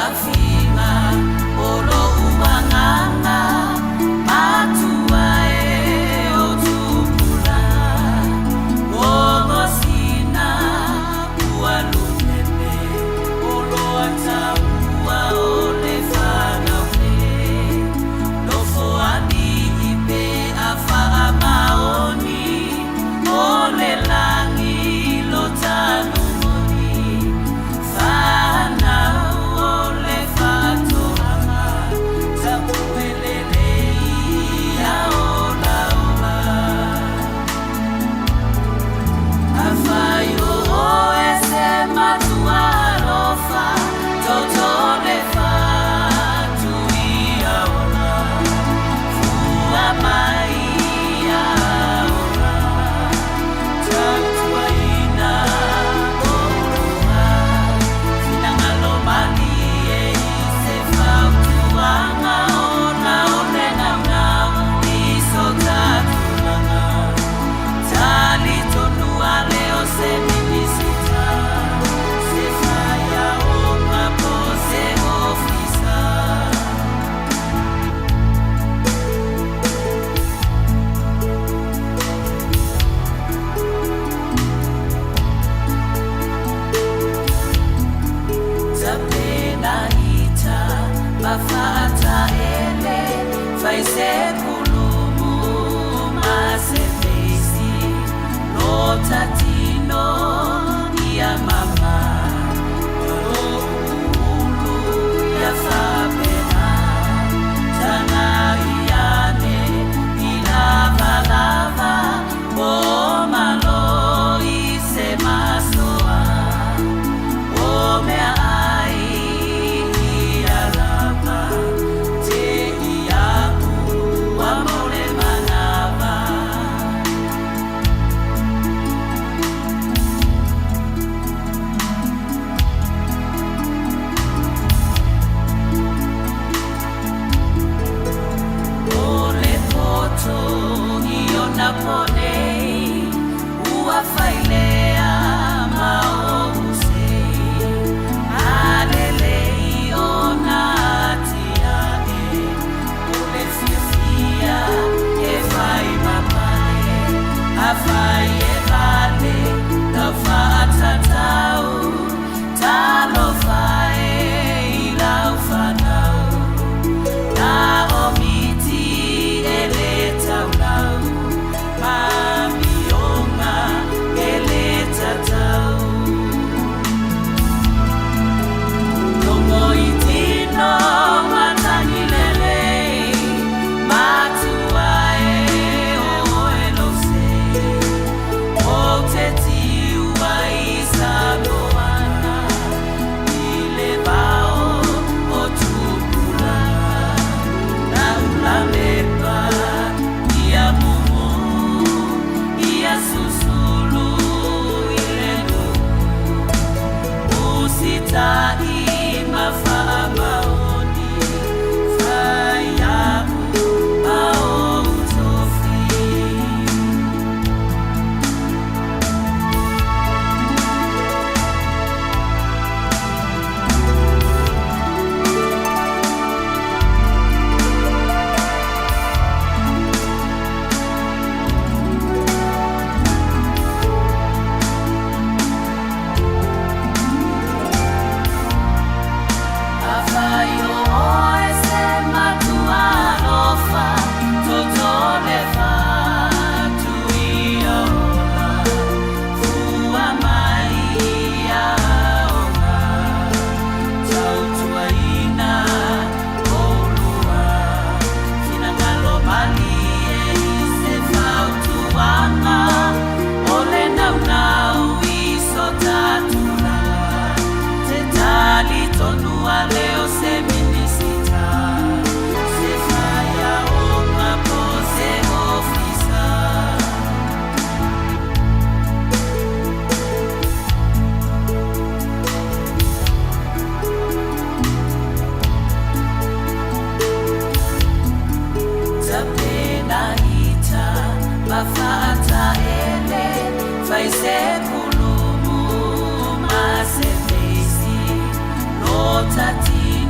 Tauafiga o lou agaga matua e o tupulaga Gogosina ua lupepe o loa taua o le fanau nei Nofoalii pe a faamaoni o le lagi lo tanumoni Fanau o le faatoaga tapuelelei ia olaola Afai o oe se matua alofa toto le fatu ia ola Fua mai ia ola Tautuaina oulua Finagalo malie i se fautuaga ona o le naunau i so ta tulaga Talitonu ale o se Minisita se faiaoga po o se ofisa. Tapenaita ma faataele, fai se kulumu ma se feisi, lo ta tino ia mama, ulu ia faapena, tagai ane i lavalava, po malo i se masoa. O mea ai ia lava, te iaʻu ua mau le manawa. O le poto i ona po nei, ua failea ma ou sei. A lelei ona atiae, o le fiafia e fai ma pale, afai e vale lau faatatau, talofa e i lau fanau. Na omiti e le taulau, ma amioga e le tatau. Logo i tino matagi lelei, matua e o oe lou sei. Ou te tiu ai i Samoana, i le vao o tupulaga. Lau lamepa ia mumu, ia susulu i le nuu. Usita'i ma faamaoni, fai a'u ma ou tofi. Afai o oe se matua alofa, toto le fatu ia ola, fua mai ia ola, tautuaina oulua, finagalo malie i se fautuaga, o le naunau i so ta tulaga, te talitonu ale o se Minisita, se faiaoga po o se ofisa. Tapenaita ma faataele, fai se kulumu ma se feisi, lo ta tino.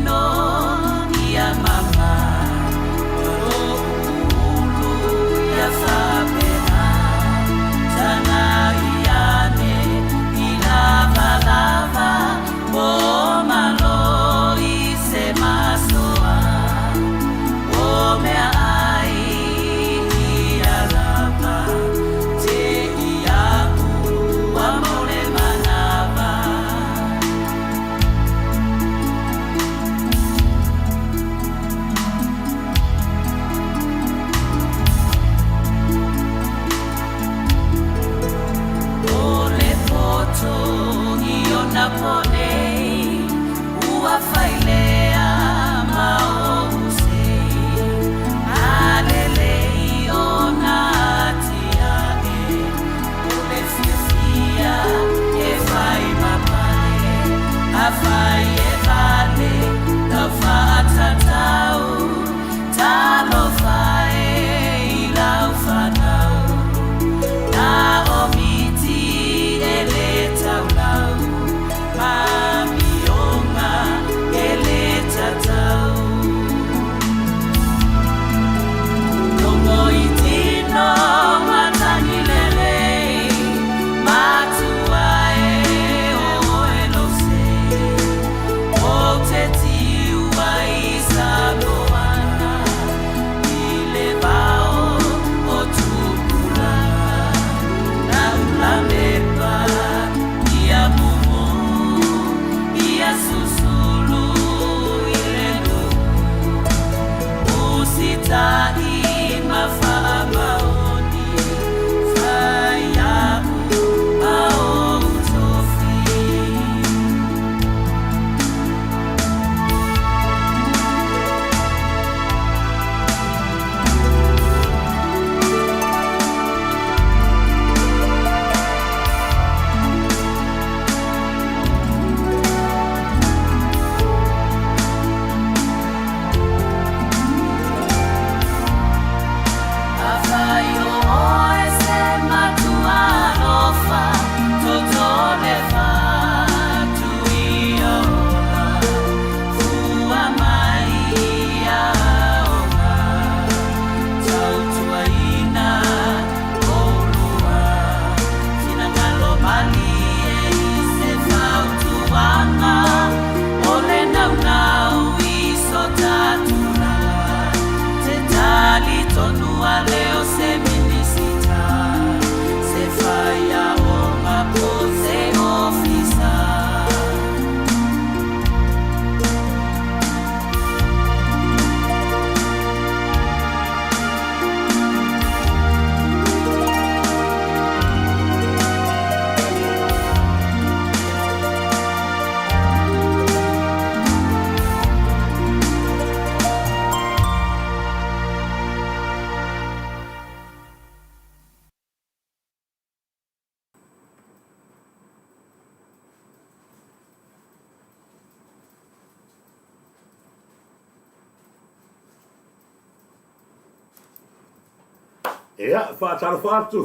Ia, faatalofa atu.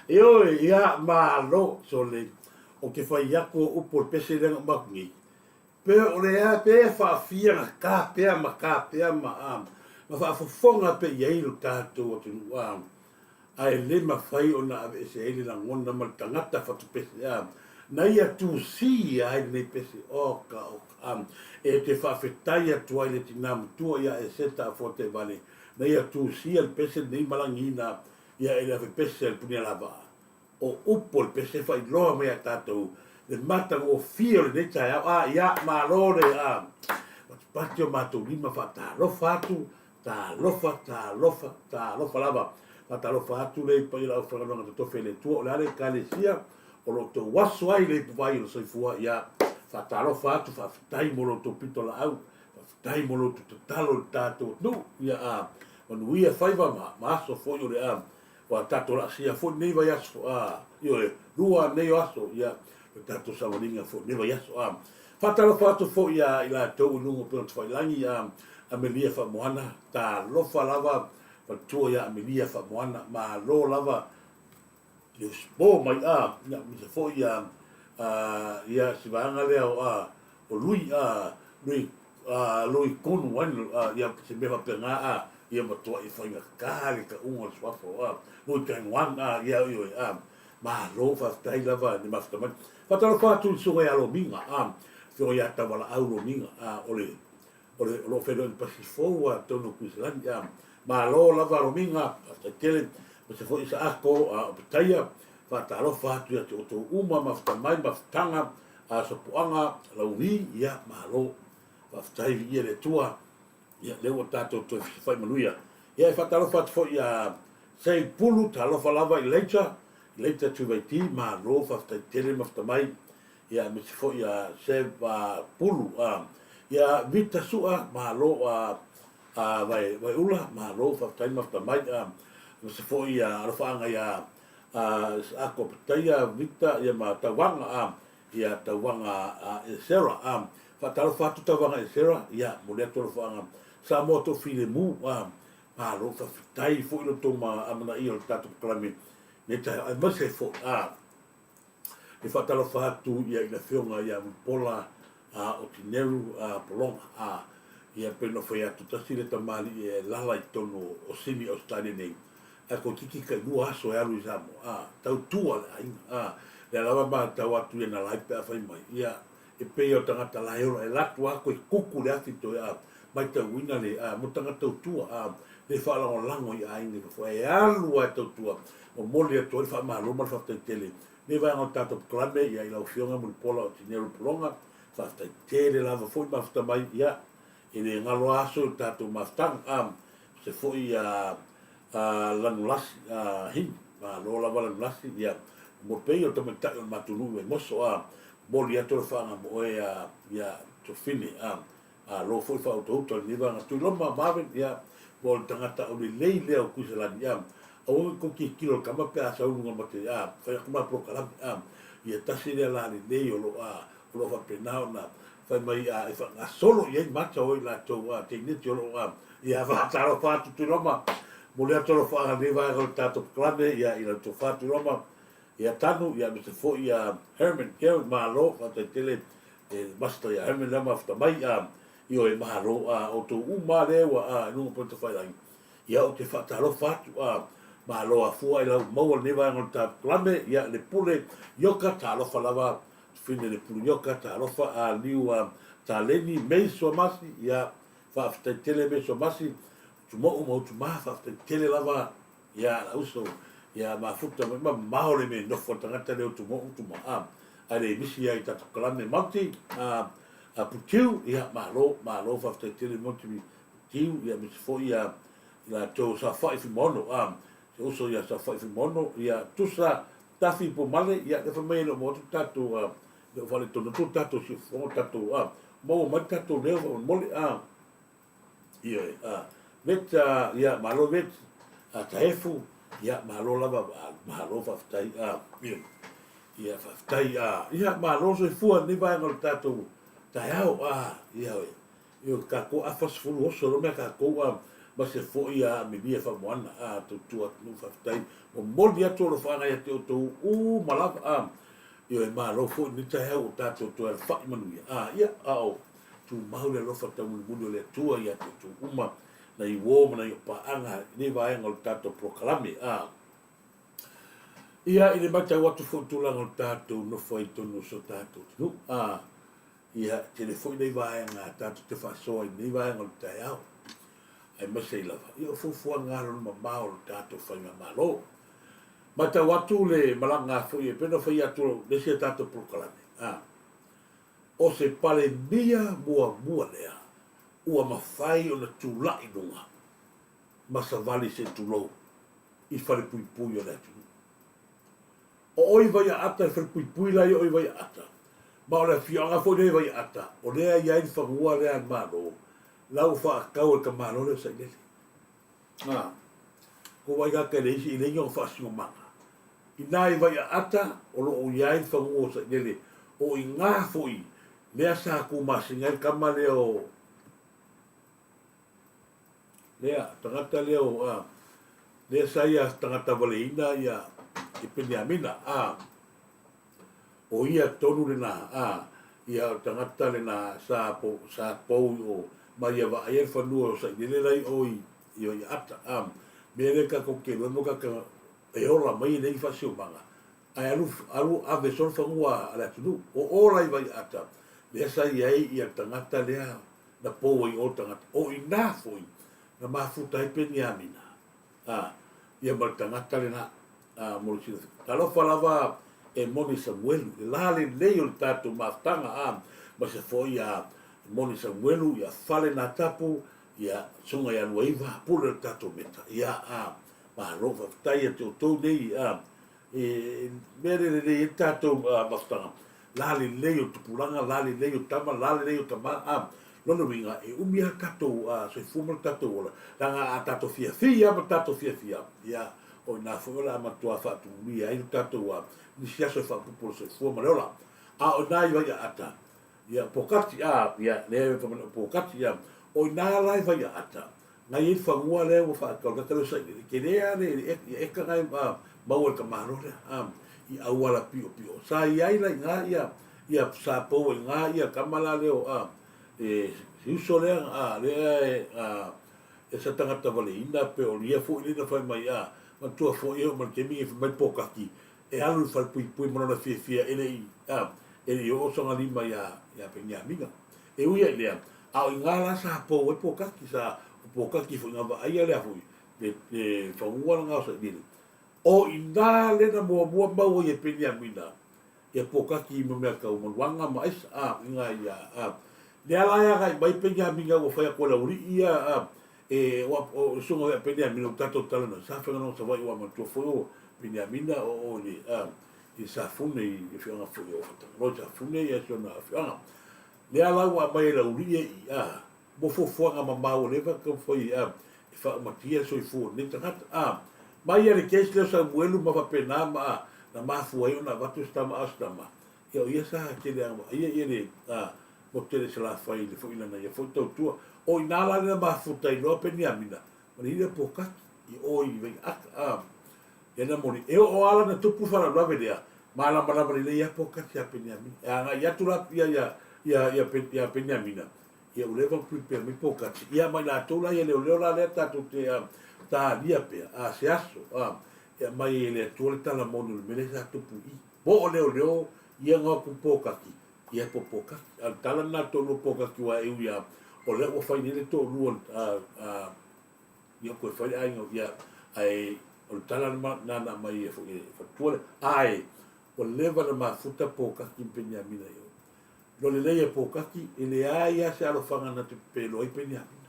Ioe, ia, malo, sole. O ke fai aku o upu o le pese lea na uma atu nei. Pe o le a, pe faafia na ka pea ma ka pea ma, a, ma faafofoga pea i ai lo tatou atunuu, a, ae le mafai ona aveese ai le lagona ma le tagata fatupese a na ia tusia ai lenei pese oka oka a e te faafetai atu ai le tina matua ia Eseta Afuatevale na ia tusia le pese lenei malagiina ia e le avepese a le Punialavaa. O upu o le pese e faailoa mai ia tatou le matagofie o lenei taeao a ia malo le a patipati o matou lima faatalofa atu Talofa, talofa, talofa lava. Faatalofa atu le paia o le aufaigaluega totofi a le Atua, o le a le Ekalesia o lo outou aso ai le ipuvai o le soifua, ia faatalofa atu, faafetai mo lo outou pitolaau, faafetai mo lo outou tatalo i le tatou atunuu, ia a manuia faiva ma, ma aso foi o le a ua tatou laasia foi lenei vaiaso, a, ioe, lua nei o aso, ia, le tatou savaliga foi lenei vaiaso, a. Faatalofa atu foi ia i latou i luga o Upega Tafailagi, ia Amelia Faamoana, talofa lava faletua ia Amelia Faamoana, malo lava le usupo mai a, ia aemaise foi ia ia si vaega lea o a o Lui a Lui a Lui Konu ai a ia se mea faapena a ia matuai faigata le tauga o le suafa o a Lui Taiwan a ia ioe a Malo faafetai lava i le mafuta mai. Faatalofa atu i le susuga ia Lomiga, a, afioga ia Taualaau Lomiga, a, o le, o le, o lo o feiloai i le pasi fou a totonu o Kuiselani, a, malo lava Lomiga, faafetai tele, aemaise foi Isaako, a, o Petaia, faatalofa atu ia te outou uma, mafuta mai, mafutaga, a, Sopoaga, Lauvi, ia, malo, faafetai, viia le Atua. Ia, lea ua tatou toe fesilafai manuia. Ia, e faatalofa atu foi ia Sei Pulu, talofa lava i Leitsa, Leita Tuvaiti, malo faafetai tele mafuta mai, ia aemaise foi ia Sev Pulu, ia Vita Sua, malo Vaeula, malo faafetai mafuta mai, aemaise foi ia alofaaga ia Isaako Petaia, Vita ia ma Tauvaga, ia Tauvaga Esera. Faatalofa atu Tauvaga Esera, ia momoli atu alofaaga Samoa Toafilemu, malo faafetai foi lo outou amanaia o le tatou polokalame nei taeao, aemaise ai foi le faatalofa atu ia i le afioga ia Mulipola Otineru Pologa. Ia pei ona fai atu, tasi le tamalii e lala i totonu o Sini Ausetalia nei, ae toeitiiti tailua aso e alu i Samoa, tautua le aiga. Lea lava matau atu i ana live pe a fai mai, ia e pei o tagata la e ola, e alu atu lava toe kuku le afi toe matauina le mo tagata tautua le faalagolago i aiga i fafo, e alu lava e tautua. Momoli atu ai le faamalo ma le faafetai tele lenei vaega o le tatou polokalame ia i lau Afioga Mulipola o Tinelu Pologa, faafetai tele lava foi mafuta mai, ia e le galo lava aso i le tatou mafutaga. Se foi Lanulasi Himi, malo lava Lanulasi, ia mo pei o le tamaitai o le matou nuu i Vaimoso, momoli atu le faaga mo oe ia Tofine, malo foi faautauta i lenei vaega. Tuiloma Marvin, ia mo le tagata aulelei lea o Kuiselani, aua ne i tou tilotilo i le tama pe a sau i luga ma te fai atu ma polokalame, ia tasi lea lalelei o lo o faapena ona fai mai e faagasolo i ai mata o i latou teineti o lo o ia faatalofa atu Tuiloma, momoli atu alofaaga i lenei vaega o le tatou polokalame ia i lau tofa Tuiloma, ia Tanu, ia aemaise foi ia Herman Gary, malo faafetai tele e Master ia Herman lea mafuta mai ioe malo outou uma lea ua i luga o upega tafailagi ia ou te faatalofa atu malo afua i lau maua lenei vaega o le tatou polokalame ia le pule Ioka talofa lava Fine le pule Ioka talofa liu Taleni May Suamasi ia faafetai tele May Suamasi Utumo'u ma Utumā faafetai tele lava ia la uso ia mafuta mai mamao le mea nofo a le tagata lea Utumo'u Utumā ae le misi ai tatou kalame Monty Putiu ia malo malo faafetai tele Monty Putiu ia aemaise foi ia latou Safa'i Fuimaono se uso ia Safa'i Fuimaono ia Tusa Tafi Pumale ia lea fai mai e le o maua atu tatou le o faaletonu atu tatou siufofoga tatou maua mai tatou leo faamolemole Ioe, Vet, ia, malo Vet, Taefu, ia, malo lava, malo faafetai, ioe, ia, faafetai, ia, malo soifua i lenei vaega o le tatou taeao, ioe, ioe, tatou afa 10 oso loa mea tatou, ma se foi Amelia Faamoana, tautua atunuu, faafetai, momoli atu alofaaga ia te outou uma lava, ioe, malo foi lenei taeao ua tatou toe alafai manuia, ia, a o Tumau le alofa taumulimuli o le Atua ia te outou uma, nai uo ma nai paaga i lenei vaega o le tatou polokalame. A Ia, i le matau atu foi i tulaga o le tatou nofo ai i totonu o so tatou atunuu, a ia, tele foi nei vaega tatou te faasoa i lenei vaega o le taeao, aemaise ai lava, ia o fuafuaga alolomamao o le tatou faigamalo. Matau atu le malaga foi e pei ona fai atu le isi a tatou polokalame, a O se Palemia muamua lea ua mafai ona tulai i luga ma savali se tulou i falepuipui o le atunuu. O oi Vaiaata i falepuipui la ia oi Vaiaata, ma o le afioaga foi lea i Vaiaata, o lea e i ai le fanua lea a le Malo, la ua faatau e le tamaloa lea o Sailele. A, ko Vaiaata e leai se, e leai ni ona faasinomaga. Inā i Vaiaata o lo o i ai le fanua o Sailele, o i ina foi lea sa tumasina ai le tama lea o lea tagata lea o a lea sa ia tagata valeina ia i Peniamina a o ia tonu lena a ia o tagata lena sa po sa pou i o ma ia vaaia le fanua o Sailele la i o i i Vaiaata a mea lea tatou te iloa mo tagata e ola mai e leai ni faasiomaga, ae alu, alu ave solo fanua a le atunuu. O o la i Vaiaata, lea sa i ai ia le tagata lea na pou ai i o le tagata. O i ina foi na mafuta ai Peniamina, a, ia ma le tagata lena, a, mo le silafia. Talofa lava e moni Samuelu, le la lelei o le tatou mafutaga, a, ma se foi a moni Samuelu, ia fale na tapu, ia suga ia Luaiva, pule o le tatou meta, ia, a, Malo faafetai ia te outou nei a. E mea lea e lelei ai le tatou mafutaga, la lelei o tupulaga, la lelei o tama, la lelei o tama, a. Lona uiga, e umi lava le tatou soifua ma le tatou ola, leaga a tatou fiafia lava ma tatou fiafia, ia, o i ina foi o le a matua faatumulia ai le tatou nisi aso e faaopoopo o le soifua ma le ola. A o i ina i Vaiaata, ia, Pokati, a, ia, lea e fai mai o Pokati, ia, o i ina la i Vaiaata, na i ai le fanua lea ua faatau le tagata lea o Sailele, tele lava le eka na e maua e le tamaloa lea, i auala piopio. Sa i ai la i ina ia, ia sa pou ai i ina ia tama la lea o, e, si uso lea, a, lea e, a, e sa tagata valeina pe o ia foi lea na fai mai, a, manatua foi e oo mai le taimi e fai mai le pokaki, e alu i le falepuipui ma lona fiafia e le i, a, e le i oo sona lima iā, iā Peniamina. E ui ai i lea, a o i ina la sa pou ai Pokaki, sa, o Pokaki foi na vaaia lea foi, le, le fanua lena o Sailele. O i ina lea na muamua mau ai e Peniamina, ia Pokaki ma mea tau manuaga ma aisa, a, i ina ia, a. Lea la e agai mai Peniamina ua fai atu e le aualii ia, a, e, o, o, o susuga ia Peniamina ua tatou talanoa, sa faiga Savaii ua manatua foi o Peniamina o, o le, a, i Safune i le afioaga foi o Fatagaloa i Safune ia si ona afioaga. Lea la ua aumai e Laulii e i a mo fuafuaga mamao ua leva ona taumafai a e faaumatia le soifua o lenei tagata. A mai ia le case lea o Samuelu ma faapena ma a na mafua ai ona avatu se tama a o se tama, ia o ia sa tele a vaaia ia le a mo tele Salafai i le foi lana ia foi tautua. O i ina la lea na mafuta ai loa Peniamina ma le ila Pokaki i o i Vaiaata. A Lea na moni, e oo lava la na tupu le faalavelave lea, malamalama lelei lava Pokati ia Peniamina. E agai atu la ia, ia, ia, ia, ia Peniamina, ia ua leva ona prepare mai Pokati. Ia ma i latou la ia leoleo la lea tatou te talia pea, a se aso, a, e aumai ai e le Atua le tala moni o le mea lea sa tupu i i. Po o leoleo ia na o atu Pokati, ia po Pokati. A o le tala lena a le toalua Pokati aua e ui lava, o lea ua fai nei le toalua, a, a, Ia koe fai le aiga ia ae o le tala na na aumai e foi e faletua lea ae ua leva na mafuta Pokaki ma Peniamina i o. No lelei e Pokaki e leai lava se alofaga na te pepelo ai Peniamina.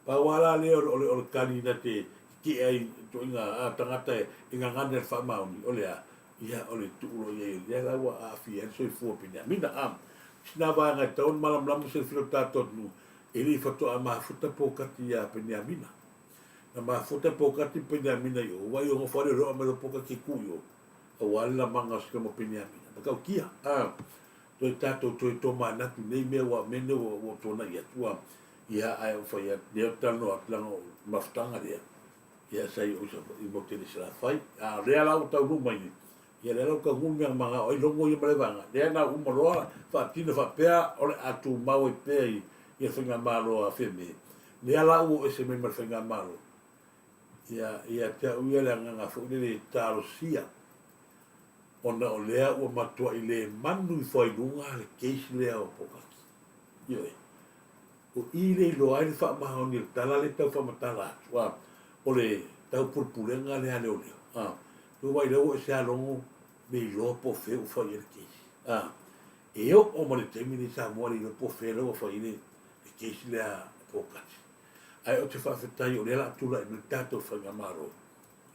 Pau lava la lea o le, o le kali na te tetee ai ituaiga tagata e gagana i le faamaoni, o le a? Ia, o le tuu loa i ai o lea la ua aafia ai le soifua o Peniamina. A, sina vaega e tatau ona malamalama silafia o le tatou atunuu, E le i faatoa mafuta Pokati iā Peniamina. Na mafuta Pokati ma Peniamina i o, ua i o nofo ale loa mai loa Pokati e ku i o, auā le lamaga o se tama Peniamina. Matautia, a, toe tatou toe tomanatu i nei mea ua mea nei ua, ua tuanai atu, a, ia, ae o fai atu, lea ou te talanoa atu leaga o le mafutaga lea, ia sa i o i Savaii i Motele i Salafai, a o lea la ua taunuu mai nei, Ia lea la ua taunuu le mea na manao ai logo ia ma le vaega lea na uma loa faatino faapea o le a tumau ai pea i le faigamalo a Fiame. Lea la ua oo ese mai ma le faigamalo, ia, ia te au ia le agaga foi lele e talosia ona o lea ua matuai le manu ifo ai luga le case lea o Pokaki. Ioe. O i le iloa ai le faamaoni o le tala lea e tau faamatala atu, a, o le taupulepulega lea a leoleo, a, ua vaai lea ua ese a logo le iloa po o fea ua fai ai le case, a, e oo mai le taimi lenei Samoa le iloa po o fea lea ua fai ai le case lea a Pokati. Ae ou te faafetai o lea o le a tulai mai le tatou faigamalo,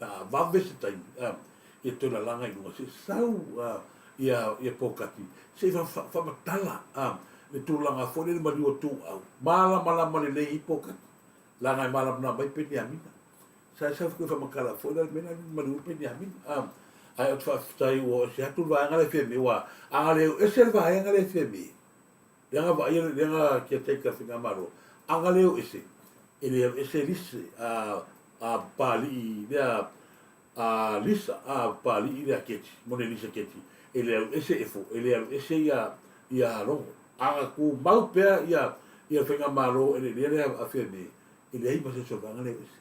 a vave se taimi, a, ia toe lalaga i luga, se i sau, a, ia, ia Pokati, se i faamatala, a, le tulaga foi lele maliu o Tuuau, malamalama lelei ai Pokati, leaga e malamalama ai Peniamina. Sa sau foi faamatala foi la le mea lena maliu ai Peniamina, a, ae ou te faafetai ua ese atu le vaega lea e Fiame, aua a na le ese le vaega lea e Fiame, lea na vaaia, lea na caretaker faigamalo, a na le o ese, e le alu ese lise a a Papalii lea a Lisa a Papalii lea Keti, mone Lisa Keti, e le alu ese Efo, e le alu ese ia ia Logo. A na tumau pea ia ia faigamalo e le lea a Fiame, e leai ma se isi o vaega le alu ese.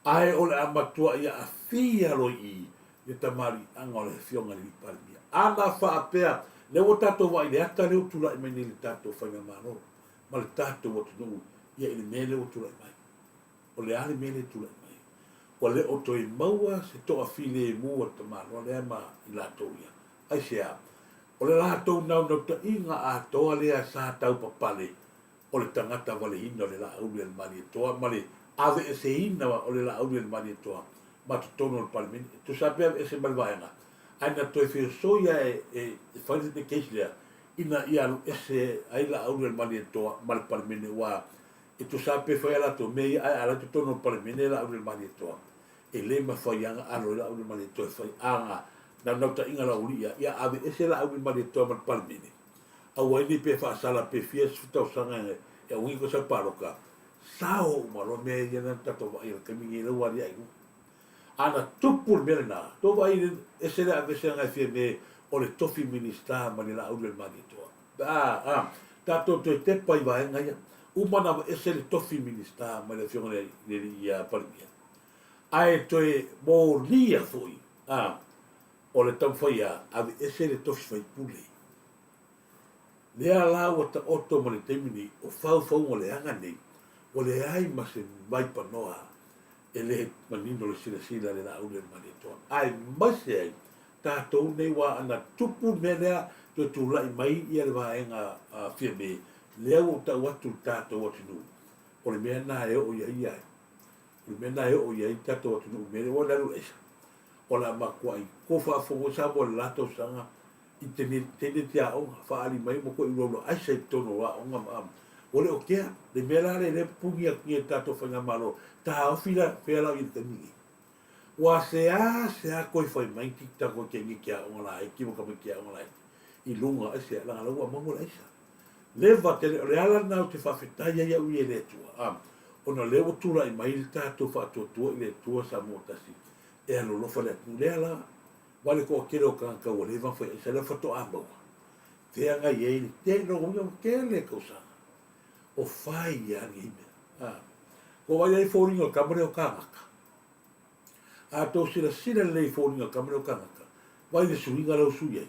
Ae o le a matuai aafia loa i i le tamaliiaga o le Afioga i le Alii Palemia. Ana faapea, lea ua tatou vaai i le ata lea ua tulai mai nei i le tatou faigamalo ma le tatou atunuu ia i le mea lea ua tulai mai. O le a le mea lea e tulai mai? Ua le o toe maua se toafilemu a le tamaloa lea ma i latou ia. Aisea? O le latou naunautaiga atoa lea sa taupapale o le tagata valeina o le Laauli a le Malietoa ma le aveeseina o le Laauli a le Malietoa. ma totonu o le Palemene. E tusa lava pe aveese mai le vaega, ae na toe feosoi lava e fai le case lea ina ia alu ese ai Laaulialemalietoa ma le Palemene aua e tusa lava pe fai a latou mea ia ae a la i totonu o le Palemene Laaulialemalietoa e le mafai lava ona alo ai Laaulialemalietoa e fai aga naunautaiga laulii ia, ia aveese Laaulialemalietoa ma le Palemene aua ai nei pe faasala pe fia tausaga e auina koe sau paloka sao uma loa mea ia na tatou vaai i le taimi nei la ua aliae i luga. A na tupu le mea lena, tou vaai i le ese le aveeseaga e fia me o le tofi Minista ma le Laaulialemalietoa. A, a, tatou toe tepa i vaega ia. Uma ona aveese le tofi Minista mai le afioga i le alii ia Palemia. Ae toe molia foi, a, o le taumafai ia aveese le tofi faipule. Lea la ua taoto ma le taimi nei, o faufauga leaga nei, ua leai ma se vaipanoa e le manino le silasila a le Laaulialemalietoa. Aemaise ai tatou nei aua ana tupu le mea lea toe tulai mai ia le vaega Fiame, lea ua ou tau atu i le tatou atunuu, o le mea lena e oo i ai ia, o le mea lena e oo i ai le tatou atunuu i le mea lea, ua le alu i le aisa. O le a matuai tou faafofoga Samoa i le la tausaga i teine te aoga, faaali mai ma koe ulaula aisa i totonu o aoga ma ua le o kea le mea la lea lea pupuni atu nei e le tatou faigamalo, taofi la fea la o i ai i le taimi nei. Ua seā seā koe fai mai ki tako ke ngi ke aoga laiti ma tamaiti aoga laiti i luga aisea leaga la ua maua le aisa. Leva tele, o le ala lena ou te faafetai ai au ia i le Atua, a, ona o lea ua tulai mai le tatou faatuatua i le Atua Samoa tasi e alolofa le atunuu. Lea la, Aua le toatele o tagata ua leva ona fai aisa, lea faatoa maua feagai ai le tele, lona uiga ua tele tausaga o fai lava lenei mea. A, ua vaai ai foliga o le tama lea o Kanaka. A tou silasila lelei i foliga o le tama lea o Kanaka, vaai le suiga lea ua sui ai.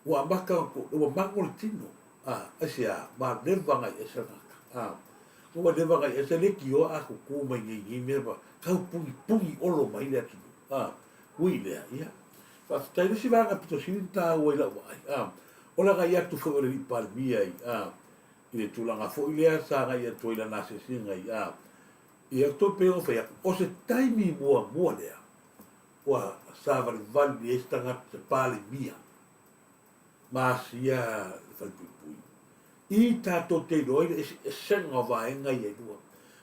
Ua amata ua mago le tino. A, aisea, ma leva ona i aisa le tagata. A, ua leva ona i aisa le tioa a tutu mai nei nei mea ma tau punipuni olo mai le atunuu. A, Ui lea, ia, faafetai. Le isi vaega pito sili ona taua i lau vaai, a, o le agai atu foi o le Alii Palemia i, a, i le tulaga foi lea sa agai atu ai i lana asiasiga i, a, ia, toe pei ona fai atu, o se taimi muamua lea ua savalivali ai se tagata, se Palemia ma asia le falepuipui i tatou te iloa ai le eseesega o vaega ia e lua.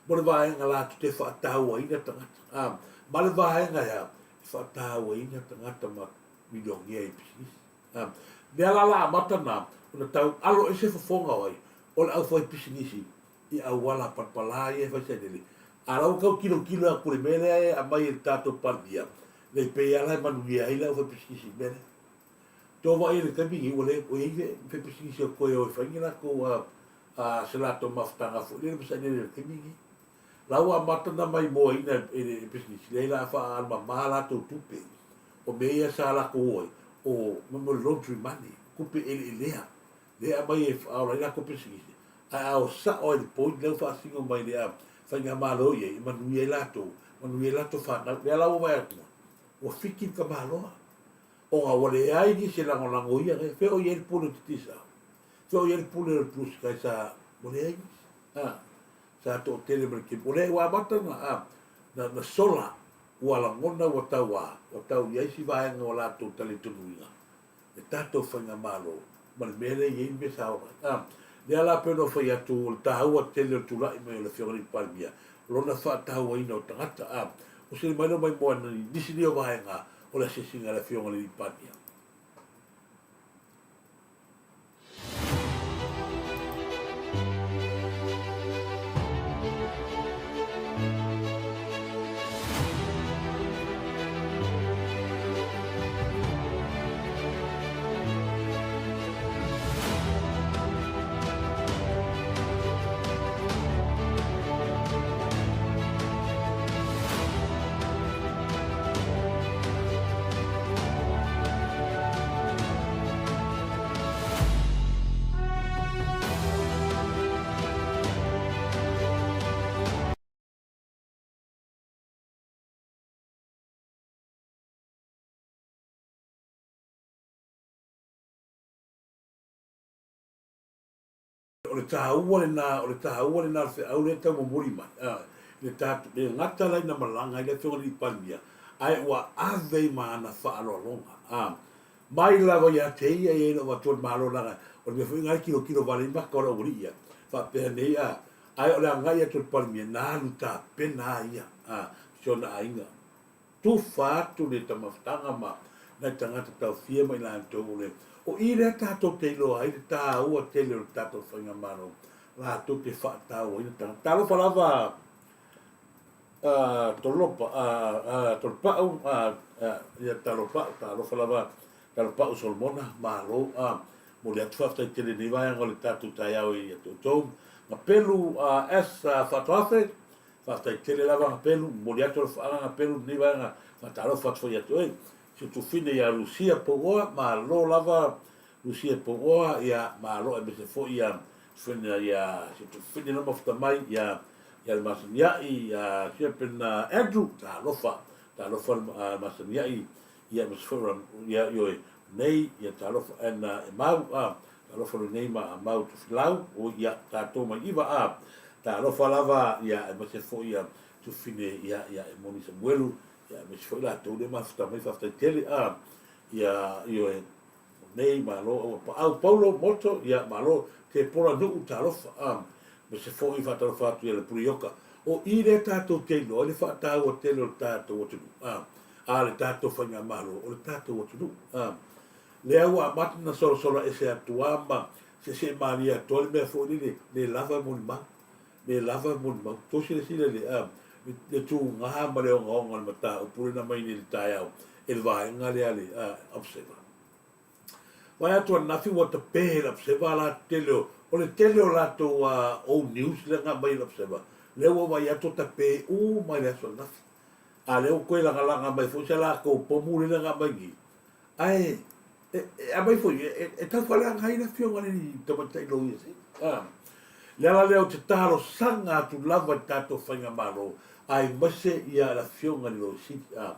Mo le vaega latou te faatauaina tagata, a, ma le vaega e a, e faatauaina tagata ma milionea i pisinisi. A, mea la la amata na, ona tau alo ese fofoga o ai, o le aufaipisinisi i auala palapala ia e fai sailele. A la ua tau tilotilo atu i le mea lea e aumai e le tatou Palemia, le pei lava la e manuia ai le aufaipisinisi i le mea lea. Tou vaai i le taimi nei ua le toe i ai se pisinisi o toe o e fai ni latou a se latou mafutaga foi lele ma sailele i le taimi nei. La ua amata ona maimoaina e le pisinisi lea la faaalumama latou tupe. O mea ia sa latou o ai o mo le laundry money, tupe eleelea lea e aumai e faaola ai latou pisinisi ae a o sao ai i le point lea ua faasino mai le faigamalo i ai e manuia ai latou, manuia ai latou fanau. Lea la ua vaai atu ua fiki le tamaloa. Ona ua leai nisi e lagolago ia nei. Fea o i ai le pule o Digicel? Fea o i ai le pule o le Blue Sky sa ua leai nisi. A, sa toatele ma le taimi. Ua leai, ua amata ona, a, na, na sola, ua lagona ua tau a, ua tau i ai si vaega o latou talitonuina le tatou faigamalo ma le mea lea e i ai le mea sa ola ai. A, lea la pei ona ou fai atu, o le taua tele o le tulai mai o le Afioga i le Palemia, o lona faatauaina o tagata. A, o se mai lea mai moana i nisi nei o vaega o le asiasiga a le Afioga i le Palemia. O le taua lena, o le taua lena o le feau lea e tau momoli mai, a, i le tatou, le gata la ina malaga ai le Afioga i le Palemia, ae ua ave i ma ana faaaloaloga, a. Mai lava ia te ia e i ai lou avatu o le Malo leaga o le mea foi lena e tilotilo vale ai maka o le aualii ia, faapea nei, a, ae o le agai atu o le Palemia, na alu tapena a ia, a, si ona aiga. Tufa atu le tamafutaga ma nai tagata taofia ma i latou o le, o i lea tatou te iloa ai le taua tele o le tatou faigamalo, latou te faatauaina tagata. Talofa lava Tolopa, Tolopa'u, ia Talopa'u, talofa lava Talopa'u Solomona, malo, momoli atu faafetai tele i lenei vaega o le tatou taeao ia te outou. Gapelu S Faatoafe, faafetai tele lava Gapelu, momoli atu alofaaga Gapelu i lenei vaega, faatalofa atu foi ia te oe. Si ou tufine ia Lucia Pouoa, malo lava Lucia Pouoa, ia malo aemaise foi ia tufine ia si ou tufine lea mafuta mai ia ia le Masaniai, ia Siapena Andrew, talofa, talofa le Masaniai, ia aemaise foi o ia ioe nei, ia talofa and e mau, a, talofa lenei ma Mau Tofilau, o ia tatou mai iva, a, talofa lava, ia aemaise foi ia Tufine, ia, ia e Moni Samuelu, ia aemaise foi latou lea mafuta mai, faafetai tele, a, ia ioe nei, malo, aua paau Paulo Moto, ia malo, Tepola Nuu, talofa, a, aemaise foi faatalofa atu ia le Pule Ioka. O i lea tatou te iloa ai le faataua tele o le tatou atunuu, a, a le tatou faigamalo, o le tatou atunuu, a. Lea ua amata ona solasola ese atu a ma seesee malie atu a le mea foi lele, le lava e molimau, le lava e molimau. Tou silasila i le, a, le tuga ma le ogaoga o le mataupu lea na aumai nei i le taeao e le vaega lea a le, a, Observer. Vaai atu ananafi ua tape e le Observer la tele o, o le tele o latou old news lea na aumai e le Observer, lea ua vaai atu ua tape uma i le aso ananafi. A lea ua toe lagalaga mai foi se latou pomu lea na aumai nei. Ae e, e aumai foi, e, e tau faaleaga ai le afioga i le tamaitai loia sili. A, le ala lea ou te talosaga atu lava i le tatou faigamalo, aemaise ia le afioga i le loia sili. A,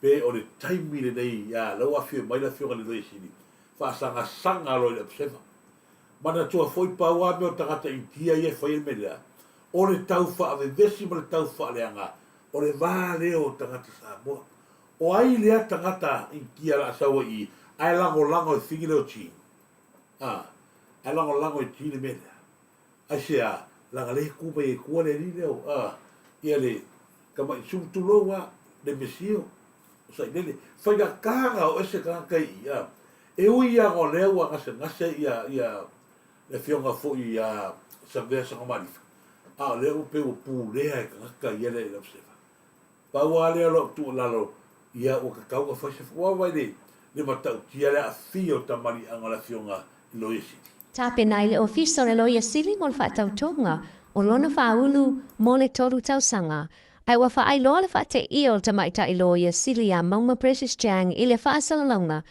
Pe o le taimi lenei a la ua afio mai le afioga i le Loia Sili, faasagasaga loa i le Observer. Manatua foi pau a mea o tagata Initia ia e faia le mea lea, o le tau faavevesi ma le tau faaleaga o le va lea o tagata Samoa. O ai lea tagata Initia la sau ai i i ae lagolago e figi leo Ching? A, ae lagolago e Ching le mea lea. Aisea? Leaga lea e tu mai ai tua le alii lea o, a, ia le tamaiti sulu tulou a, le Mesia o Sailele. Faigata na o ese tagata i i, a. E ui lava o lea ua gasegase ia, ia le afioga foi ia Savea Sagamalifa, a o lea ua pei ua pulea e tagata ia le Observer. Pau lava lea o lau tuualalo, ia ua tatau ona fai se Ua vaai le, le matautia le aafia o tamaliiaga o le Afioga i Loia Sili. Tapena ai le Ofisa o le Loia Sili mo le faatautoga o lona faaulu mo le tolu tausaga, ae ua faailoa le faateia o le tamaitai Loia Sili ia Mauma Precious Chang i le faasalalauga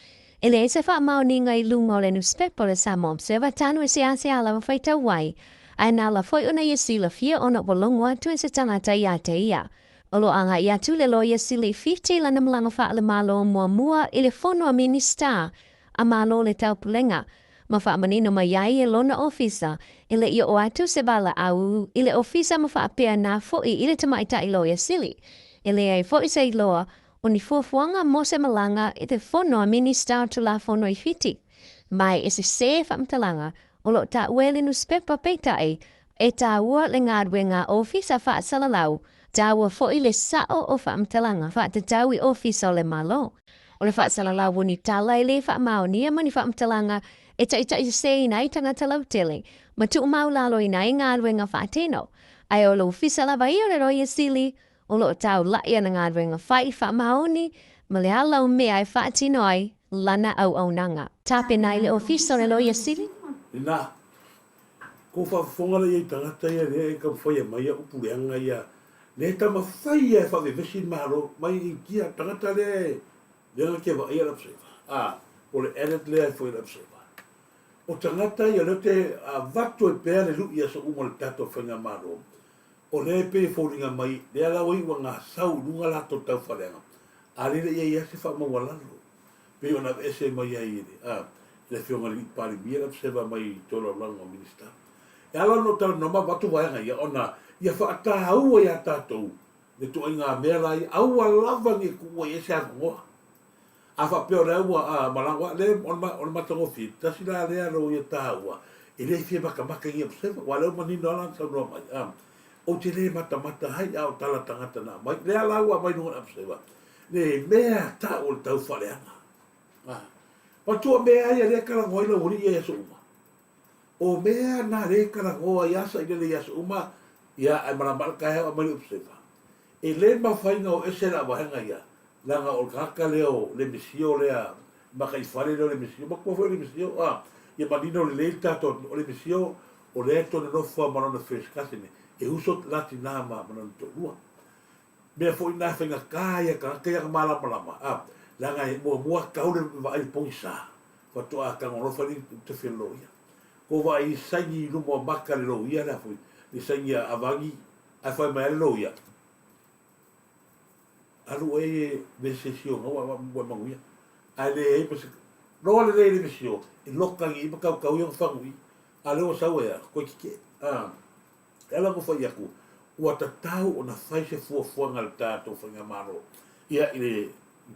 e leai se faamaoniga i luga o le nusipepa o le Samoa Observer tanu e seasea lava faitau ai, ae na ala foi ona ia silafia ona ua logo atu e se tagata ia te ia. O lo o agai atu le Loia Sili i Fiti lana malaga faale-Malo muamua i le Fono a Minisita a Malo o le Taupulega, ma faamanino mai ai e lona ofisa e le i oo atu se valaau i le ofisa ma faapea na foi i le Tamaitai Loia Sili. E leai foi se iloa o ni fuafuaga mo se malaga i te Fono a Minisita o Tulafono i Fiti, mai e sesē faamatalaga o lo o taua e le nusipepa peitai e taua le galuega ofisa faasalalau, taua foi le sao o faamatalaga faatatau i ofisa o le Malo. O le faasalalau o ni tala e le faamaonia ma ni faamatalaga e taitaiseseina ai tagata lautele ma tuumaulaloina ai galuega faatino, ae o le ofisa lava ia o le Loia Sili o lo o taulaʻi ana galuega fai faamaoni ma le ala o mea e faatino ai lana auaunaga. Tapena ai le Ofisa o le Loia Sili. Ina ko faafofoga lea i tagata ia lea e taumafai mai ia upu leaga ia lea e taumafai ia e faavevesi le Malo mai Initia tagata lea e lea na te vaaia le Observer a o le edit lea e fai le Observer o tagata ia lea te avatu ai pea le lui aso uma o le tatou faigamalo O lea e pei e foliga mai, lea la ua iu ua gasau i luga latou taufaaleaga, a lele i ai lava se faamaualalo, pei ona aveese mai ai e le, a, le Afioga i le Alii Palemia le Observer mai i tolaulaga o Minisita. E ala ona ou talanoa ma avatu vaega ia, ona ia faataua ia tatou le. Le ituaiga mea la ia, aua lava ne i tuua i ai se avanoa. A faapea o lea ua a malaga a le o le matagofie, tasi la lea loia taua e le fia matamata i Observer, aua o lea ua manino lava lana saunoa mai, a ou te le matamata ai a o tala tagata na aumai. Lea la ua aumai i luga o le Observer le mea tau o le taufaaleaga. A matua mea ia lea e talanoa ai laualii ia i aso uma. O mea na lea e talanoa ai a sailele i aso uma, ia ae malama le taeao aumai le Observer. E le mafai ona o ese la vaega ia, leaga o le tagata lea o le misio lea, mataifale lea o le misio, matua foi o le misio, a, ia manino lelei le tatou atunuu, o le misio o lea e toe nonofo lava ma lona first cousin, e uso la tina ma lona toalua. Mea foi na e faigata ai a tagata ia ona malamalama, a, leaga e muamua tau le vaai i le pogisa, faatoa tago alofa alii i le tofi o le loia. Ko vaai i saini i luma o maka le loia lea foi, le saini a Avagi, Ae fai mai a le loia, Alu oe e vese sio ngau a ua manuia. Ae leai ma se loa lelei le vesio, e loka i ma kaukau i ona fagu i, a lea ua sau ai a, koe kike. A, e ala ona fai atu, ua tatau ona fai se fuafuaga a le tatou faigamalo ia i le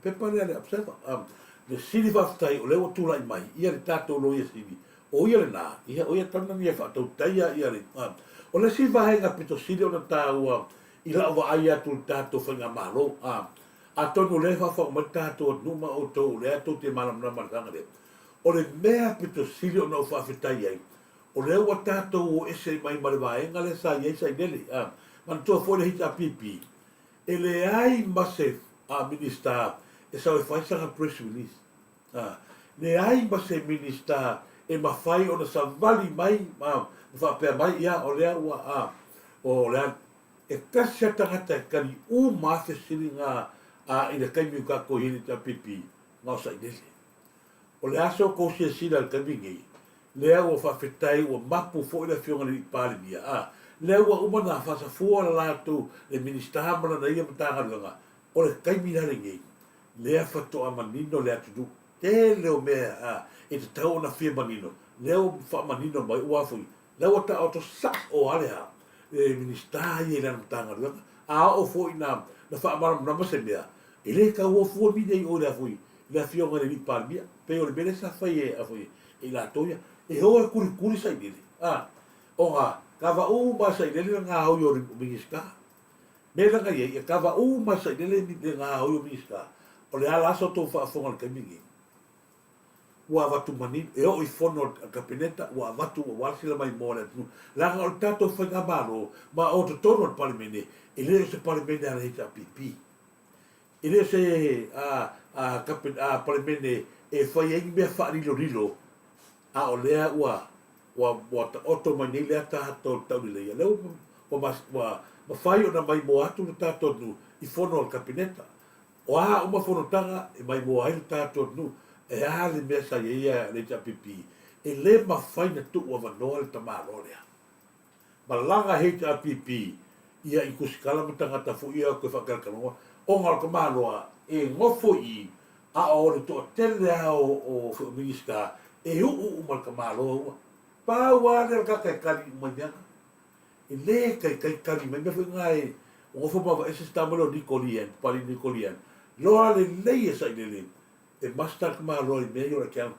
pepa lea le Observer. A, le sili faafetai o lea ua tulai mai ia le tatou Loia Sili, o ia lena, ia o ia tana ia faatautaia ia le, a, o le isi vaega pito sili ona taua i lau vaai atu i le tatou faigamalo, a, atonu o lea e faafofoga mai le tatou atunuu ma outou o lea tou te malamalama i le vaega lea, o le mea pito sili ona ou faafetai ai, o lea ua tatou o ese mai ma le vaega lea sa i ai Sailele, a, manatua foi le HRPP, e leai ma se Minista e sau e fai sana press release. A, leai ma se Minista e mafai ona savali mai ma faapea mai, ia, o lea ua, a, o le a, e tasi a tagata e tali uma a fesiliga a i le taimi o tatou i ai i le HRPP, na o Sailele. O le a se outou silasila i le taimi nei, lea ua faafetai ua mapu foi le Afioga i le Alii Palemia, a, lea ua uma ona faasafua le latou, le Minisita ma lana ia Matagaluega, o le taimi la lenei, lea faatoa manino le atunuu. Tele o mea, a, e tatau ona fia manino, lea ua faamanino mai, ua foi, lea ua taoto sa'o lava le a, le Minisita ia i lana Matagaluega, a oo foi ina na faamalamalama se mea, e le taua fua mine i o i le a foi, le Afioga i le Alii Palemia, pei o le mea lea sa fai e, a foi, e i latou ia, e o e kulikuli sailele, a, ona kava uma sailele le gaoi o le Minisita. Mea la na i ai, e kava uma sailele le gaoi o Minisita. O le a la sa outou faafofoga i le taimi lenei? Ua avatu manino, e oo i fono a le Kapeneta, ua avatu aua le sila maimoa a le atunuu. Leaga o le tatou faigamalo, ma o totonu o le Palemene, e le o se Palemene a le HRPP. E le o se Palemene e fai ai ni mea faalilolilo, a o lea ua ua taoto mai nei le ataata o le tauleleia, lea ua ua mafai ona maimoa atu le tatou atunuu i fono a le Kapeneta. O a uma fonotaga e maimoa ai le tatou atunuu, e a le mea sa i ai le HRPP, e le mafai ona tuu avanoa le tamaloa lea. Malaga HRPP ia i tusitala ma tagata foi ia toe faatalatalanoa ona o le tamaloa e nofo i i a o le toatele a o Minisita e uu uma le tamaloa ua pau a lea o le tagata e tali uma i mea na. E le taitai tali mai mea foi na e nofo ma aveese se tama lea o Niko Lee Ann, Papalii Niko Lee Ann. Loa lelei e sailele e master le tamaloa i mea ia o le account.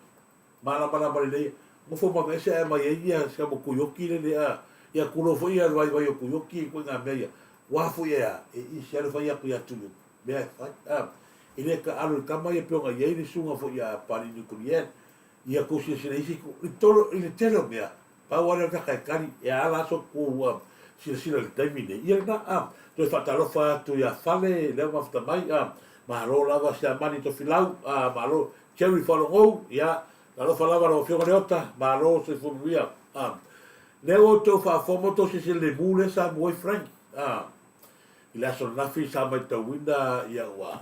Malamalama lelei, nofo ma aveese ae aumai ai ia si amo Tuioki lele a, ia tulou foi ia le vaivai o Tuioki i ituaiga mea ia. Ua foi e a, e easy lava le fai atu ia Tuioki, mea e fai, a. E le taalo i le tama ia pei ona i ai le susuga foi ia Papalii Niko Lee Ann, ia tou silasila i isi itu, i tolo, i le tele o mea, pau lava lea o le tagata e tali, e a la so tou silasila i le taimi lenei. Ia lena, a, toe faatalofa atu ia Fale, lea ua mafuta mai, a, malo lava Siamani Tofilau, a, malo, Jerry Faalogo, ia, talofa lava lau Afioga Leota, malo soifua manuia. A, lea ua outou faafofoga ma outou silasila i le mu lea sa mu ai Frank, a, i le aso ananafi sa maitauina, ia, ua,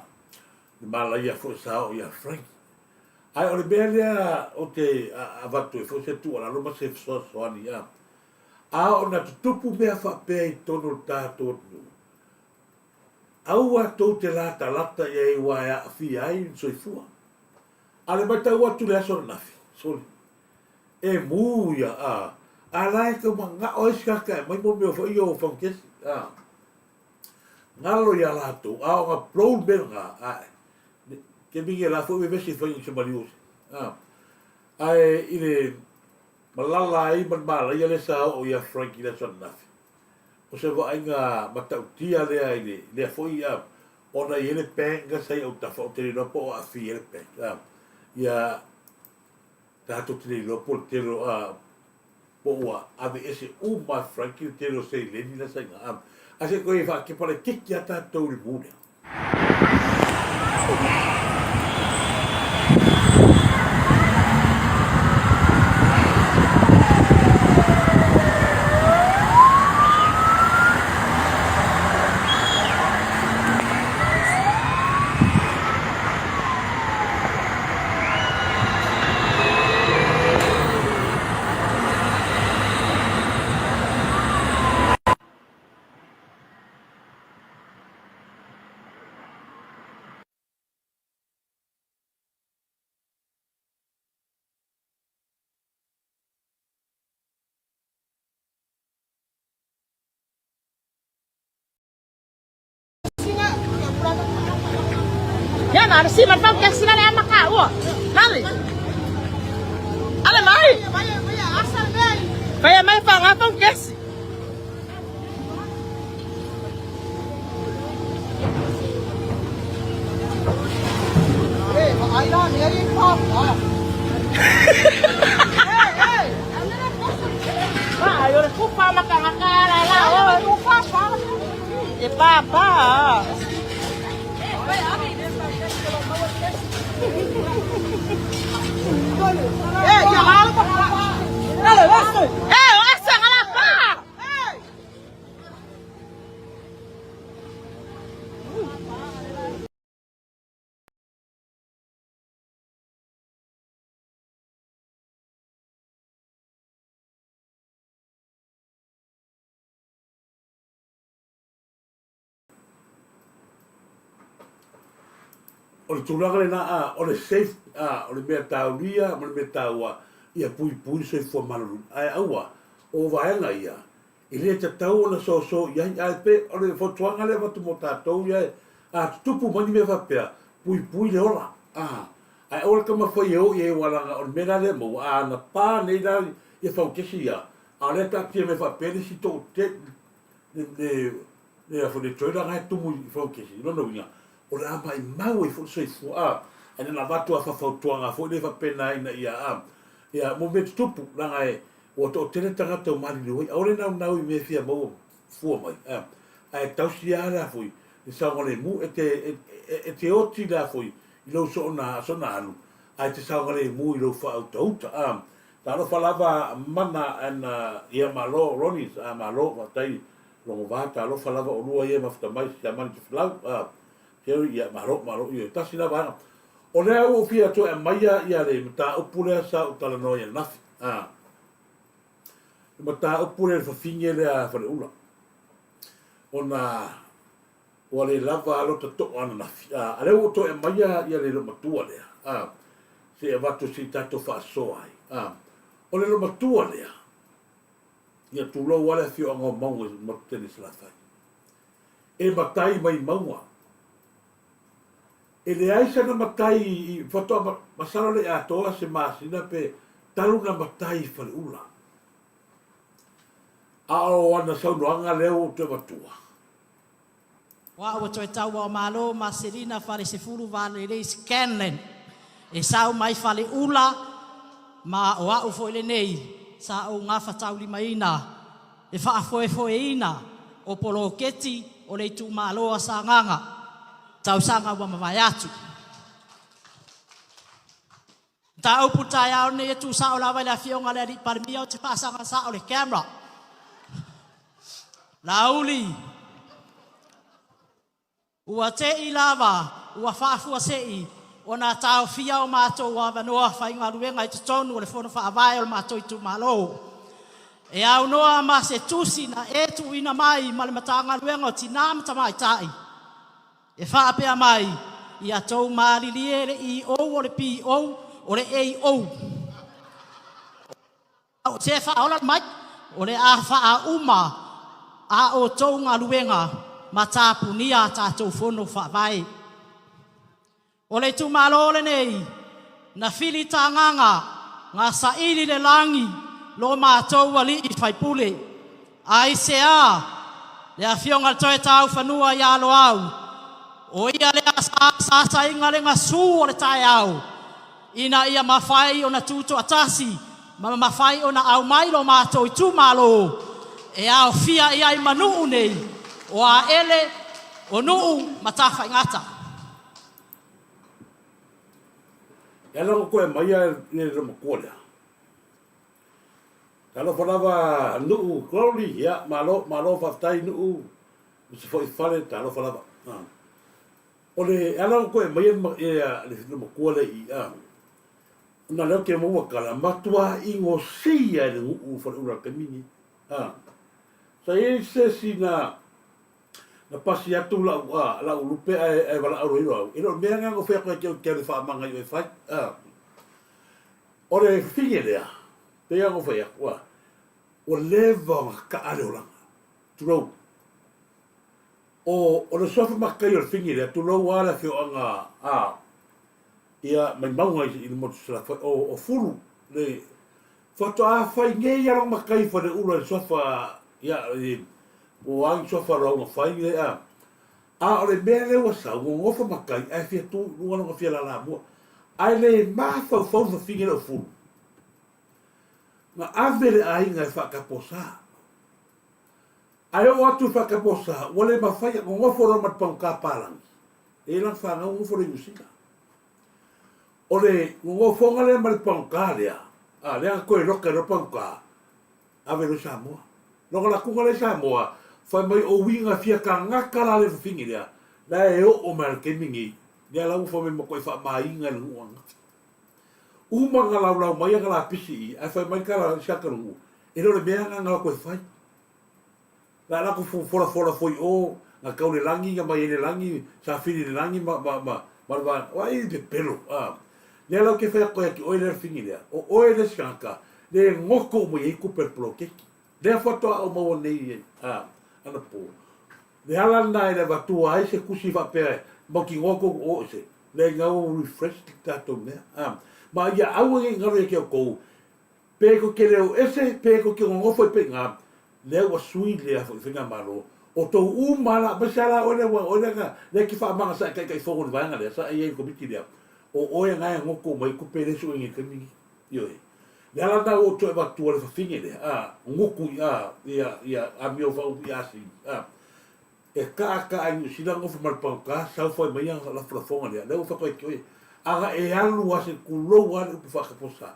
le malaia foi sa oo ia Frank. Ae o le mea lea ou te avatu ai foi se tuualalo ma se fesoasoani, a, a oo ina tutupu mea faapea i totonu o le tatou atunuu, Aua tou te latalata i ai aua e aafia ai le soifua. A le matau atu i le aso ananafi, sole, e mū ia, a, a la e tau manao ai se tagata e aumai mo mea foi ia o foundation, a. Galo iā latou, a o ga blow le mea lena, ae, ke mingi la foi vevesi fai i se maliu ose. A, ae i le malala ai ma le malaia lea sa oo ia Frank i le aso ananafi, o se vaaiga matautia lea i le, lea foi, a, ona e i ai le bank sa i autafa, ou te le iloa po o aafia ai le bank, a, ia, tatou te le iloa po o le tele o, a, po ua aveese uma e Frankie le tele o seleni la sa i ina. Ae se i toe faakepa laitiiti lava tatou i le mu lea. Ya na si man pau kesi na le maka ua. Nali. Ale mai. Vai mai pa nga pau kesi. Pa ayo le kupa maka ngaka la la o. E pa pa. Eh, asa ngala pa. O le tulaga lena, a, o le safe, a, o le mea taulia ma le mea taua, ia puipui le soifua maloloina. Ae aua, o vaega ia, e le tatau ona soso i ai, ae pe, o le fautuaga lea e avatu mo tatou ia, a tutupu mai ni mea faapea, puipui le ola, a, ae aua le taumafai e o i ai aua leaga o le mea la lea e maua, a na pa nei la ia fautesi ia, a o lea e taatia mai faapea le isi toatele, le, le, le, le, le trailer na e tumu i fautesi, lona uiga, o le a maimau ai foi le soifua, a, ae na ona avatu lava faafautuaga foi lea faapena ina ia, a, ia, mo mea tutupu, leaga e, ua toatele tagata ua maliliu ai, aua le naunau i mea e fia maua fua mai, a, ae tausi lava la foi le saogalemu, e te, e, e, e te oti la foi i lou soona, soona alu, ae te saogalemu i lou faautauta, a, talofa lava mana and, ia malo Ronnie, a, malo, faafetai Logova, talofa lava olua ia e mafuta mai Siamani Tofilau, a, Jerry, ia, malo, malo, ioe, tasi la vaega. O lea ua ou fia toe aumaia ia le mataupu lea sa ou talanoa ai ananafi, a, le mataupu lea le fafine lea a Faleula, ona ua le lava lota to'a ananafi, a, a lea ua ou toe aumaia ia le loomatua lea, a, se i avatu se i tatou faasoa ai, a, o le loomatua lea, Ia tulou lava le afioaga o Mauga i Matutele i Salafai. E matai mai mauga. E leai sana matai i faatoa masalo le i atoa se masina pe talu na matai i Faleula. A o ana saunoaga lea ua ou toe avatua. Ua ua toe taua o Malo ma Selina Falesefulu Valelei Scanlan e sau mai Faleula ma o a'u foi lenei sa ou gafataulimaina le faafoefoeina o poloketi o le itumalo a Sagaga tausaga ua mavae atu. Mataupu taeao lenei e tu sao lava i le Afioga i le Alii Palemia ou te faasaga sao le camera. Laauli, ua te'i lava ua faafuase'i ona taofia o matou avanoa faigaluega i totonu o le Fono Faavae o le matou itumalo. E aunoa ma se tusi na e tuuina mai ma le Matagaluega o Tina ma Tamaitai, E faapea mai, Ia tou malilie le EO o le PO o le AO. O se faaola mai, o le a faauma a outou galuega ma tapunia a tatou Fono Faavae. O le itumalo lenei na filitagaga ga saili le lagi lo matou alii faipule. Aisea le afioga i le toe taufanua ia Loau, o ia lea sa asaina le gasu o le taeao ina ia mafai ona tutoatasi ma mafai ona aumai lo matou itumalo e aofia i ai ma nuu nei o Aele, o Nuu ma Tafaigata. E ala ona toe aumaia le loomatua lea. Talofa lava Nuu Glory, ia malo, malo faafetai Nuu, uso foi fale, talofa lava. O le ala ona toe aumaia le loomatua lea i i, ona o lea ou te maua tala, matua igosia e le nuu Faleula i le taimi lenei. Sa i ai se isi na Na pasi atu lau, a, lau lupe ae, ae valaau loa i au. E le o le mea lena na ou fai atu ai te au te alu e faamaga i oe e fai. A. O le fafine lea, pei lava ona ou fai atu, a, ua leva ona taa le olaga. Tulou. O, o le suafa matai o le fine lea, tulou lava le afioaga, a, ia, Maimauga i, i le motu Salafai, o, o Fulu, le, faatoa fai nei lava lona matai i Faleula i le suafa, ia, i, Po o a ni suafa lauga fai le a. A o le mea lea ua sau, ua nofo matai ae fia tu i luga lona fia lalamua. Ae le mafaufau le fafine lea o Fulu. Na ave le aiga e faataposa. Ae oo atu i le faataposa, ua le mafai, nonofo loa ma le pagota palagi. E i ai lana fanau nonofo loa i Niu Sila. O le nonofoga lea ma le pagota lea, a, lea na toe loka ai loa le pagota, Ave loa i Samoa. Lona latuga lea i Samoa, fai mai o uiga fia tagata la le fafine lea, la e oo mai lava i le taimi nei, lea la ua fai mai matuai faamaina e le nuu ananafi. Uma ona laulau mai ana lapisi i i, ae fai mai le tala a isi tagata o le nuu, e le o le mea lena na o atu e fai. La latou folafola foi i o, na tau le lagi, na mai ai le lagi, sa fili le lagi ma, ma, ma, ma le vaega. O ai le pepelo, a. Lea la ou te fai atu ai ia te oe lea fafine lea, o oe le isi tagata, le goto uma i ai tupe a le poloketi. Lea faatoa ou maua nei, a, anapo. Le ala lena e le avatua ai se tusi faapea e mautinoa tou o ese, lea ina ua refresh le tatou mea, a. Ma ia aua ne i galo ia te outou, Pe tou te leo ese, pe tou te nonofo ai pea i ina, lea ua sui lea foi faigamalo, o tou uma la, aemaise lava la oe lea, aua o oe lea na, lea e te faamaga sa e taitaifono i le vaega lea, sa e i ai i le komiti lea, o oe na e goto uma ai tupe lea e sue nei i le taimi lenei. Ioe. Le ala lena ua ou toe avatua le fafine lea, a, gutu i, a, ia, ia amio faauu i Asi, a, e taataa i Niu Sila nofo ma le pagota, sau fai mai ana lafolafoga lea, lea ua fai atu ai te oe, ana e alu lava se tulou lava le upu faataposa,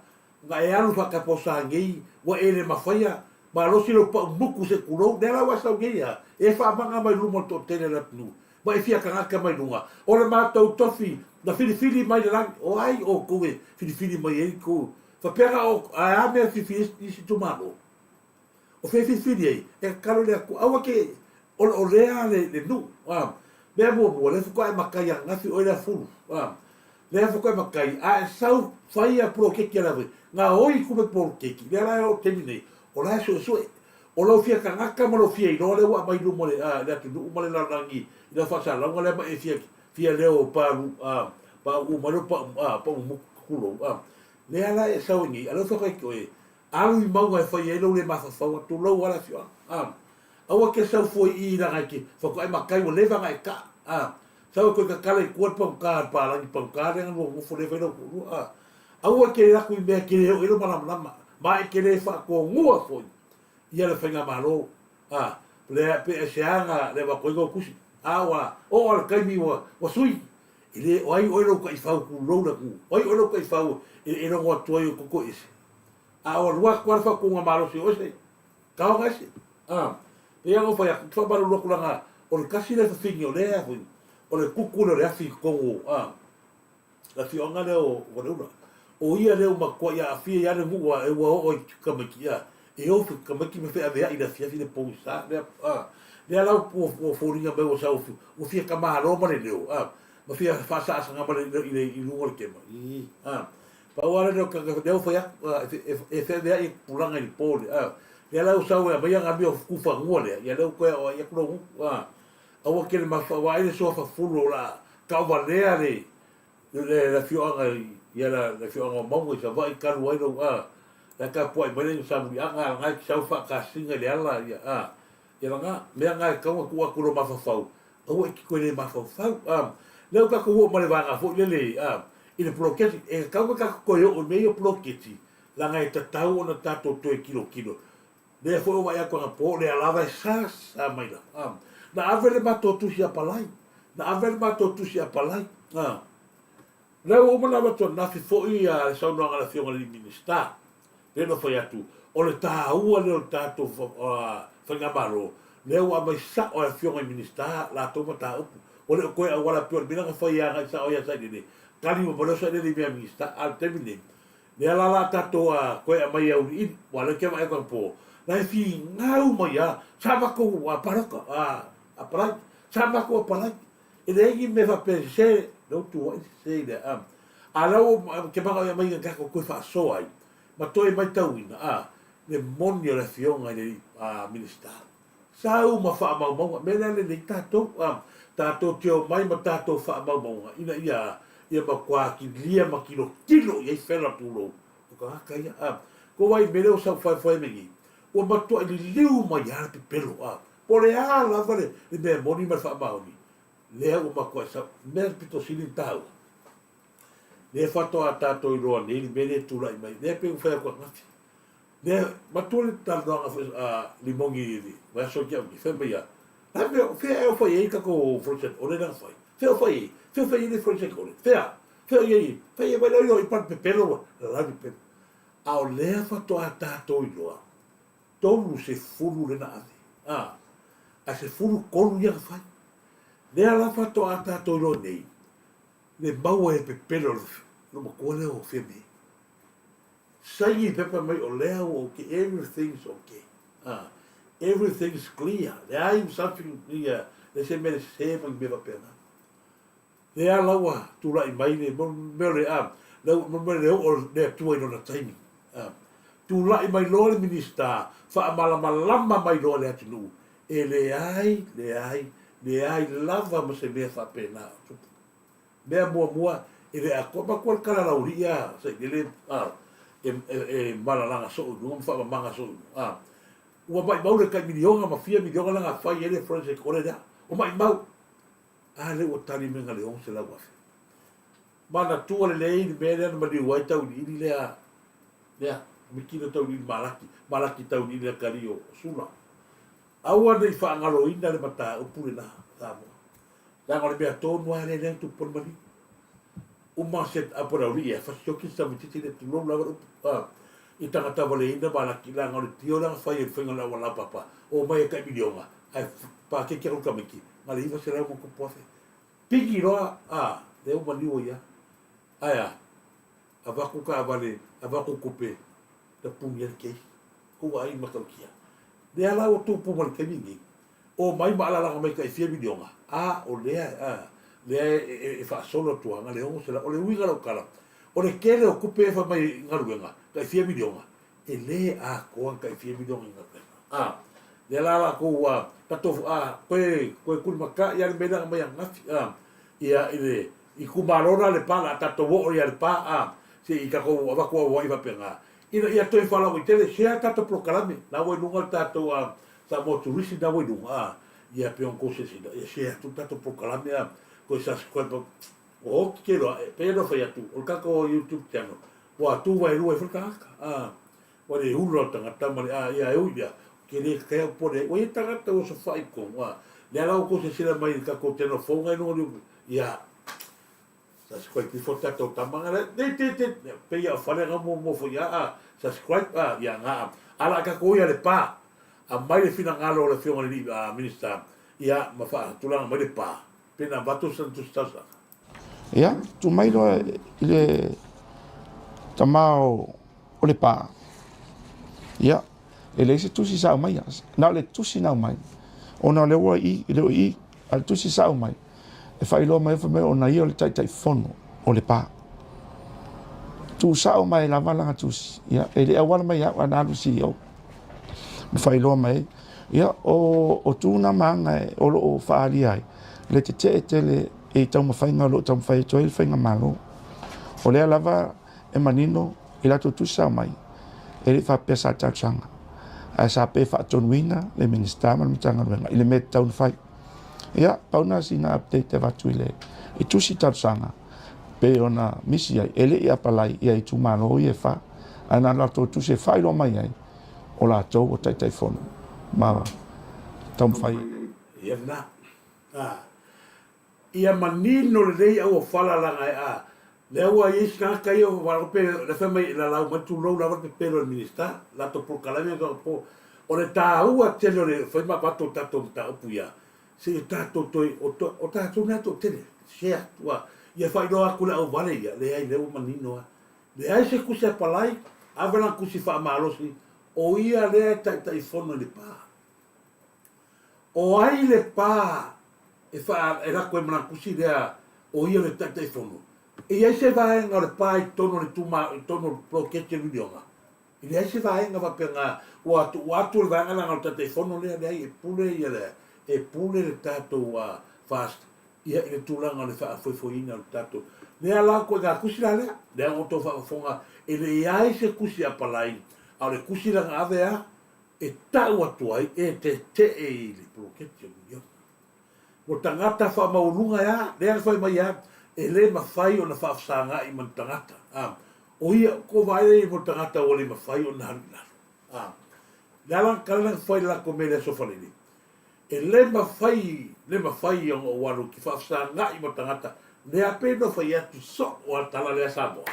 Na e alu faataposa nei, ua e le mafaia, malosi lou pau mutu se tulou, lea la ua sau nei a, e faamaga mai luma o le toatele o le atunuu, ma e fia tagata mai luga, o le matou tofi na filifili mai le lagi, o ai outou e filifili mai ai tou, faapea na o, ae a mea e filifili ai isi itumalo? O fea e filifili ai? E tatalo i le Atua, aua te oleolea le, le nuu, a. Mea muamua, lea faatoa e matai ananafi oe lea fulu, a. Lea faatoa e matai, a e sau fai ia poloketi a le ave, gaoi tupe poloketi, lea la e oo i le taimi nei, o la e suesue. O lou fia tagata ma lou fia iloa lea ua aumai i luma o le, a, le atunuu ma le lalolagi i lau faasalalauga lea ma e fia, fia leo palu, a, pauu mai lou pau, a, pau mutu, tulou, a. Lea la e sau ai nei, a lea ua fai atu ai te oe, Alu i mauga e fai ai lou le mafaufau atu lou ala afioaga. A. Aua ke sau fua i i leaga e te faatoa e matai ua leva ona e kaa. A. Sau e toe tatala i tua le pagota le palagi pagota lea na lua nofo lea fai lau toalua. A. Aua e te alu i mea e te le oo i ai lou malamalama ma e te le faatoanua foi ia le faigamalo. A. Lea pe aisea na le avatu ai lou tusi. A ua oo lava le taimi ua ua sui. E le o ai oe lou taifau tulou le atunuu. O ai oe lou taifau e e logo atu ai o toto ese. A ua alu atu lava le faaupuga malosi o ese, taoga ese. A, pei lava ona ou fai atu, ou te faamalulu atu leaga o le tasi lea fafine o lea foi, o le kuku lea o le afi i totonu o, a, le afioaga lea o Faleula. O ia lea ua matuai aafia ai lava le nuu a ua oo ai i tamaiti, a, e ofi tamaiti ma feaveai i le afiafi le pogisa lea, a, lea la ua, ua foliga mai ua sau, ua fia tamalo ma le leo, a, ma fia faasaasaga ma le, i le, i luga o le kema, ii, a. Pau lava lea o le tagata lea ua fai atu, e feaveai e tupulaga i le po lea. Lea la ua sau e aumai ana amio tufanua lea, ia lea ua toe aoai atu lou gutu. Aua ke le mafaufau, aua ai le suafa fulu o le a tauvalea le, le, le afioaga i, ia le, le afioaga o Mauga i Savaii talu ai lou, a, la e tapuai mai le Samuliaga a lena e te sau faakasina i le ala, ia, a, ia lena, mea na e tatau ona tuu atu i lou mafaufau, aua e te toe le mafaufau, a. Lea ua tatou oo ma le vaega foi lele, a, i le poloketi, e tatau ona tatou toe oo i mea ia o poloketi, leaga e tatau ona tatou toe tilotilo. Lea foi ua vaai atu anapo o lea lava e sa sa mai lava. A, na ave le matou tusi apalai. Na ave le matou tusi apalai. A, lea ua uma ona avatu ananafi foi a le saunoaga a le Afioga i le Minisita, lea na fai atu, o le taua lea o le tatou Faigamalo, lea ua aumai sao e Afioga i Minisita latou mataupu. Ua le o toe auala pei o le mea lea na fai agai sao ia Sailele, tali uma mai loa Sailele i mea a Minisita. A o le taimi lenei, Lea la la tatou a koe aumai auiliili, ua lea ke vaai atu po, la e finau mai a, sa matou a paloka, a apalai, sa matou apalai. E leai ni mea faapea e sese, lea ua tuuai le sese i le a. A lea ua ke manao e aumai ina tatou toe faasoa ai, ma toe maitauina a, le moni o le afioga i le Minisita. Sau ma faamaumauga, mea lea lelei tatou, a, tatou te omai ma tatou faamaumauga ina ia, ia matua kilia ma tilotilo i ai fela pulou o tagata ia, a. Ko wai mea lea ua sau foefoe mai nei, ua matuai liliu mai lava le pepelo, a. Po o le a lava le, le mea moni ma le faamaoni, lea ua matuai sau, mea pito sili ona taua, lea faatoa tatou iloa nei le mea lea e tulai mai, lea pei ona fai atu ananafi, Lea, matua le talanoaga foi a Limogi i le vaiaso tea nei, fai mai a, la mea, fea ea o fai ai le tatou forensic audit lea na fai? Fea o fai ai? Fea o fai ai le forensic audit? Fea? Fea o i ai? Fai ai mai lea i pa pepelo ua lalagi pepelo. A o lea faatoa tatou iloa, 30 lea na ave, a, ae 13 ia na fai. Lea la faatoa tatou iloa nei, le maua e pepelo le matua lea o Fiame. Saini pepa mai o lea ua ok everything's ok ah everything's clear leai ma something ia leai se mea le sese ma ni mea faapena. Lea la ua tulai mai le mea o le ah le mea le oo le Atua i lona taimi ah tulai mai loa le Minista faamalamalama mai loa le atunuu e leai leai leai lava ma se mea faapena o tupu. Mea muamua, e le atoa matua le tala laulii a Sailele a, e, e, e malalaga soo i luga ma faamamaga soo i luga. A, ua maimau le tai miliona ma fia miliona lea na fai ai le forensic audit lea. Ua maimau. A lea ua tali mai na le 600,000. Manatua lelei le mea lea na maliu ai tauiliili lea, lea, Mikina tauiliili Malaki, Malaki tauiliili le atalii o Sula. Aua ne i faagaloina le mataupu lena, Samoa. Leaga o le mea tonu lava lea lea na tupu ai le maliu. Uma set up o le aualii e fasioki le tamaitiiti lea, tulou lava le upu, a, i tagata valeina ma alaki, leaga o le tio lea na fai e le faiga o le auala laupapa, omai e tai miliona, ae pakeke atu le tamaiti, na o le 900 ma tupu afe. Piki loa, a, lea ua maliu ai lava. Ae a? Avatu taavale, avatu tupe, tapuni ai le case. Kou vaai i matautia. Lea la ua tupu ma le taimi lenei. Omai ma alalaga mai tai fia miliona, a o lea, a, lea e, e, e faasolo atu lava, na le 600. O le uiga o lau tala, o le tele o tupe e fai mai i galuega, tai fia miliona, e le atoa ni tai fia miliona i galuega. A, lea la latou ua, tatou, a, toe, toe tulimata'i lava le mea lea na aumai ananafi, a, ia, i le itumalo la Lepa, o le a tatou oo ia Lepa, a, se i tatou avatu auauai faapena, ina ia toe faalauaitele, share tatou polokalame, la ua i luga le tatou, a, Samoa Turisi na ua i luga, a, ia pei ona tou silasila, ia share atu le tatou polokalame a, toe subscribe atu. Ua oti ke loa, e pei ona fai atu, o le tatou YouTube channel, ua tuvaelua ai foi le tagata, a, ua le ula le tagata ma le, a, ia e ui lea, ke le kea u pone ai, ua i ai tagata ua sofai i totonu, a, lea la ua tou silasila mai i le tatou channel fou na i luga o le YouTube, ia, Subscribe ifo tatou tama nga te te te pe ia fale nga mo mo fo ia a subscribe a ia nga ala ka ko ia le pa a mai le finagalo o le afioga i le minister ia ma fa tulaga mai le pa pe na vatu san tu tausaga. Ia, tu mai loa i le tama o le pa. Ia, e leai se tusi sa aumaia. Na o le tusi na aumai, ona o lea ua i, e le o i, a le tusi sa aumai, e faailoa mai fai mai ona ia o le Taitaifono o Lepa. Tuusao mai lava lana tusi, ia, e le auala mai au, ana alu CEO. Ma faailoa mai ai. Ia, o, o tu na ma aga o lo o faaalia ai le tetee tele i taumafaiga o lo o taumafai atu ai le faigamalo. O lea lava e manino i latou tusi sa aumai, e le i faapea sa talosaga, ae sa pe faatonuina le Minisita ma le Matagaluega i le mea e tatau ona fai. Ia, pau na sina update e avatu i le i tusi talosaga pei ona misi ai, e le i apalai ia itumalo ia e fa, ae na latou tusi e faailoa mai ai o latou o Taitaifono ma taumafai. Ia lena. A. Ia manino lelei auofala laga e a. Lea ua i ai sina ia ua faalogo pe le fai mai lalau mai tulou lava le pepelo e le Minista, latou polokalame ma po. O le taua tele o le fai ma avatu o tatou mataupu ia, se i tatou toe, o, to, o tatou na toatele, share atu a. Ia faailoa atu le auvale ia, leai lea ua manino a. Leai se kusi a palai, ave lana kusi faamalosi, o ia lea e taitaifono i le pa. O ai le pa e faa e lako ai ma lana tusi lea o ia le Taitaifono? E i ai se vaega o le pa i totonu o le itumalo, i totonu o le poloketi o le miliona? E leai se vaega faapena ua tuu atu le vaega leaga o le Taitaifono lea, leai e pule ia le e pule le tatou FAST ia i le tulaga o le faafoefoeina o le tatou lea la ituaiga tusi la lea, lea ua outou faafofoga e leai se tusi apalai a o le tusi la na ave a e tau atu ai e tetee i le poloketi o le miliona. Ua tagata faamaualuga e a? Lea na fai mai e a? E le mafai ona faafesagai ma ni tagata. A, o ia, ko vaai lea i mo tagata ua le mafai ona alu i lalo. A, le ala kala na fai le latou mea i le aso Faraile, e le mafai, le mafai ona ou alu ki faafesagai ma tagata, lea pei ona fai atu soo a tala lea Samoa.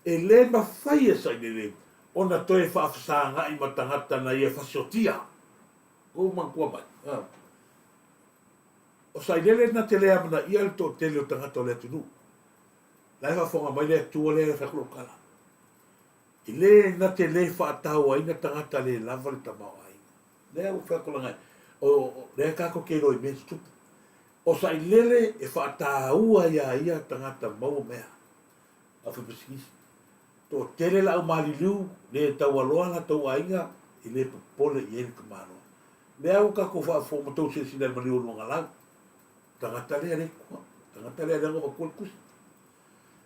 E le mafai e Sailele ona toe faafesagai ma tagata na ia fasiotia. Kou manatua mai, a. O Sailele na te le amanaia le toatele o tagata o le atunuu. La e faafofoga mai le Atua lea e fai atu lau tala. E le na te le faatauaina tagata le lava le tamaoaiga. Lea ua fai atu laga, o, o, lea tatou te iloa i mea tutupu. O Sailele e faataua ia ia tagata maua mea. Au faipisinisi. Toatele le au maliliu le taualoa latou aiga e le popole i ai le tamaloa. Lea ua tatou faafofoga ma tou silasila i le maliu o Luagalau. Tagata lea le tua. Tagata lea lea ua avatua le tusi.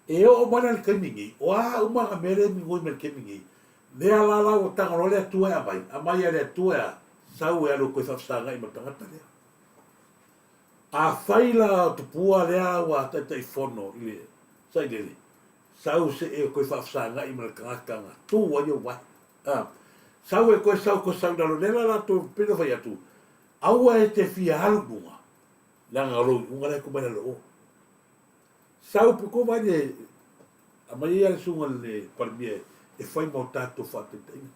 E oo mai la i le taimi nei, o a uma ana mea lea e migoi mai i le taimi nei, lea la la ua tago loa le Atua e aumai, aumai a le Atua e a? Sau e alu e toe faafesagai ma le tagata lea. Afai la o tupua lea ua Taitaifono i le Sailele, Sau se e toe faafesagai ma le tagata na tu ai ou vae. A, sau e toe sau toe sau i lalo, lea la latou pei ona fai atu, aua e te fia alu i luga, leaga o lou iuga la e tuu mai lalo o. Sau pe tou vaai le, aumai ai le susuga i le Palemia e fai ma o tatou faataitaiga.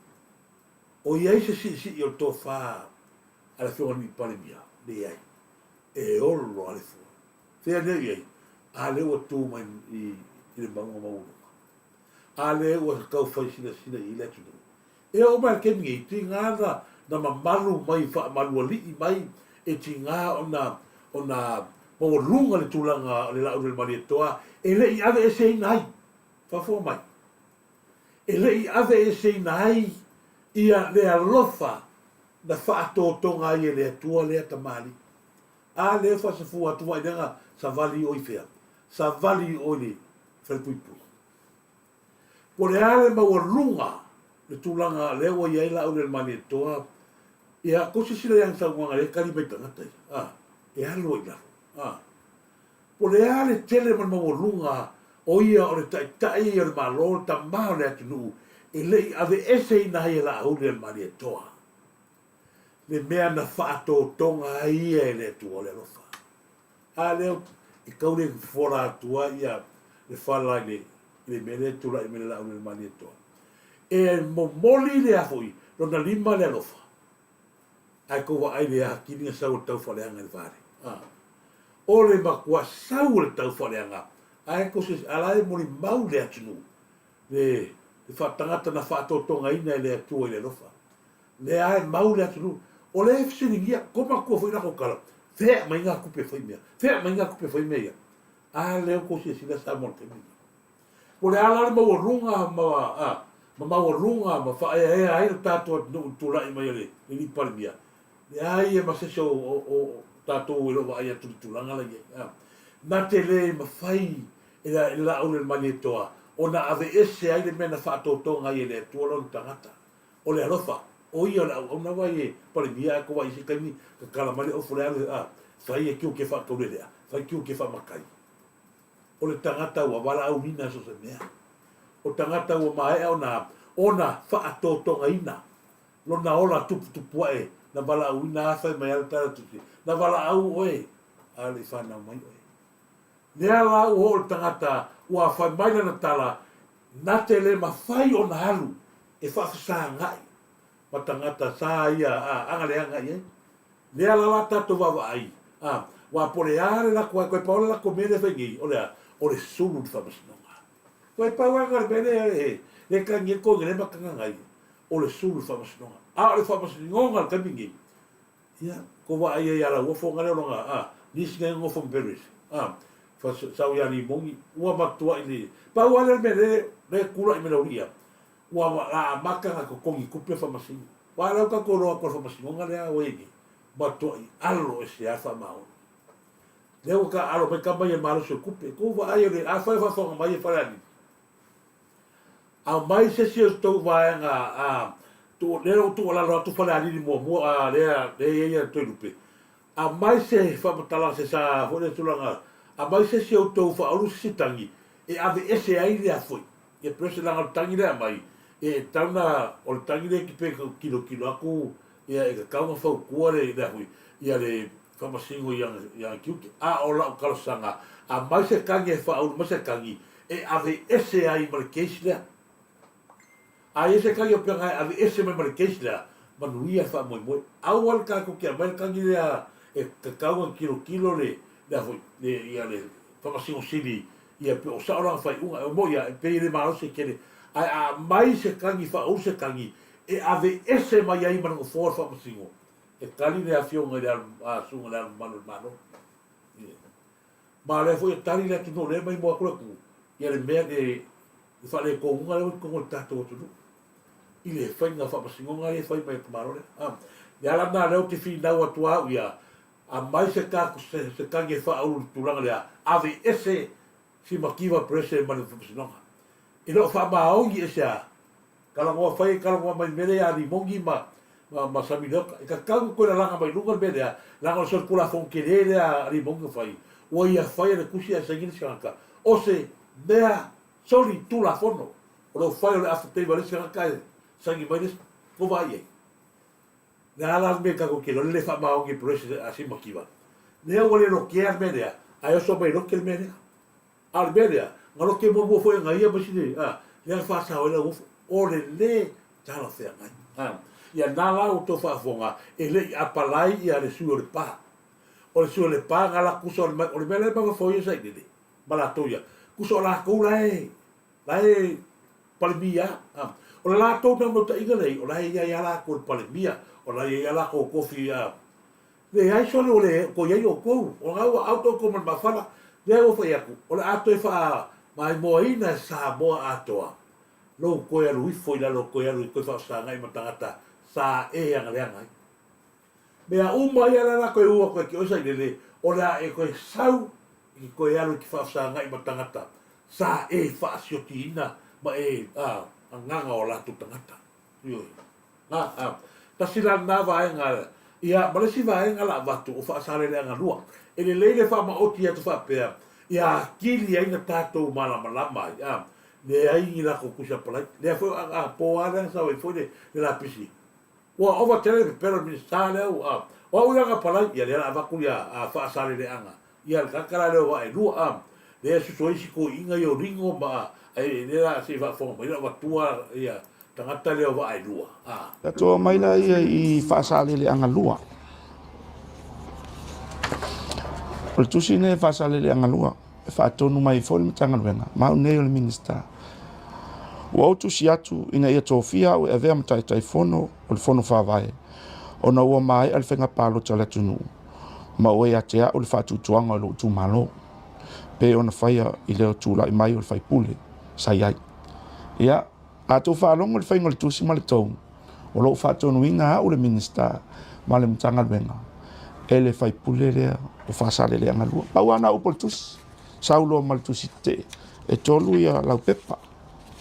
O i ai se siisii o le tofa a le afioga i le Palemia? Leai. E olo lava le fua. Fea lea i ai? A lea ua tu mai i le mauga maualuga. A lea ua tau fai silasila i ai le atunuu. E oo mai i le taimi nei, tiga na, na mamalu mai faamalualii mai, e tiga ona, ona maualuga le tulaga o le Laulu o le Malietoa e le i aveeseina ai. Faafofoga mai. E le i aveeseina ai ia le alofa na faatotoga ai e le Atua lea tamalii. A lea faasafua atu vai lea savali oi fea? Savali oi le falepuipui. Po le a le maualuga le tulaga lea ua i ai Laaulialemalietoa, ia kou silasila i ana saunoaga lea e tali mai tagata ia, a, e alu ai i lalo, a. Po le a le tele ma le maualuga o ia o le taitai o le Malo, le tama o le atunuu, e le i aveeseina ai e Laaulialemalietoa. le mea na faatotoga ai ia e le Atua o le alofa. A lea e tau le fola atu ai ia le fala i le, i le mea lea e tulai mai le laau le Malietoa. E momoli le a foi, lona lima le alofa. Ae tou vaai le atili na sau o le taufaaleaga i le vale. A. O le matua sau o le taufaaleaga, ae tou se, a la e molimau le atunuu, le, le faatagata na faatotogaina e le Atua i le alofa. Lea e mau le atunuu. O lea e fesiligia, ko matua foi lako tala, fea mai ngā tupe fai mea, fea mai ngā tupe fai mea ia. A lea tou silasila Samoa i le taimi lenei. Po o le a la le maualuga ma, a, ma maualuga ma faaeaea ai le tatou atunuu i le tulai mai o le alii Palemia, Leai e ma se isi o, o, o tatou e le o vaai atu i le tulaga la i ai. A. Na te le mafai e le, e le laau le Malietoa ona aveese ai le mea na faatotoga ai e le Atua lona tagata. O le alofa, o ia o le auauna vai e Palemia ae ko vai i se taimi tatala mai le ofo le alu a fai e tiute faataulelea, fai tiute faamatai. O le tagata ua valaauina so o se mea. O tagata ua maea ona ona faatotogaina lona ola tuputupuae na valaauina a fai mai a le tala tusi, na valaau oe a le i fanau mai oe. Lea la ua oo le tagata ua fai mai lana tala, na te le mafai ona alu e faafesagai ma tagata sa ia a aga leaga i ai. Lea la la tatou vaavaai, a, ua po le a le lako ai, koe pau le lako mea lea fai nei, o le a? O le sulu i le faamasinoga. Koe pau aga le mea lea e le tagi ai koe le ma tagaga ai, o le sulu i le faamasinoga. A o le faamasinoga le taimi nei, Ia, ko vaai ai ia Lauofo nga lea o lona, a, nisi nga nofo ma Berries, a, fa sau ia Limongi, ua matuai le, pau lava lea o le mea le, le kula'i mai lau alii ia, ua la amata na totogi tupe faamasino. Aua o lea ua tatou iloa atu o le faamasinoga lea ua i ai nei, matuai alo ese lava le faamaoni. Lea ua taaalo mai tama ia i le malosi o tupe. Tou vaai o le, afai o faafofoga mai e Falealili, Aumai se isi o tou vaega a tuu lea ua tuualalo atu Falealili muamua a lea lea i ai a Toelupe. Aumai se faamatalaga se sa foi lea tulaga aumai se isi o outou faaulu se isi tagi e aveese ai lea foi ia pressure leaga o le tagi lea aumai e tatau na o le tagi lea e pe tilotilo atu ia e tatau na fautua le lea foi ia le Faamasino i ana tiute. A o lau talosaga, aumai se tagi e faaulu mai se tagi e aveese ai ma le case lea. A i ai se tagi o pea e aveese mai ma le case lea, manuia le faamoemoe. Aua le tatou te aumai le tagi lea e tatau ona tilotilo le, lea foi, le, ia le Faamasino Sili ia pe o sao lana faaiuga. E moni ia, e pei e le malosi e tele, ae a aumai se tagi, faaulu se tagi e aveese mai ai ma le nofoa o le Faamasino, E tali le Afioga i le Susuga i le Ao Mamalu o le Malo. Ma o lea foi e tali le atunuu lea e maimoa atu le atunuu ia le mea le faaletonuga lea ua i totonu o le tatou atunuu i le faiga faamasinoga ia e fai mai e le Malo lea. A, le ala lena lea ou te finau atu au ia, aumai se se tagi e faaulu i le tulaga lea, aveese si mativa perese ma le faamasinoga. E le o faamaoni ese a Talanoa fai e talanoa mai mea lea ia Limogi ma ma Samilioka. E tatau ona toe lalaga mai luga le mea lea, leaga o le solitulafono tele lea a Limogi na fai, ua ia faia le tusi ae saini le isi tagata. O se mea solitulafono o lo o fai o le affidavit a le isi tagata ae saini mai le isi. Ua vaai i ai? Le a la le mea tatou te iloa le le faamaoni e Perez a si mativa? Lea ua le lotea le mea lea, ae oso mai lote le mea lea. A o le mea lea, na lote muamua foi e na ia ma isi le, a, lea na faasao ai Lauofo, o le le talafeagai. A, ia na la outou faafofoga, e le i apalai ia le sui o Lepa. O le sui o Lepa na la tusa o le, o le mea la e mafaufau ai Sailele ma latou ia, tusa o latou la e, la e Palemia. A, o le latou naunautaiga lea, o la e i ai lava latou i le Palemia, o la e i ai lava latou tofi, a, Leai sole ua le toe i ai outou, o lena ua out outou ma le mafala, lea ua fai atu, o le a toe faamaimoaina e Samoa atoa lou toe alu ifo i lalo toe alu e toe faafesagai ma tagata sa e agaleaga ai. Mea uma ia la la toe u atu ai ki oe Sailele, o le a e toe sau i ke toe alu e te faafesagai ma tagata sa e faasiotiina ma e agaga o latou tagata. Ioe. A, a. Tasi la lena vaega, ia, ma le isi vaega la avatu, o Faasaleleaga 2. E lelei le faamaoti atu faapea, ia atili ai na tatou malamalama ai, a, leai ni latou tusi apalai. Lea foi, a, a, po lava lea na sau ai foi le, le lapisi. Ua ova tele le pepelo i le Minisita lea ua, a, o au ia na apalai, ia lea la avatu ia, a, Faasaleleaga. Ia, le tagata la lea o vaa e lua, a, lea e susu ai isi toeaiina ia o Ringo ma, a, e, lea la se i faafofoga mai, la avatua ia tagata lea o vaa e lua, a. Tatou omai laia i Faasaleleaga 2. O le tusi lenei a Faasaleleaga 2 e faatonu mai ai foi le Matagaluega ma au nei o le Minisita. Ua ou tusi atu ina ia tofia au e avea ma Taitaifono o le Fono Faavae ona ua maea le faiga palota a le atunuu ma ua ia te au le faatuatuaga o lou itumalo pei ona faia i le tulai mai o le faipule sa i ai. Ia, a outou faalogo i le faiga o le tusi ma le tone, O lo o faatonuina au le Minisita ma le Matagaluega e le faipule lea o Faasaleleaga 2. Pau lava na upu o le tusi, sau loa ma le tusi tetee, e tolu ia laupepa.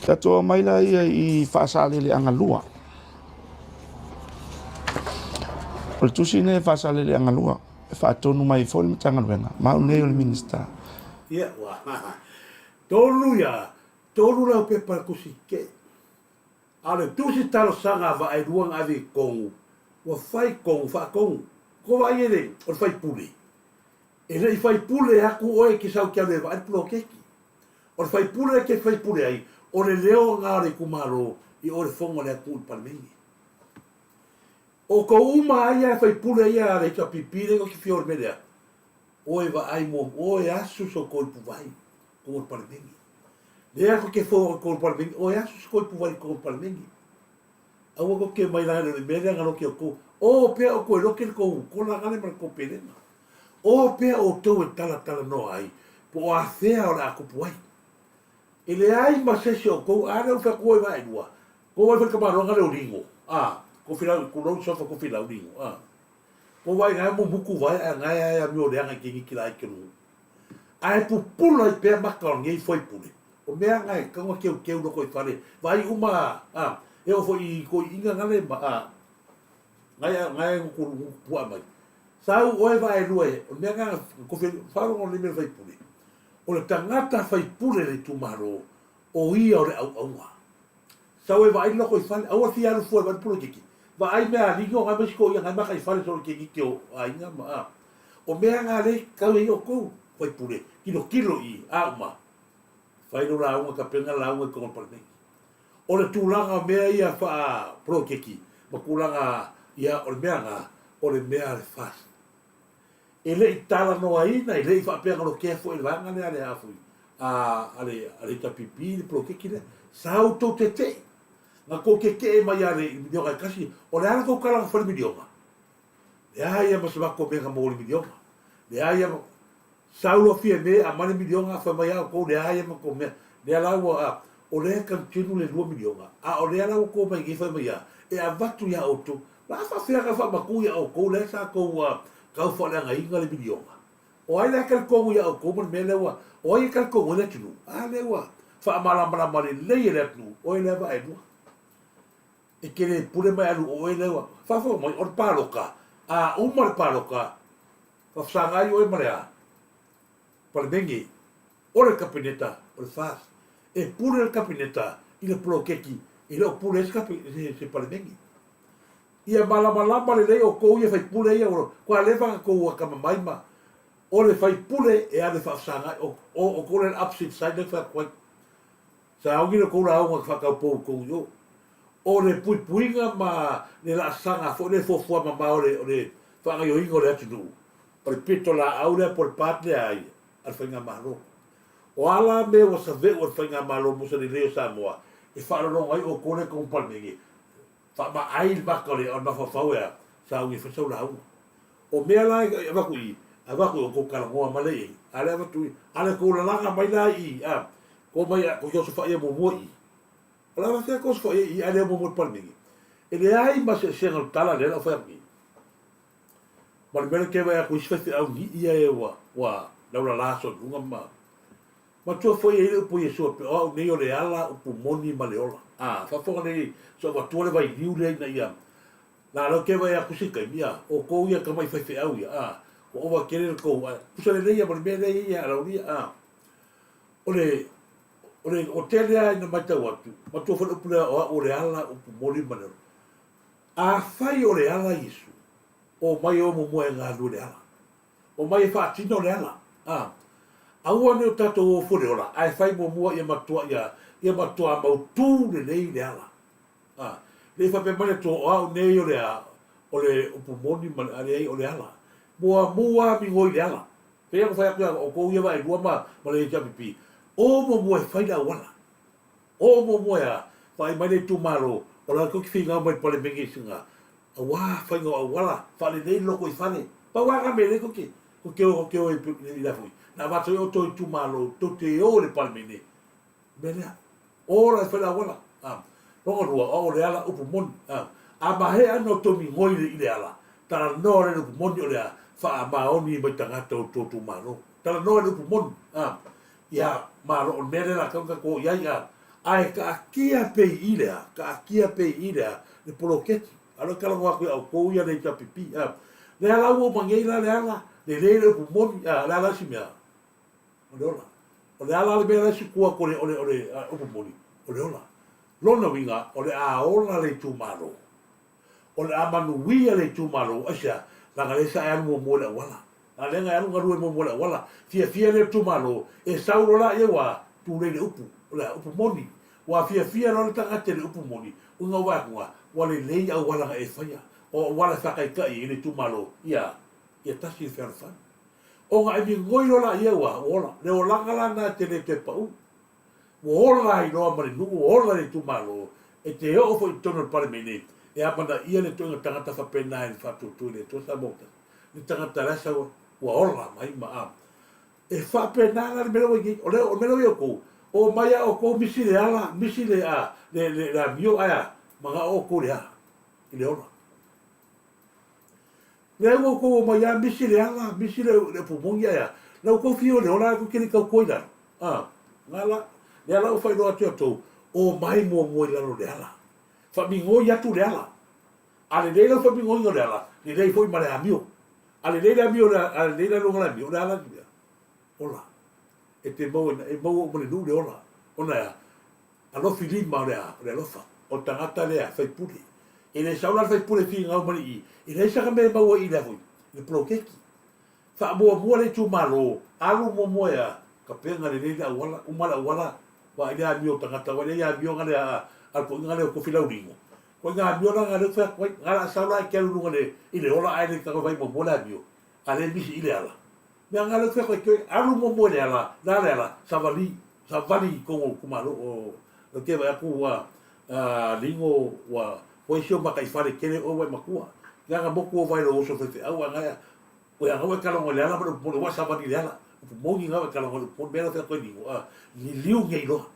Tatou omai laia i Faasaleleaga 2. O le tusi lenei a Faasaleleaga 2 e faatonu mai ai foi le Matagaluega ma au nei o le Minisita. Ia, ua tolu ia, tolu laupepa le tusi tetee. A o le tusi talosaga a Vaaelua na ave i totonu, ua fai tonu, faatonu. Ko vaai e le, o le faipule. E le i faipule atu oe e te sau e te alu e vaai le poloketi. O le faipule e te faipule ai, o le leo na o le itumalo i o i le fono a le atunuu i le Palemene. O tou uma lava ia faipule ia a le HRPP lea tou te fia o i le mea lea, o e vaai muamua, o e asu so tou ipuvai i totonu o le Palemene. Lea tou te fou atu i totonu o le Palemene, o e asu so tou ipuvai i totonu o le Palemene. Aua tou te omai leaga e le o le mea lea na lote outou. O pea outou e lote le tou tolaga lea ma le tou pelega. O pea outou e talatalanoa ai po o afea o le a tupu ai. E leai ma se isi o outou, a lea ua fai atu oi vaelua, kou vaai foi i le tamaloaga lea o Ligo, a, kou filau, tulou le sofa kou filau Ligo, a. Kou vaai na e mumutu vae ae na e amio leaga i keniki la i ke nuu. Ae pupula ai pea maka o lenei faipule, o mea na e tatau ona teuteu loko i fale, vaai uma, a, e oo foi i toeiina na le ma, a, na e gutu puaa mai. Sau oe vaelua e, o le mea na na kofi ai, faalogo lelei mea o le faipule. O le tagata faipule i le itumalo, o ia o le auauna. Sau e vaai le lotoifale, aua le fia alu fua e vaai le polokiki. Vaai mea a Ligo na ma isi toeaiina na e mataifale solo i keniki o aiga ma a. O mea na lea e tatau ai outou faipule, tilotilo i i, a uma, fai lou lauga, tapena le lauga i totonu o le Palemene. O le tulaga o mea ia faa poloketi ma tulaga ia o le mea na, o le mea a le FAST. E le i talanoaina, e le i faapea na lotea foi e le vaega lea a le a foi, a, a le, a le HRPP le poloketi lea. Sa outou tetee. Na tou tetee mai lava i le miliona e tasi. O le a la tou tala na fai i le miliona? Leai lava ma se matou mea na maua i le miliona. Leai lava ma... Sau loa Fiame aumai le miliona fai mai a outou leai lava ma tou mea. Lea la ua, a, o lea e continue le $2 miliona, a o lea la ua tou omai nei fai mai a, e avatu ia outou. O le a faafefea ona faamatu ia outou lea sa tou tau faaleagaina le miliona? O ai la e talitonu ia outou ma le mea lea ua, o ai e talitonu ai le atunuu? A lea ua faamalamalama lelei e le atunuu, oe lea vaelua. E te le pule ma e alu o oe lea ua faafofoga mai, o le palota, a uma le palota, faafesagai oe ma le a? Palemene, o le Kapeneta, o le FAST. E pule le Kapeneta i le poloketi, e le o pule ai se, se Palemene. Ia malamalama lelei outou ia faipule ia, ua leva ona tou atamamai ma o le faipule e alu e faafesagai, o, o outou lea le opposite side lea e fai atu ai. Sauni le tou lauga faataupou i tou i o. O le puipuiga ma le laasaga foi lea e fuafua mamao o le faagaoioiga o le atunuu, o le pitolaau lea po o le part lea ai a le Faigamalo. O a la mea ua saveu e le Faigamalo mo se lelei o Samoa e faalologo ai outou lea i totonu o le Palemene, faamaai le maka o le mafaufau e a, sauni e fai sau lauga. O mea la e avatu i i, avatu i outou talanoa mai la i ai, a o lea avatu i, a o le tou lalaga mai la i i, a, tou omai tou te osofaia muamua i i. O le a faafefea tou osofaia i i ae le o muamua i le Palemene? E leai ma se eseesega o le tala lea la ua fai atu nei. Ma le mea lea ou te vaai atu i isi faifeau ni'i ia e ua, ua laulala soo i luga ma, Matua foi e i ai le upu a Iesu a o au nei o le ala, upu moni ma le ola. A, faafofoga nei, so avatua le vailiu lea ina ia, la lea ou te vaai atu se taimi, a, outou ia tamai faifeau ia, a, ua ova tele le tou, ae pusa lelei ia ma le mea lea e i ai ia Laulia, a. O le, o le, o tele lava ina matau atu, matua foi le upu lea o au o le ala, upu moni ma le ola. Afai o le ala Iesu, omai e o muamua e galulue i le ala. Omai e faatino le ala. A. Aua ne o tatou o fua le ola, ae fai muamua ia matua ia, ia matua mautū lelei le ala. A. Le i faapea mai le Atua, o au nei o le a, o le upu moni ma le, a leai, o le ala. Muamua migoi le ala. Pei ona fai atu ia outou ia vaelua ma, ma le HRPP, o muamua e fai le auala. O muamua e a, vaai mai le itumalo, o la tou te finau mai le Palemene i sina, Aua faiga o auala, faalelei le lotoifale. Pau lava na mea lelei tou te, tou te o, te o i la foi. Na avatu ai outou itumalo, tou te o i le Palemene. O le mea lea. O la e fai le auala. A. Lona lua, o au o le ala, upu moni. A. A mahea ana outou migoi i le ala, talanoa le upu moni o le a faamaoni mai tagata o outou itumalo. Talanoa le upu moni, a. Ia, malo, o le mea lea la tau tatou o i ai, a. Ae taatia pei i le a, taatia pei i le a, le poloketi. A o lea ou te talanoa atu ia outou ia le HRPP, a. Lea la ua uma nei la le ala, lelei le upu moni, a, o le a la isi mea? O le ola. O le a la le mea la e siku atu o le, o le, o le upu moni? O le ola. Lona uiga, o le a ola le itumalo. O le a manuia le itumalo, aisea? Leaga lea sa e alu muamua i le auala. A lea na e alu galue muamua i le auala. Fiafia lea itumalo, e sau loa laia ua tulei le upu, o le a? Upu moni. Ua fiafia loa le tagata i le upu moni, uiga ua vaai atu, ua lelei auala na e faia. O auala e faataitai ai le itumalo, ia, ia tasi le fealofani. Ona e migoi loa laia ua ola. Le olaga la lena e te le toe pau. Ua ola ai loa ma le nuu, ua ola le itumalo, e te oo foi i totonu o le Palemene, e amanaia le ituaiga tagata faapena i le faatuatua i le Atua Samoa ua tasi. Le tagata la e sau ai, ua ola mai ma a. E faapena la le mea lea ua i nei. O le mea lea ua i outou, omai lava outou misi le ala, misi le a, le, le, le amio ae a, manao outou i le a? I le ola. Lea ua outou omai lava misi le ala, misi le upu moni ae a, la outou fia o le ola ae tou te le i tautua i lalo. A, nga la, lea la ua faailoa atu ia outou, omai muamua i lalo o le ala. Faamigoi atu le ala. A lelei lau faamigoiga o le ala, lelei foi ma le amio. A lelei le amio, a lelei le aluga o le amio, o le ala le mea. Ola. E te maua, e maua uma i le nuu le ola. Ona e a? Alofi lima o le a? O le alofa. O le tagata lea, faipule. E le sau la le faipule e finau mai i i, e leai sana mea e maua i i le a foi? I le poloketi. Faamuamua le itumalo, alu muamua e a? Tapena lelei le auala, uma le auala, vaai le amio o tagata, vaai le amioga lea a le toeaina lea o Tofi Laulino. Ituaiga amio la lena lea ou te fai atu ai. Na o le a sau la e te alu i luga i le ola ae le tago e vaai muamua le amio, a lea e misi i le ala. Mea nga lea ou te fai atu ai, alu muamua i le ala, le a le ala? Savali, savali i totonu o le itumalo o ou te vaai atu ua lino ua fai si o mataifale tele oe ua e matua. Leaga motu o vai lou oso faifeau a gaea oe a ua e kalogo i le ala ma le upu moni ua savali i le ala. Upu moni nga ua e kalogo i le upu moni mea la fai atu ai lino a liliu nei loa.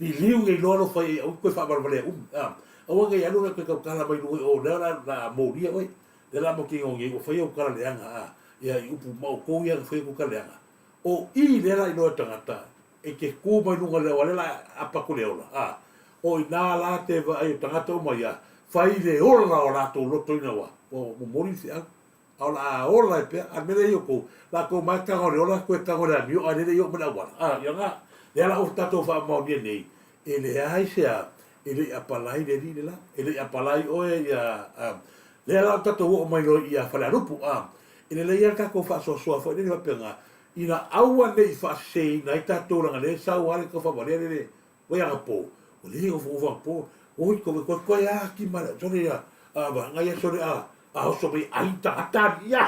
Liliu nei loa lou fai ai aua toe faavalevalea umi a aua nei alu toe tautala mai luga i o lea la a molia oe. Lea la mautinoa nei ua fai au tala leaga a ia i upu ma outou ia na fai atu tala leaga. O i lea la iloa e tagata e te tu mai luga lea aua lea la apa atu le ola a o ina la te vaai o tagata uma ia fai le ola o latou loto ina ua ua momoli le feau a o le a ola ai pea a le mea lea i outou latou mai tago le ola toe tago le amio a lele i oo mai le auala a ia na lea la ua tatou faamaonia nei e leai se a e le i apalai le alii le la e le i apalai oe ia a lea la ua tatou oo mai loa ia Falealupo a e lelei lava le tatou faasoasoa foi lele faapena Ina aua ne i faaseseina ai tatou leaga lea e sau lava le taufavalea lele oi anapo, ua le nofonofo anapo, oi koe koe koe a ki ma le sole ia a vaega ia sole a a oso mai ai tagata alii ia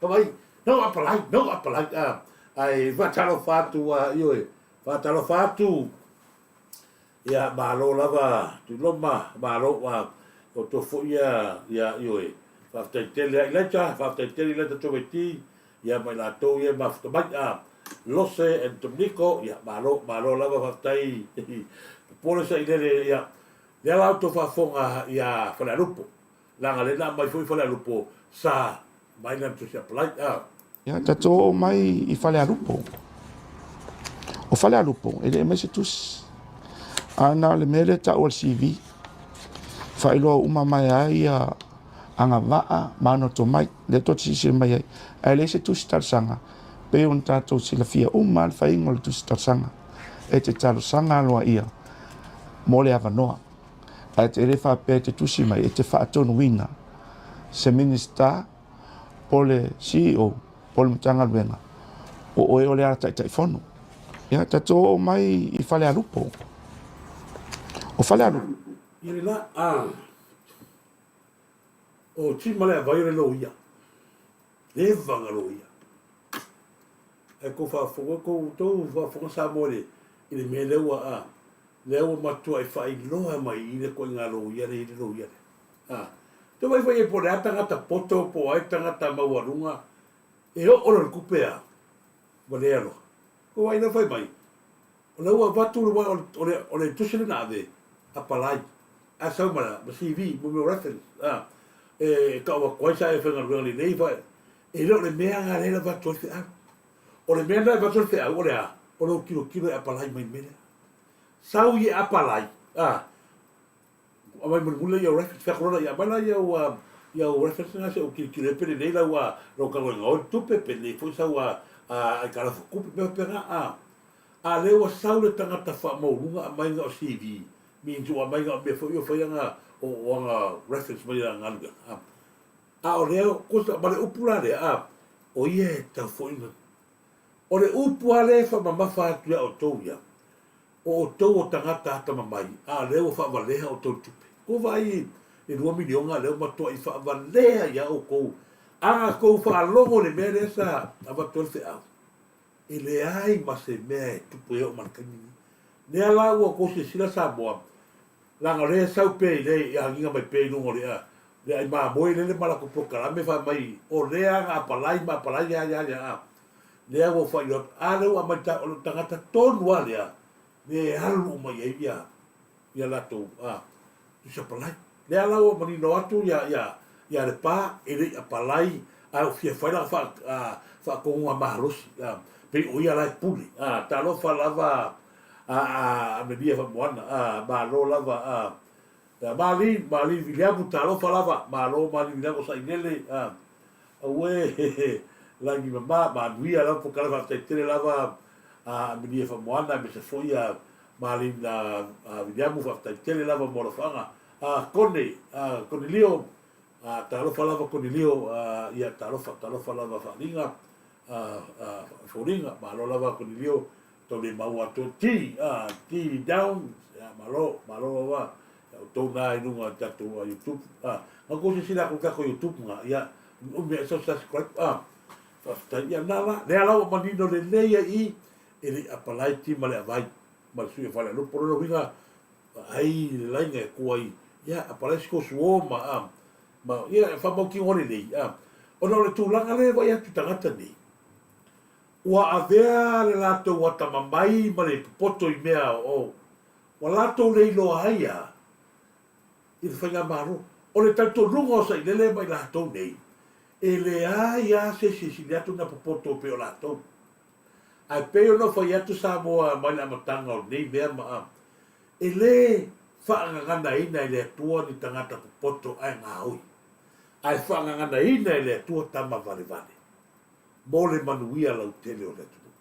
ka vai no apalai no apalai a ai faatalofa atu a ioe faatalofa atu Ia, malo lava Tuiloma, malo ua outou foi ia, ia, ioe. Faafetai tele ia Ilaita, faafetai tele Ilaita Tomaiti, ia ma i latou ia e mafuta mai, a Lose and Dominico, ia, malo, malo lava, faafetai. Popole sailele, ia, lea la outou faafofoga ia Falealupo, leaga lea na aumai foi Falealupo sa mai lana tusi apply, a. Ia, tatou oo mai i Falealupo. O Falealupo, e le aumai se tusi. A na o le mea lea e tau o le CV. Faailoa uma mai ai ia agavaa ma ana tomai, lea tou te silasila mai ai. Ae leai se tusi talosaga, pei ona tatou silafia uma lava le faiga o le tusi talosaga. E te talosaga aloaia mo le avanoa. Ae te le faapea e te tusi mai, e te faatonuina se Minisita po o le CEO po o le Matagaluega, o oe o le ala Taitaifono. Ia, tatou oo mai i Falealupo. O Falealupo. Ia le la, a, o Tima le avai o le loia. Leva na loia. Ae kou faafofoga, kou tou faafofoga Samoa i le, i le mea lea ua, a, lea ua matuai faailoa mai i le ituaiga loia lea i le loia lea. A, te vaai foi i ai po o le a tagata poto po o ai tagata maualuga e oo loa i le tupe a, ua le aloha. Ko ai lea fai mai, o lea ua avatu le, o le, o le tusi lea na ave, apalai. Ae sau ma ma CV mo mea o reference a e tau atu ai sa e faigaluega lelei fa e le o le mea lena lea e avatu ai le feau. O le mea lena e avatu ai le feau o le a? O lou tilotilo e apalai mai i le mea lea. Sau i e apalai a aumai mulimuli lea i au reference, fai atu loa lea, aumai la i au i au reference na se i ou tilotilo ai pe lelei lau lou galuega o le tupe pe lelei foi sau aitalafu tupe mea faapena a. A lea ua sau le tagata faamaualuga aumai na o CV means ua aumai na o mea foi ia ua fai ana o ana reference mai ana galuega a. A o lea kosa ma le upu la lea a, o ia e tatau foi ona o le upu lava lea e faamamafa atu ia outou ia, o outou o tagata atamamai, a o lea ua faavalea outou i le tupe. Tou vaai i le $2 miliona lea ua matuai faavalea ia outou, a na tou faalogo i le mea lea sa avatu ai le feau, e leai ma se mea e tupu ai e oo mai i le taimi lenei. Lea la ua outou silasila Samoa, leaga o lea e sau pea i le agiga mai pea i luga o le le ai mamoe lele ma latou polokalame fai mai o lea na apalai ma apalai ia ia ia a. Lea ua ou faailoa atu, a lea ua aumai o le tagata tonu lava lea, lea e alu uma i ai ia ia latou a tusi apalai. Lea la ua manino atu ia ia ia Lepa e le i apalai ae ua fia fai lana faa a faatonuga malosi a pei o ia la e pule a talofa lava a a Amelia Faamoana a malo lava a ia Mali Mali Viliamu talofa lava malo Mali Viliamu o Sailele a aue lagi mama manuia lava polokalame faafetai tele lava a Amelia Faamoana aemaise foi ia Malina Viliamu faafetai tele lava mo alofaaga a Kone a Konelio a talofa lava Konelio a ia talofa talofa lava Faaliga a a Foliga malo lava Konelio tau le maua atu T a T down ia malo malo lava ia outou na i luga o le tatou YouTube a na kou silasila atu i le tatou YouTube na ia umi ae sau subscribe a faafetai ia na la lea la ua manino lelei ai i e le i apalai ti ma le avai ma le sui o Falealupo. O lona uiga, ai le laina e tu ai, ia, apalai si tou suo ma, a, ma, ia, e faamautinoa lelei, a. Ona o le tulaga lea e vaai atu i tagata nei, ua avea le latou atamamai ma le popoto i mea o, ua latou le iloa ai a, i le faigamalo. O le talitonuga o Sailele ma i latou nei, e leai lava se isi e sili atu ona popoto pei o latou. Ae pei ona ou fai atu Samoa mai le amataga o lenei mea ma a, e le faagaganaina e le Atua ni tagata popoto ae gaoi, ae faagaganaina e le Atua tama valevale mo le manuia lautele o le atunuu.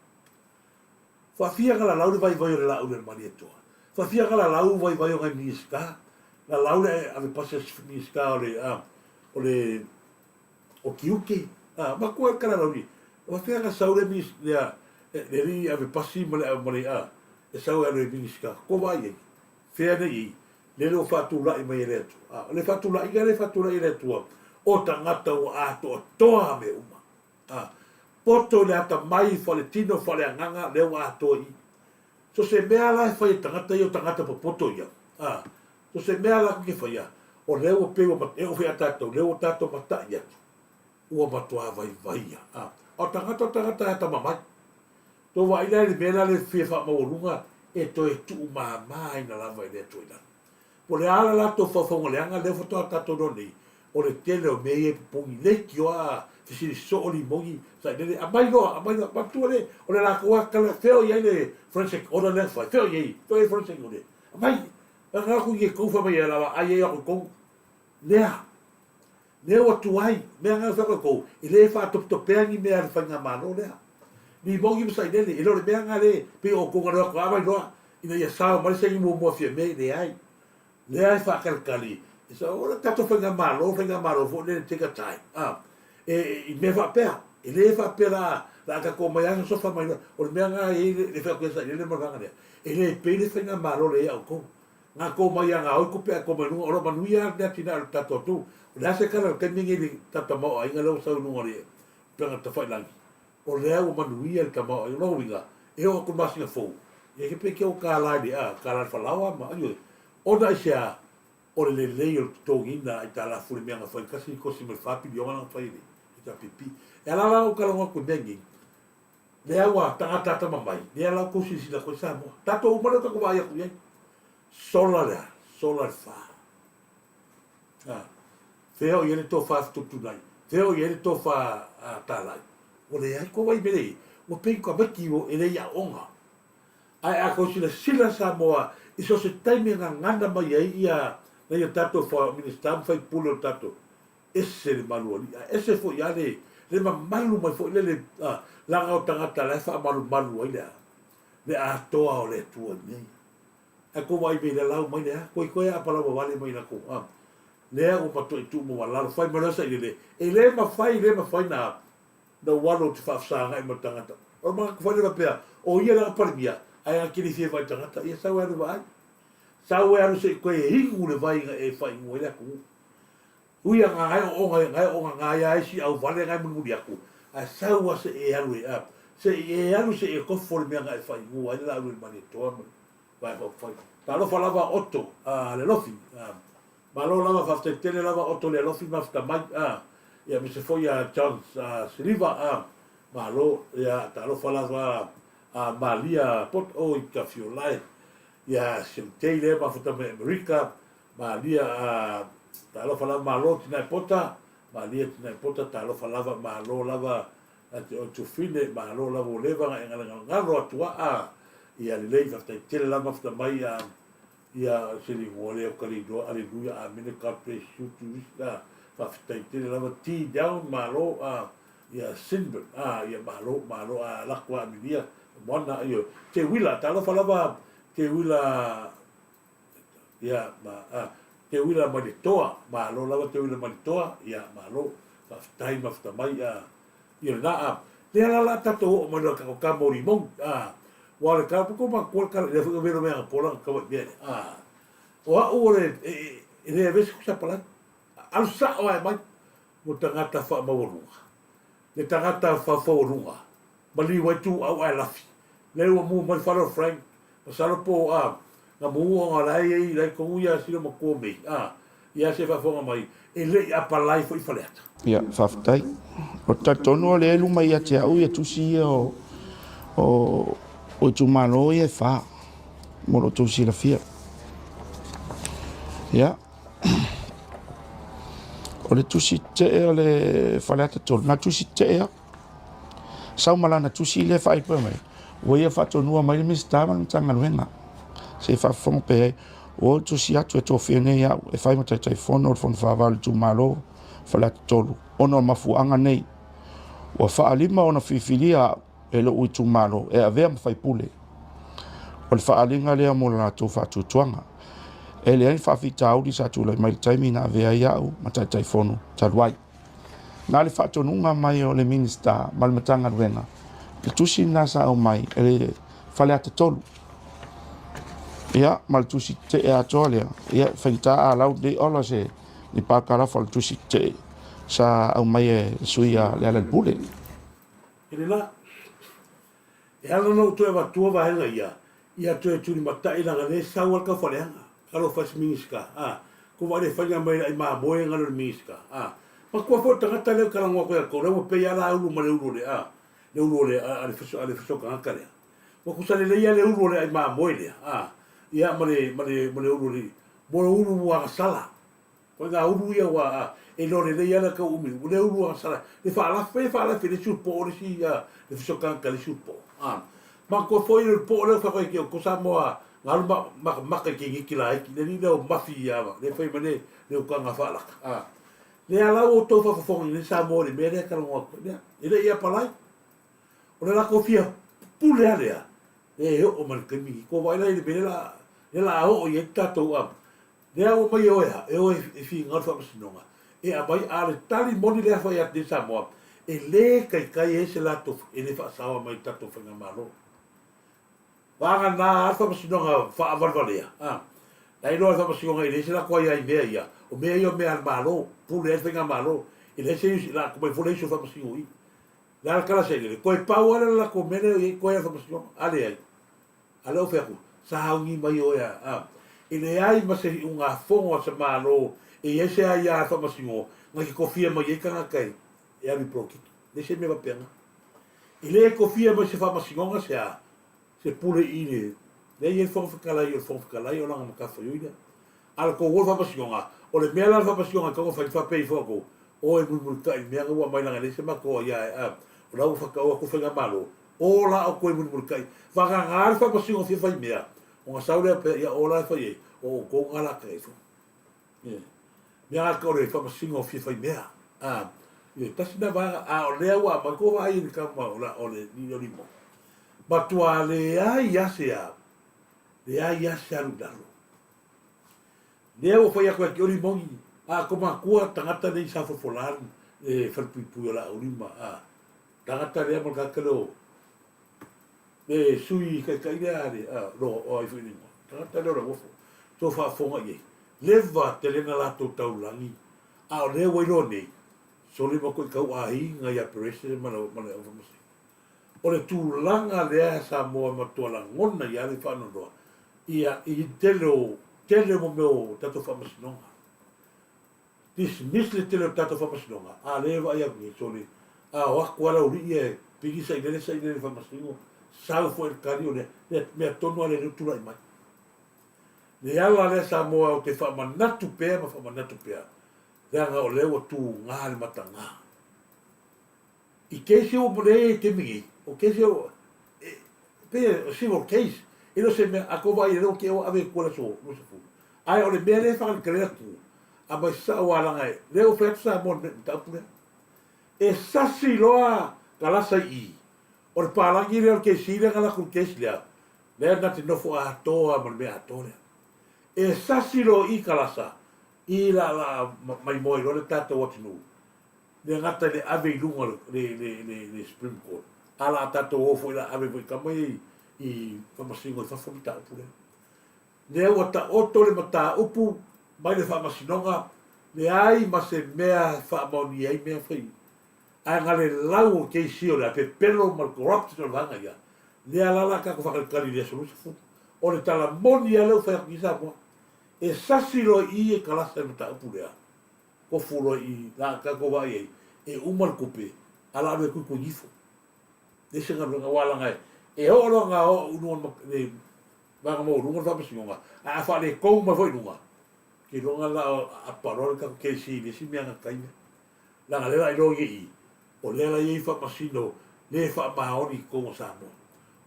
Faafia na lalau le vaivai o le laau i le Malietoa? Faafia na lalau vaivai o nai Minisita? Lalau le avepasi a Minisita o le a, o le o tiute, a, matua e kalalau i, o fea na sau le minis, lea, le alii ave pasi ma le, ma le, a, e sau e alu e Minisita, ko vaai ai, fea nei i, lele ua faatulai mai e le Atua, a, o le faatulaiga lea e faatulai e le Atua, o tagata ua atoatoa mea uma, a, poto i le atamai, faletino, faleagaga, lea ua atoa i i. So se mea la e fai e tagata ia, o tagata popoto ia, a, So se mea latou te faia, o lea ua pei ua, e oo foi ia tatou, lea ua tatou mata'i atu, ua matuā vaivaia. A, o tagata o tagata e atamamai. Tou vaai la i le mea la le fia faamaualuga e toe tuumāmāina lava i le Atua i lalo. Po o le a le latou faufauga leaga lea faatoa tatou iloa nei, o le tele o mea ia e popogi leitioa a fesili soo limogi sailele, aumai loa, aumai loa. Manatua le, o le latou lava tala, fea o i ai le forensic order lea na fai, fea o i ai, fea o i ai le forensic order, aumai, Laka aku i kou fai mai e lawa ai ai aku kou. Lea. Lea ua tuai. Mea nga fai kou. E le faatopetopea ni mea a le faigamalo lea. Limogi ma sailele. E le o le mea nga le pei o kou galue aku a iloa ina ia sao mai le saini muamua Fiame. E leai. Lea e faatalikali. E sa o le tatou faigamalo, faigamalo foi lele take a time. A. E i mea faapea. E le faapea la la a tatou omai lava sosofa mai loa. O le mea nga e i ai le fai atu ia sailele ma le vaega lea. E le pei le faigamalo lea ia outou. Na tou omai ia gaoi tupe ae tou omai i luga. O lo o manuia lava le atinae o le tatou atunuu. O le a se tala i le taimi lenei i le tamaoaiga lea ua sau i luga o le upega tafailagi? O lea ua manuia le tamaoaiga. O lona uiga, e oo atu i le masina fou, ia ke pei ua $1 i le, a, $1 i le falaoa ma, ioe. Ona aisea? O le lelei o le totogiina aitalafu i le mea na fai, $1.4 piliona na fai e le HRPP. E ala la ona ou talanoa atu i mea nei, Lea ua tagata atamamai, lea la ua outou silasila atu ai Samoa. Tatou uma lea ua tatou vaai atu i ai. Sola le a? Sola le fa. A, fea o i ai le tofa fetutunai? Fea o i ai le tofa talai? Ua leai ko wai mele i, ua pei ka maiki o e le i aoga. Ae a kou silasila Samoa i so o se taimi e gagana mai ai ia nai o tatou fa Minisita ma faipule o tatou, ese le malu alii ae ese foi a le le mamalu mai foi lele a laga o tagata la e faamalumalu ai le a le atoa o le Atua i nei. Ae kou vaai mei lalau mai le a koi koe a palaua vale mai lakou a lea ua matuai tuu maualalo fai mai loa sailele e le mafai le mafai na na ou alu ou te faafesagai ma le tagata. O le manatu foi lea faapea, o ia lea na Palemia, ae na te le fia vaai tagata, ia sau e alu e vaai. Sau e alu se i toe inu le vai na e faaigu ai le atunuu. Ui a na e ooga, na e ooga na ia ai si au vale na e mulimuli atu, ae sau lava se i e alu e, a, se i e alu se i e kofo le mea na e faaigu ai le laau i le Malietoa ma le Vaega Faaupufai. Talofa lava Otto, a, Lealofi, a. Malo lava faafetai tele lava Otto Lealofi mafuta mai a ia aemaise foi ia John Siliva a malo ia talofa lava a Malia Pot oi Tafiolae ia Siutei lea mafuta mai Amerika Malia a talofa lava malo Tinae Pota Malia Tinae Pota talofa lava malo lava ia te oe Tufine malo lava ua leva na e galegalgalo atu a ia lelei faafetai tele lava mafuta mai a Ia se ligoa lea o Kaliloa Aleluia Amene God bless you Turista faafetai tele lava T down malo a ia Sinbert a ia malo malo a lako a Amilia moana ioe Te Wila talofa lava Te Wila ia ma a Te Wila mai le toa malo lava Te Wila mai le toa ia malo faafetai mafuta mai a Ia lena a, lea la la tatou oo mai loa i ka ka moli moni, a, ua le ka ko ma ko ka le foi velo mea pola ka wa mea, a, o a'u o le e, e, e le avese ku sapalai, alu sa'o ae mai mo tagata faamaualuga, le tagata faufaualuga, maliu ai tuau ae lafi, lea ua mu mai fale o Frank, masalo po a, na mu ona la e iai la i tonu ia sila matua mei, a, ia se faafofoga mai, e le i apalai foi Faleata. Ia, faafetai. Ou te talitonu o lea e luma ia te au ia tusi ia o, o, o itumalo ia e whā, mo lo tou silafia. Ia, o le tusi tee o le Faleata 3, na tusi tee a, Sau ma lana tusi lea e faaipoipo mai, ua ia faatonua mai le Minisita ma le Matagaluega se i faafofoga pea ai. Ua ou tusi atu e tofia nei au e fai ma Taitaifono o le Fono Faavae o le Itumalo Faleata 3 ona o mafuaaga nei. Ua faalima ona filifilia au e lou itumalo e avea ma faipule. O le faaaliga lea mo le latou faatuatuaga. E leai ni faafitauli sa tulai mai i le taimi na avea ai au ma Taitaifono talu ai. Na le faatonuga mai o le Minisita ma le Matagaluega, le tusi lena sa aumai e le Faleata 3. Ia, ma le tusi tetee atoa lea, ia, e faigata a lau lenei ola se ni pakalafa o le tusi tetee sa aumai e le sui a Lealailepule. E le la, e ala ona ou toe avatua vaega ia, ia toe tulimatai leaga lea e sau a le taufaleaga. Talofa e se Minisita, a, ko vaai le faiga mai le ai mamoe galo le Minisita, a. Matua foi o le tagata lea ou talanoa atu ai tou lea ua pei a la ulu ma le ulu o le, a, le ulu o le, a, le feso, a le feso tagata lea. Ua tusa lelei a le ulu o le ai mamoe lea, a, ia ma le, ma le, ma le ulu o le, mo le ulu agasala. Ko ngā uru ia ua a, e loa lelei ana kau umi, le uru a sala, le whaalafe, whaalafe le siu po o le si a, le fiso kanga le siu po. A, ma ko foi le po le whakoi ki o ko Samoa, ngā lu ma, ma, maka ki ngiki la iki, le ni leo mafi ia wa, le whai mane, le ukanga whaalaka. A, le ala o tau whakafonga ni Samoa le mea lea karangoa koe, lea, e le ia palai. O le lako fia pule a lea, e o ma le taimi, ko vai lai le mea la, le la o i e tātou a, Lea ua mai e oe a, e oe e finagalo le faamasinoga, e aumai, a o le tali moni lea fai atu nei Samoa, e le kaikai ai se latou, e le faasaoa mai i le tatou faigamalo. Vagana a le faamasinoga faavalevalea, a, la iloa e le faamasinoga e leai se latou aia i mea ia, o mea ia o mea a le Malo, pule ai le faigamalo, e leai se isi, la aumai foi le isi o faamasino i i. Le a le tala sailele, toe pau lava lea o le latou mea lea e i ai, toe a le faamasinoga, a leai. A lea ua fai atu, sauni mai oe a, a. E leai ma se iugafono a se Malo e i ai se aia a le faamasino na te tofia mai ai tagata e, e alu i polokiki. Leai se mea faapena. E le tofia mai se faamasinoga se a, se pule i le, lea e i ai le Fofoga Fetalai o le Fofoga Fetalai o lana matafaioi lea. A o le tou o le faamasinoga, O le mea la le faamasinoga e tatau ona fai, faapea ifo atu, O e mulimulitai i le mea na ua aumai leaga e leai se matou aia e a, o la ua faatau atu le faigamalo, o la outou e mulimulitai. Vagana le faamasino fia fai mea, ona sau lea pea, ia o la e fai ai, o outou na la tagai ifo. Ioe. Mea na tau o le faamasino fia fai mea. A, ioe, tasi na vaega, a o lea ua aumai, tou vaai i le tama o la, o le o Limo. Matua leai a se a, leai a se alu i lalo. Lea ua fai atu e te oli moni, a ko matua tagata nei sa fofola le falepuipui o Laauli ma a tagata lea ma le tagata lea o le sui taitai lea a le a lo o ai foi le igoa. Tagata lea o Lauofo. To faafofoga i ai. Leva tele na latou taulagi, a o lea ua iloa nei, sole ma koʻi tau aiga ia Perese ma le ma le aufaimasega. O le tulaga lea Samoa matua lagona ia le faanoanoa ia i tele o tele mo mea o tatou faamasinoga. Dismiss le tele o tatou faamasinoga, a lea e vaai atu nei, sole, a o atu lava le aualii ia e pili sailele sailele faamasino, sau foi le tali o lea, lea mea tonu lava lea ua tulai mai. Le ala lea Samoa ou te faamanatu pea ma faamanatu pea, leaga o lea ua tuga le mataga. I case ua lea i taimi nei, o case ua, e, pei o civil case, e le o se mea, a tou vaai i ai lea ua te ua ave i tua i le aso 20. Ae o le mea lea e faagalekale atu, aumai sao lava leaga lea ua fai atu Samoa i le mataupu lea. E sasi loa kalasa i i, o le palagi lea o le kesi lea na alu atu i le case lea, lea na te nofo atoa ma le mea atoa lea. E sasi loa i kalasa, i la la maimoa ai loa le tatou atunuu, le gata i le ave i luga o le Supreme Court, a la tatou o foi la ave foi i tama ia i faamasino i fafo le mataupu lea. Lea ua taoto le mataupu mai le faamasinoga, leai ma se mea e faamaonia ai mea fai. Ae na le lau o case o le pepelo ma le corruption o le vaega ia, lea la la tatou faatalitali i le aso 20. O le tala moni lava lea ua fai atu nei Samoa. E sasi loa i i e kalasa i le mataupu lea. Tofu loa i la tatou vaai ai, e uma le tupe, a la alu e tuitui ifo. Leai se galuega, aua leaga e oo loa ina oo i luga o le vaega maualuga le faamasinoga, ae a faaletonu mai foi i luga, keiloga la apa loa le tatou KC i le isi mea gata ai mea. Leaga lea la iloa i i, o lea la i ai faamasino le faamaoni i totonu o Samoa.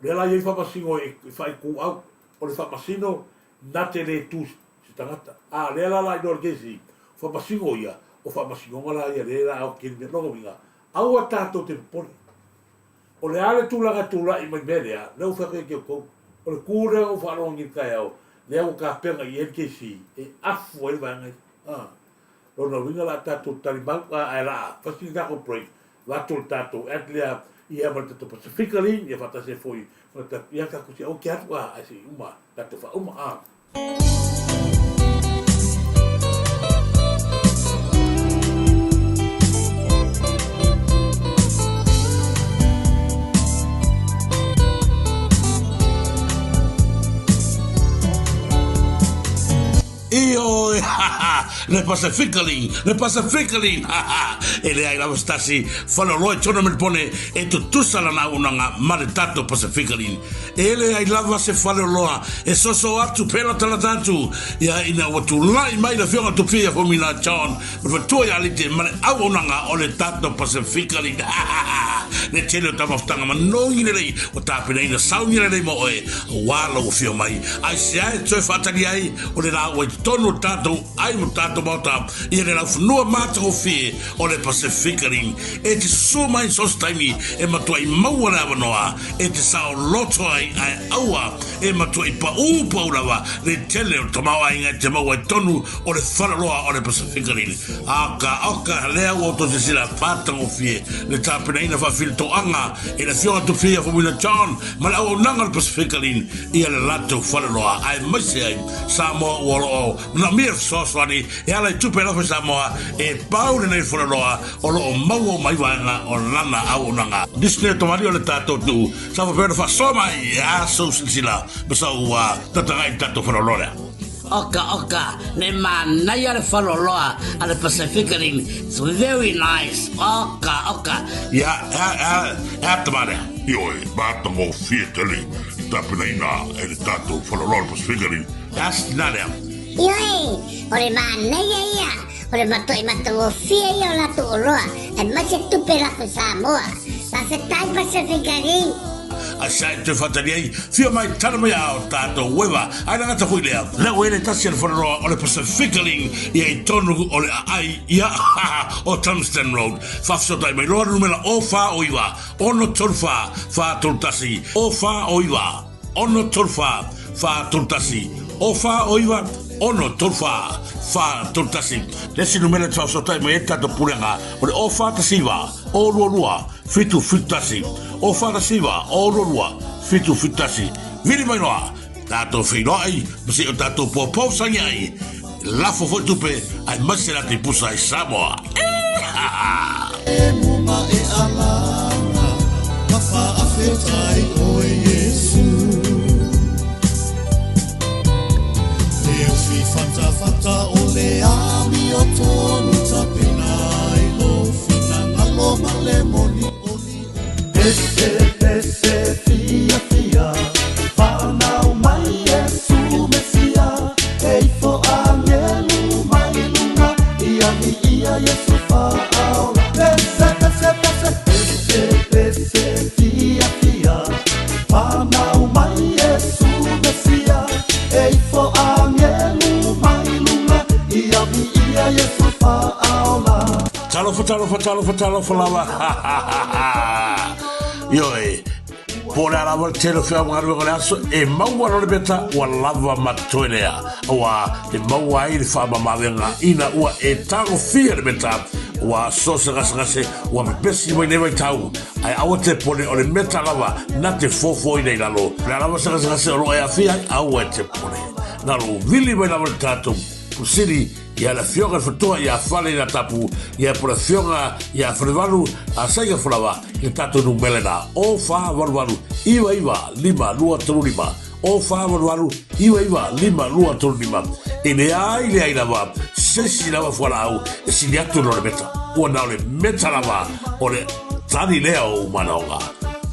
O lea la i ai faamasino e faaituau, o le faamasino na te le tu se tagata. A o lea la la iloa le kesi, o faamasino ia, o faamasinoga la ia lea la ao keli mea. Lona uiga, aua tatou te popole. O le a le tulaga e tulai mai mea lea, lea ua fai atu ia te outou. O le tu lea ua faalogo nei i le taeao, lea ua tapena i ai le kesi e afu ai le vaega ia. A. Lona uiga la tatou talimau, a, ae la a fasi le tatou break, avatu le tatou ad lea ia ma le tatou Pasifika League, ia faatasi ai foi ma le tatou, ia tatou se aua te alu, a, ae se i uma tatou faauma, a. Ioe, ha ha, le Pacifically, le Pacifically, ha ha, e leai lava se tasi faleoloa i tona Melbourne e tutusa lana auaunaga ma le tatou Pacifically. E leai lava se faleoloa e soso atu pe latalata atu ia ina ua tulai mai le Afioga Tupia Fomina John ma le faletua ia Alite ma le auaunaga o le tatou Pacifically, ha ha ha, le tele o taumafataga manogi lelei ua tapenaina sauni lelei mo oe aua lou afio mai. Aisea e toe faatali ai o le la ua i totonu o le tatou ai ma tatou maota ia le laufanua matagofie o le Pasefika Ring e te susū mai so se taimi e matuai maua le avanoa e te saoloto ai ae aua e matuai paū pau lava le tele o le tamaoaiga e te maua i totonu o le faleoloa o le Pasefika Ring. Aka oka lea ua outou silasila matagofie le tapenaina faafilitoaga e le Afioga Tupia Faumuina John ma le auaunaga o le Pasefika Line ia le latou faleoloa aemaise ai Samoa ua o loo manaomia le fesoasoani e ala i tupe alofa i Samoa e pau lenei faleoloa o loo maua uma ai vaega o lana auaunaga. Disney Tomali o le tatou atunuu sa faapea ona faasoa mai e a sou silasila ma sau tataga'i i le tatou faleoloa lea. Oka oka, ne manaia le faleoloa a le Pasefika Line, it's very nice, oka oka. Ia, e a, e a, e a tama lea? Ioe, matagofie tele i tapenaina e le tatou faleoloa o le Pasefika Line. E a se tina lea? Ioe, o le manaia ia, o le matuai matagofie ia o latou oloa, aemaise tupe lafo i Samoa. Faafetai Pasefika Link. A sa e toe faatali ai, fia mai tala mai ao tatou ueva, ae le gata foi lea, lea ua i le tasi a le faleoloa o le Pasefika Link ia i tonu o le aai ia o Tungsten Road. Faafesootai mai loa le numera o 4 o 9 6 3 4 3 1 o 4 o 9 6 3 4 4 3 1 o 4 o 9 6 3 4 4 3 1. Le isi numera e te faafesootai mai ai le tatou pulega o le o 4 1 9 o 2 2 7 7 1 o 4 1 9 o 2 2 7 7 1. Vili mai loa tatou feiloai ma se i o tatou poupou sagi ai lafo foi tupe aemaise latou pusa i Samoa. E muga e alaga ma faafetai oe Iesu. Le ufi fatafata o le amiotonu tapena i lou finagalo ma le moni oli. Pese pese fia fia whanau mai Iesu Mesia e ifo angelu mai luga ia viia Iesu faaola. Pese pese pese pese pese fia fia whanau mai Iesu Mesia e ifo angelu mai luga ia viia Iesu faaola. Talofa, talofa, talofa, talofa lava. Ioe, po o le a lava le tele o feaogaluega o le aso, e maua loa le meta ua lava ma totoe lea. Aua e maua ai le faamamaavega ina ua e tagofia le meta, ua so se gasegase ua pepesi mai nei vaitau. Ae aua te pone o le meta lava na te fofoina i lalo. O le a lava se gasegase o lo o e aafia ai, aua e te pone. Na lou vili mai lava le tatou Pusili ia le afioga i le Fatoa ia Fale ina Tapu ia po le afioga ia Falevalu a Saiga Falawa i le tatou numera lena o 4 8 8 9 9 5 2 3 5 o 4 8 8 9 9 5 2 3 5. E leai leai lava se isi lava fualaau e sili atu i lo le meta. Ua na o le meta lava o le tali lea o ou manaoga.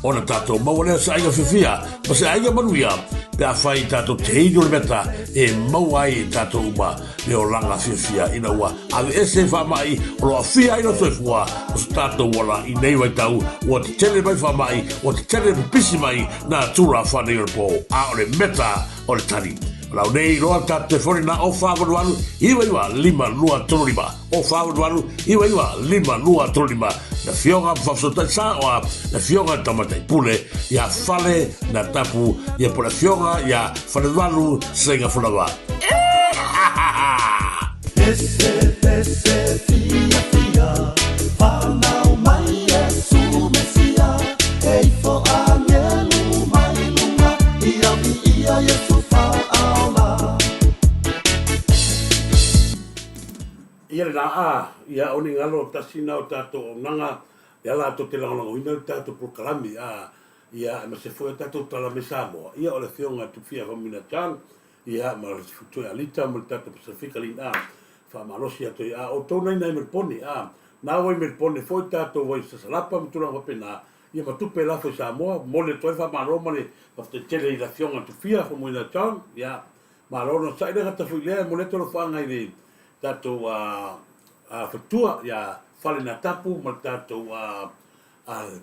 Ona tatou maua lea o se aiga fiafia ma se aiga manuia pe afai tatou te inu le meta e maua ai e tatou uma le olaga fiafia ina ua aveese faamai o lo aafia ai lo soifua o so tatou ola i nei vaitau ua tetele mai faamai ua tetele pipisi mai nā tula whanei o le pō a o le meta o le tali. O lau nei loa tatou telefoni na o 4 8 8 9 9 5 2 3 5 o 4 8 8 9 9 5 2 3 5 le afioga faafesootai sa oa le afioga i Tamatai Pule ia Fale na Tapu ia po le afioga ia Falevalu Seiga Fulawa. Pese pese fia fia whanau mai Iesu Mesia e ifo angelu mai luga ia viia Iesu faaola. Ia le laa, ia o ni galo tasi na o tatou auaunaga, ia latou te lagolagoina le tatou polokalame, a, ia, aemaise foi o tatou tala mai Samoa, ia o le Afioga Tufia Faumuina Chan, ia, ma le Futoe Alita ma le tatou Pasefika Lin A, faamalosi atu ai, a outou nai nai Melipone, a, na ua i Melipone foi tatou vai sasalapa ma tulaga faapena, ia ma tupe lafo i Samoa, momoli atu ai le faamalo ma le faafetai tele i le Afioga Tufia Faumuina Chan, ia, malo le onosai le gata foi lea, e momoli atu alofaaga i le tatou fatua ia Fale na Tapu ma le tatou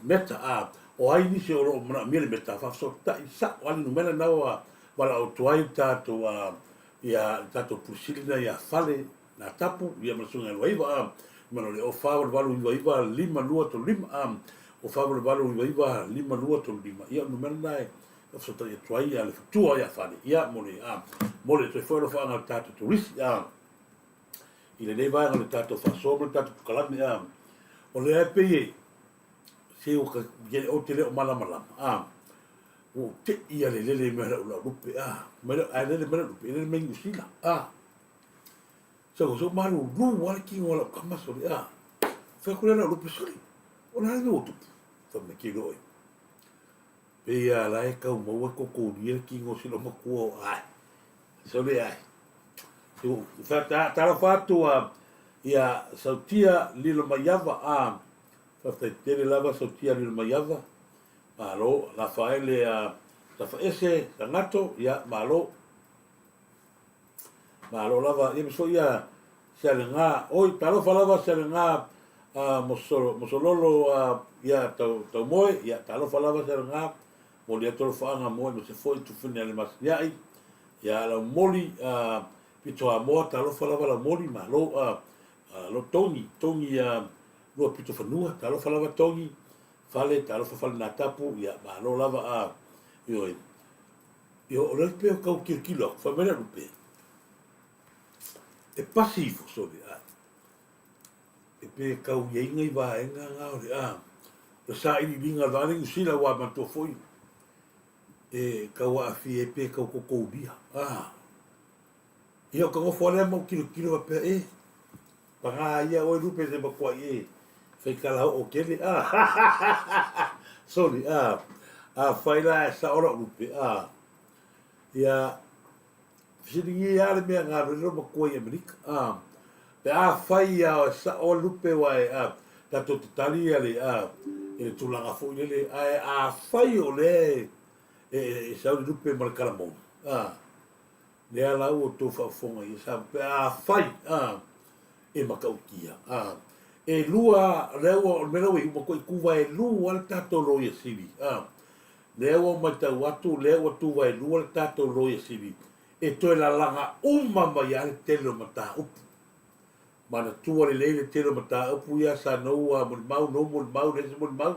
meta a o ai nisi o lo o manaomia le meta faafesootai sao lava le numera lena ua valaau atu ai le tatou ia le tatou Pule Sili lena ia Fale na Tapu ia ma le Susuga ia Luaiva a ma le o 4 8 8 9 9 5 2 3 5 a o 4 8 8 9 9 5 2 3 5 ia o le numera lena e faafesootai atu ai le fatua ia Fale ia mo le a mo le toe foi alofaaga o le tatou turisi a i lenei vaega o le tatou faasoa ma le tatou polokalame a o lea e pei e se ua ka ou te le o malamalama a ua ou tei a le lele mai lau lau lupe a mai lau ae lele mai lau lupe e lele mai Niu Sila a so so malulu a le tino o lau tama sole a fai atu lea lau lupe sole o le a le mea ua tupu fai mai ke iloa oe pei a la e tau maua kokolia le tino o si loomatua o ae sole ae Talofa atu ia Sautia Lilo Maiava a faafetai tele lava Sautia Lilo Maiava malo Lafaele Tafaese Tagato ia malo. Malo lava, ia ma foi ia Sialega, oi, talofa lava Sialega Mosolo, Mosololo ia tau, Taumoe, ia talofa lava Sialega, moli atu alofaaga mo oe ma se foi tufune a le masiniai, ia Laumoli pito Amoa, talofa lava Laumoli, malo lo Togi, Togi lua pito fanua, talofa lava Togi, Fale, talofa Fale Natapu, ia malo lava a, ioe, Io, o le lupe o kau kilokilo aku, fai mai le lupe, e pasi ifo sole, a, e pe kau iaiga i vaega nga o le, a, o le sailiiliga o le vaega lea i Niu Sila ua manatua foi, e kau aafia ai pe kau kokoulia, a. Ia, o ka nofo lava lea ma ou kilokilo faapea, e, Paga ia oe lupe se matuai e faikala oo tele a sorry a afai la e sao lau lupe a ia fesiligia a le mea galue lelo matua i Amerika a pe afai a e sao le lupe wa e a tatou te tali ia le a i le tulaga foi lele ae afai o lea e sau le lupe ma le kalamoni a Lea la ua outou faafofoga i sa pe afai a e matautia a e lua lea ua o le mea lea ua i uma koe tuvaelua le tatou loia sili a lea ua matau atu lea ua tuvaelua le tatou loia sili e toe lalaga uma mai a le tele o mataupu manatua lelei le tele o mataupu ia sa nou a molimau nou molimau leai se molimau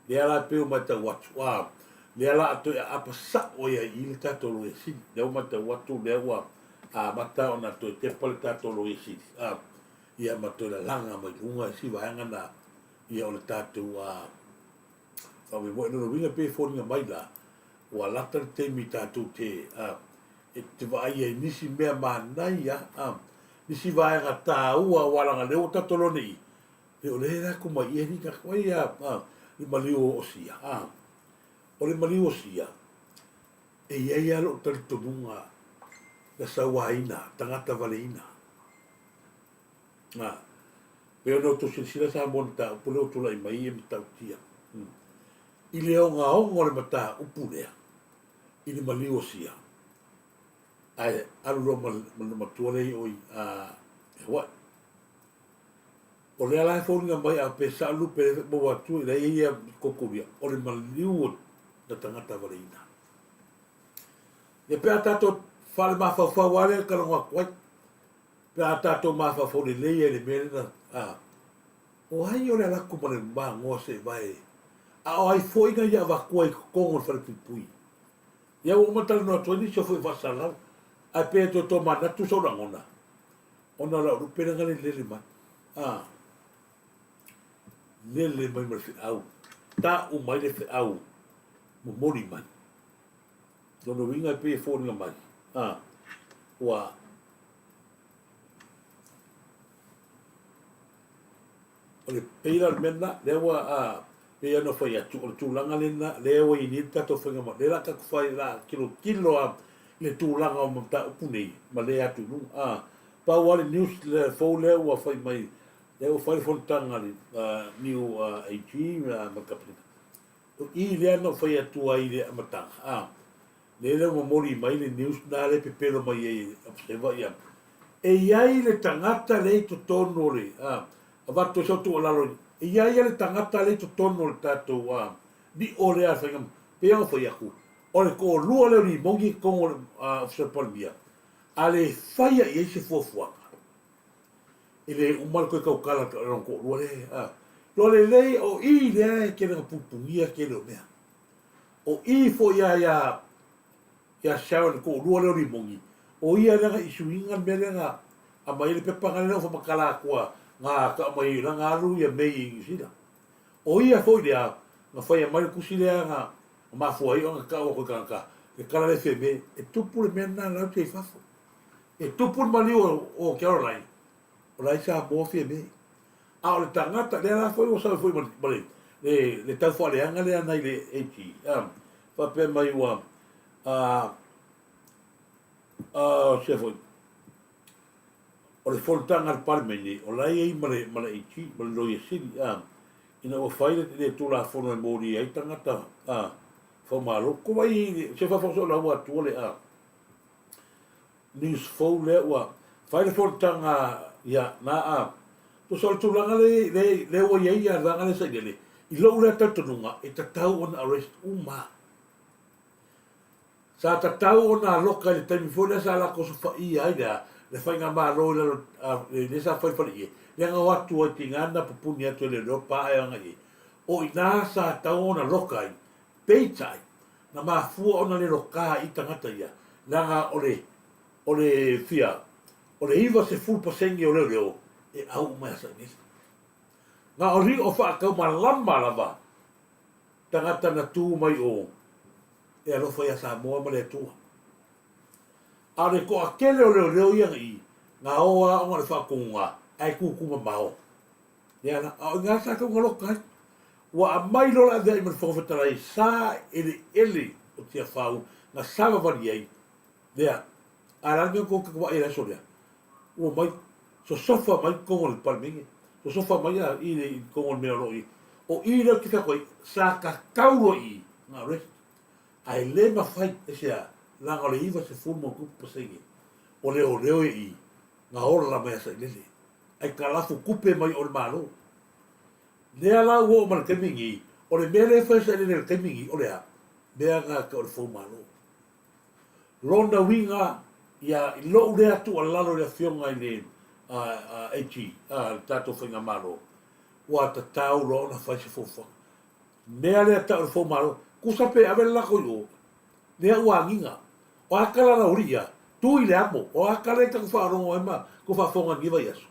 Lea la pei ua matau atu, a, lea la a toe aapa sao ai i i le tatou Loia Sili. Lea ua matau atu lea ua amata ona toe tepa le tatou Loia Sili, a, ia ma toe lalaga mai luga isi vaega na, ia o le tatou, a, faamoemoe. Lona uiga pei e foliga mai la, ua lata le taimi tatou te, a, e te vaai ai nisi mea manaia, a, nisi vaega taua aua leaga lea ua tatou iloa nei, E o le la ku mai ia ni ka koe ia a le maliu o Osia a o le maliu o Osia e iai a lou talitonuga na sauaina tagata valeina a pe ona outou silasila Samoa mataupu lea ua tulai mai e matautia i le ogaoga o le mataupu lea i le maliu o Osia ae alu loa ma le matua lea i o i Hawaii. O lea la e foliga mai a pe sao lupe le maua atu i lea ia kokoria o le maliu o na tagata valeina. Ia pe a tatou fale mafaufau a lea kalago atu ai. Pe a tatou mafaufau lelei ai le mea lena a o ai o le alaku ma le magoa se vae a o ai foi na ia avatua i totonu o le fale puipui. Ia ua uma talanoa atu ai nisi o foi faasalau ae pe toe tomanatu sou lagona. Ona o lau lupe lea na lele mai. A, lele mai ma le feau. Ta'u mai le feau, momoli mai. Lona uiga e pei e foliga mai, a, ua o le pei la o le mea lena, lea ua, a, pei ona fai atu, o le tulaga lena, lea ua i ai nei le tatou faiga, lea la tatou fai, la tilotilo lava i le tulaga o mataupu nei, ma le atu i luga. A, pau lava le news le fou lea ua fai mai, lea ua fai le fonotaga a le new AG ma le Kapeneta. O i lea na ou fai atu ai i le amataga, a, lea la ua momoli mai le news na lea e pepelo mai ai e Observer, ia, e i ai le tagata lea i totonu o le, a, avatu ai sau tuualalo, e i ai le tagata lea i totonu o le tatou, a, niʻo lea a le faiga, pei ona fai atu, o le toalua lea o Limogi i totonu o le Ofisa o le Palemia, a le faia i ai se fuafuaga, e le uma le toe tautala o lona toalua lea, a. Loa lelei o i lea e tele na pupugia tele o mea. O i foi a ia ia Sharon le toalua lea o Limogi, o ia lea na isuiga le mea lea na aumai ai le pepa lea na ou faamatala atua na tau mai ai na alu ia May i Niu Sila. O ia foi lea na faia mai le tusi lea na mafua ai ona tau atu i tagata le tala lea feme e tupu le mea lena lau te i fafo. E tupu le maliu o Caroline o la e i Samoa feme. A o le tagata lea la foi ua sau ai foi ma le le le tau faaleaga lea na i le AG a faapea mai ua a a se foi o le fonotaga a le Palemene o la e i ai ma le ma le AG ma le Loia Sili a ina ua fai le, le Tulafono e molia ai tagata a faumalo ko vai se faafosola ua atua le a. News fou lea ua fai le fonotaga ia na a tusa o le tulaga le le lea ua i ai ia vaega lea sailele i lou lea talitonuga e tatau ona arrest uma. Sa tatau ona aloka i le taimi foi lea sa latou osofaia ai le a le faigamalo i lalo lea sa fai i le faleie lea na o atu ai tiga na pupuni atu e leoleo pa ae agai i ai. O ina sa tatau ona loka ai peitai na mafua ona le loka i tagata ia leaga o le o le fia o le 90% o leoleo e au uma ia Sailele. Na o lio faataumalama lava tagata na tu mai o e alofa ia Samoa ma le Atua. A o le toatele o leoleo ia na i, na o lava ona o le faatonuga ae tutu mamao. Lea la, a o i ina sa tau galoka ai. Ua aumai loa le aveai ma le Fofoga Fetalai sa eleele o Tiafau na savavali ai, lea, a o le a le mea na tou vaai ai i le aso lea? Ua omai, sosofa mai totonu o le Palemene, sosofa mai a i i totonu o le mea o lo o i ai. O i lea ou te fai atu ai, sa tatau loa i i ona arrest, ae le mafai, aisea? Leaga o le 90+ o leoleo e i na ola mai a Sailele, ae talafu tupe mai o le Malo. Lea la ua oo mai le taimi lenei, o le mea lea e fai e Sailele i le taimi lenei, o le a? Mea na o le foumalo. Lona uiga, ia, i lou lea tuualalo i le Afioga i le AG, le tatou Faigamalo, ua tatau loa ona fai se fuafuaga. Mea lea tau o le foumalo, tusa pe ave le lako i o, lea ua agiga. O a tala a lau alii ia? Tu i le amo. O a tala ia tatou faalogo ai ma tou faafofoga i lenei vaiaso?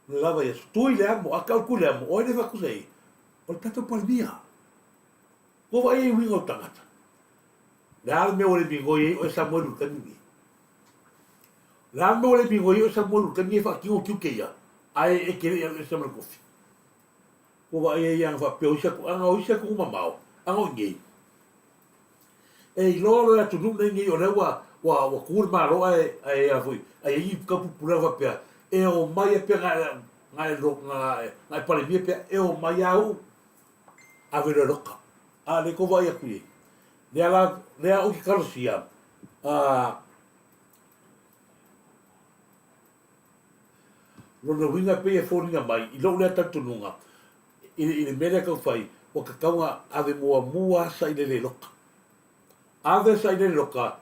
Le la vaiaso. Tu i le amo. A tau tu i le amo, o ai lea e faatusa i ai? O le tatou Palemia. Ua vaai ai uiga o tagata. Le a le mea ua le migoi ai oe Samuelu i le taimi lenei? Le a le mea ua le migoi ai oe Samuelu i le taimi lenei e faatino tiute ia, ae e te le i alu ese ma le tofi? Ua vaai ai ana faapea o isi atu, ana o isi atunuu mamao, ana o i inei. E iloa loa e atunuu nei nei o lea ua, ua, ua tu le Malo ae, ae a foi, ae i ai ni tau pupula faapea, e omai ai pea na, na, na, na e Palemia pea, e omai a uu. Ave loa e loka. A lea tou vaai atu i ai. Lea la, lea ou te talosia, a, lona uiga e pei e foliga mai i lou lea talitonuga, i, i le mea lea tau fai, ua tatau ona ave muamua sailele loka. Ave sailele loka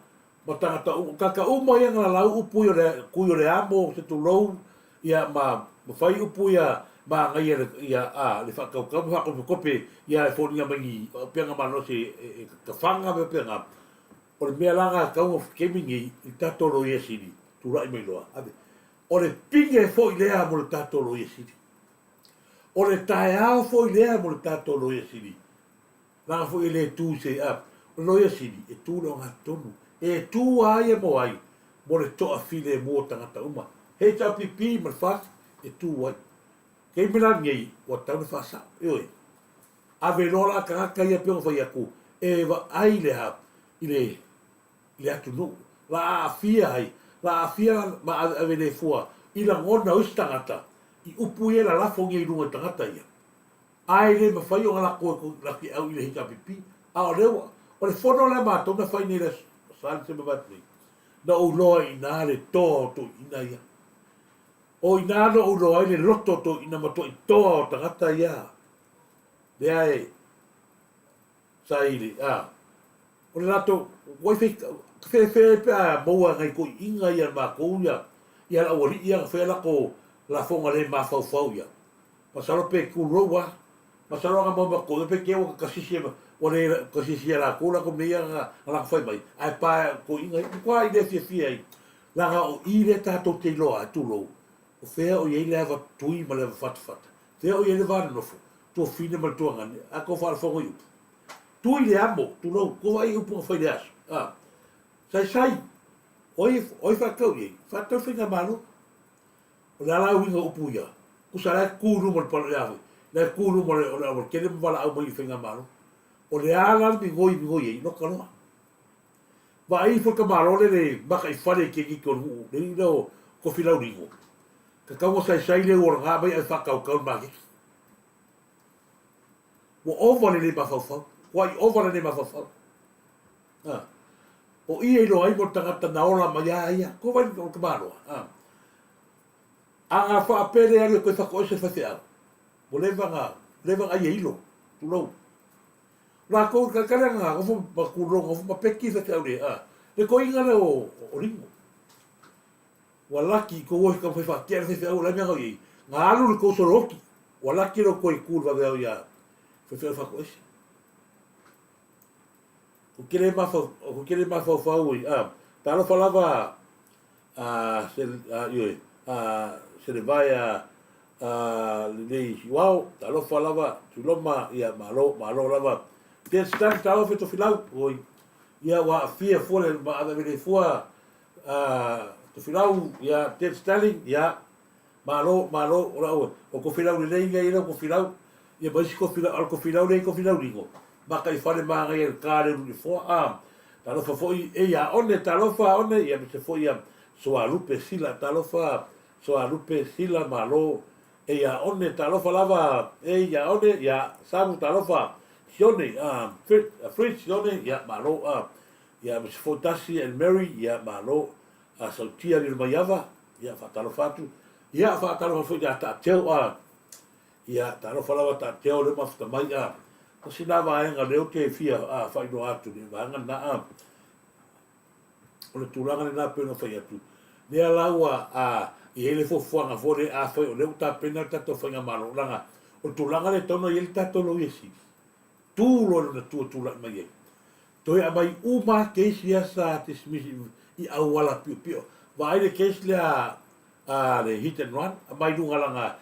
ma tagata uma, tagata uma ia na lalau upu ia o le kui o le amo se tulou ia ma ma fai upu ia ma agaia le ia a le faatautau ma faakopekope ia e foliga mai ni auupega malosi e e tafaga ma faapena. O le mea la na tatau ona taimi nei i le tatou Loia Sili tulai mai loa ave o le pine foi lea mo le tatou Loia Sili. O le taeao foi lea mo le tatou Loia Sili. Leaga foi e le tu i se a o le Loia Sili e tu i le ogatotonu. E tu a ia mo ai? Mo le toafilemu o tagata uma. HRPP ma le FAST e tu ai. Taimi la lenei ua tatau ona faasao. Ioe. Ave loa la tagata ia pei ona fai atu e vaai le a i le i le atunuu. La aafia ai, la aafia ma aveave le fua i lagona o isi tagata i upu ia e lalafo nei i luga i tagata ia. A e le mafai ona lako e laki au i le HRPP. A o lea ua, o le fono lea matou na fai nei i le Aso Sa Lisema vaeatu nei, na ou iloa ai i ina le toa o toeaiina ia. O i ina na ou iloa ai le loto o toeaiina matuai toa o tagata ia. Lea e, sa i le, a, o le latou, ua i fai, fefe ai pe a maua e nai toeaiina ia matou ia, ia le aualii ia na fai a latou lafoga le mafaufau ia. Masalo pe tulou a. Masalo ana mau matou pe te ua kasisi ua le kasisi ia latou latou mea ia na latou fai mai ae pa toeaiina ia matua i le fiafia ai leaga o i lea tatou te iloa ai tulou o fea o i ai le ava tui ma le ava fatafata fea o i ai le va nonofo tuafine ma le tuagane a tou faalofoga i upu tui le amo tulou tou vaai i upu na fai i le aso a saisai o ai o ai faatau i ai faatau faigamalo O le a la uiga o upu ia? Tusa la e tu i luma o le palo ia foi, la e tu i luma o le aualatele ma valaau mai i faigamalo. O le a la le migoi e migoi ai? Loka loa. Vaai ifo le tamaloa lea le makaifale i keniti o le nuu, le alii lea o Tofilaulino. Tatau ona saisai le ualaga mai ae faatautau i le maketi. Ua ova le le mafaufau. Ua i ova le le mafaufau. O i e iloa ai mo le tagata na ola mai a ia. Ko wai o le tamaloa. A. A nga faapele alu e koe whakoese faifeau. Ua leva na, leva na ai e ilo. Tulou. Lakou ka kale nga gofo ma kulo gofo ma peki faifeau le a. Le koiga lea o, o Ringo. Ua laki ko oe ka fai whaatea le faifeau o la mea ngau iai. Nga alu le kou solo oki. Ua laki lo koe ku le vaveau ia faifeau whakoese. Ko kele mafau, ko kele mafaufau i, a, talofa lava a, se, a, ioe, a, se le vae a, a, lenei Siuao, talofa lava, Tuiloma, ia, malo, malo lava. Ted Stan, talofa i Tofilau, oi, ia, ua aafia fua le, ma aveave nei fua, a, Tofilau, ia, Ted Stanley, ia, Malo, malo, o lau, o Kofilau lelei ia ia Kofilau, ia ma isi Kofilau, a o le Kofilau lea i Kofilau Ringo, maka i fale manaia i le ka le Lunifoa, a, talofa foi, e ia One, talofa One, ia aemaise foi ia Soalupe Sila, talofa Soalupe Sila, malo, e ia One, talofa lava, e ia One, ia Samu, talofa Sione, a, Fritz, Sione, ia malo, a, ia aemaise foi Tasi and Mary, ia malo, a Sautia Lilomaiava, Ia, faatalofa atu. Ia, faatalofa foi ia Taateo, a. Ia, talofa lava Taateo lea mafuta mai, a. Tasi la vaega lea ou te fia a, faailoa atu le vaega lena, a. O le tulaga lena pei ona fai atu. Lea la ua a, i ai le fuafuaga foi lea, afai o lea ua tapena le tatou faigamalo, leaga o le tulaga lea e tatau ona i ai le tatou Loia Sili. Tu loa i lona tu e tulai mai ai. Toe aumai uma case ia sa dismiss i auala piopio. Vaai le case lea a le hit and run, aumai luga langa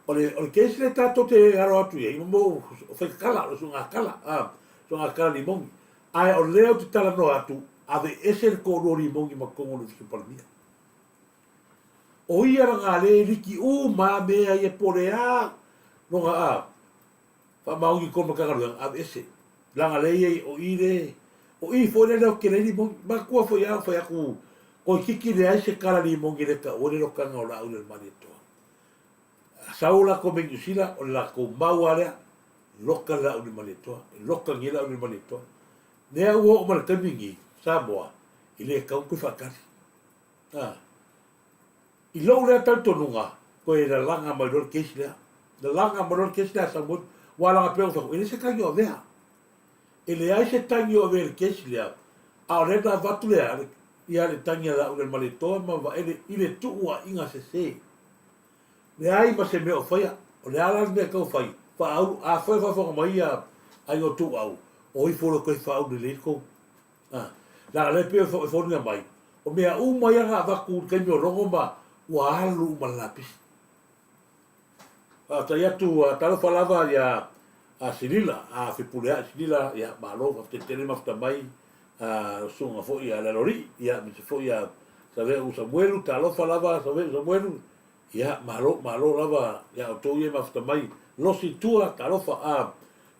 o le o le case lea tatou te alo atu i ai, mo faikakala, o le suegakala, a, suegakala limogi. Ae o lea ou te talanoa atu, aveese le toalua limogi ma totonu o le Ofisa Palemia. O ia langa lea e liki uma lava mea ia po o le a lona a, Faamaoni ko Matagaluega aveese. Leaga lea iai o i le o i foi lea leo tele ai limogi. Matua foi a fai atu toeititi leai se kala limogi le taua le lotaga o laau i le Malietoa. Sau latou mai Niu Sila o le latou mau a lea loka le laau i le Malietoa, loka nei laau i le Malietoa. Lea ua oo mai le taimi nei Samoa e le tatau ona toe faatali. A. I lou lea talitonuga, toe lalaga mai loa le case lea. Lalaga mai loa le case lea a Samuel, ua laga pea ua e leai se tagi o avea. E leai se tagi o avea i le case lea, a o lea na avatu le ia le tagi a Laaulialemalietoa ma Vaele i le tuuaiga sese. Leai ma se mea o faia. O le a la le mea e tau fai? Faaulu, afai o faafofoga mai ia aiga o Tuuau, o ifo loa toe faaulu lelei le tou A, leaga lea pei e foliga mai, o mea uma ia na avatu i le taimi o Logo ma ua alu uma le lapisi. Faafetai atu, talofa lava ia a Silila, a Fepuleai Silila, ia malo, faafetai tele mafuta mai, a susuga foi ia Lealolii, ia aemaise foi ia Save'u Samuelu, talofa lava Save'u Samuelu, Ia, malo, malo lava ia outou ia e mafuta mai, losi tua, talofa, a,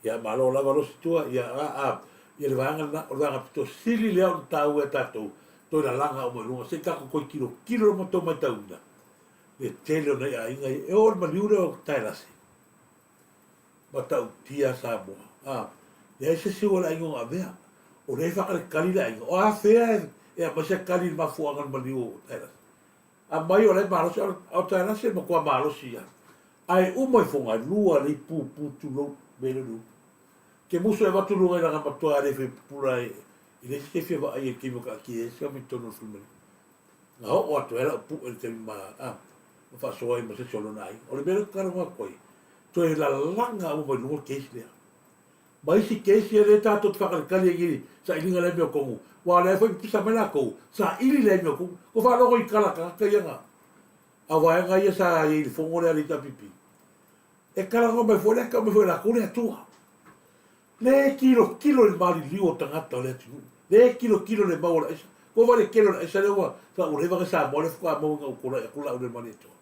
ia, malo lava losi tua, ia, a, a, ia le vaega lena, o le vaega pito sili lea ona taua ia tatou, toe lalaga uma i luga, se i tatou toe tilotilo ma tou matauina le tele o nai aiga ia, e oo i le maliu lea o Taelase, matautia Samoa, a, leai se isi o le aiga o avea, o lea e faakalikali le aiga, o afea e aumai se kali i le mafuaaga o le maliu o Taelase. Aumai o la e malosi, a o Taelase e matua malosi ia. Ae uma ifoga e lua lei pupu tulou mea lea o le upu. Ke musu e avatu luga i lana matua le fai pupula e leai se fia vaai i le taimi o taatia ai se mai totonu o le falemaliu. Na oo atu ai lau pu'e i le taimi ma a ma faasoa ai ma se isi o lona aiga. O le mea lea ou te talanoa atu ai, toe lalaga uma mai luga le case lea. Ma isi case ia lea tatou te faakalikali ai i sailiga lea mea o Kongu, aua o lea foi pisa mai latou, saili lea mea o Kongu. Ko faalogo i kala tagata ia na a vaega ia sa i ai i le fono lea a le HRPP. E talanoa mai foi lea, tau mai foi e latou le Atua. Le tilotilo i le maliliu o tagata o le atunuu. Le tilotilo i le mau o le aisa. Ko vaai le tele o le aisa lea ua sa ua leva na Samoa lea faatoa maua ina ua tulai atu lau le Malietoa.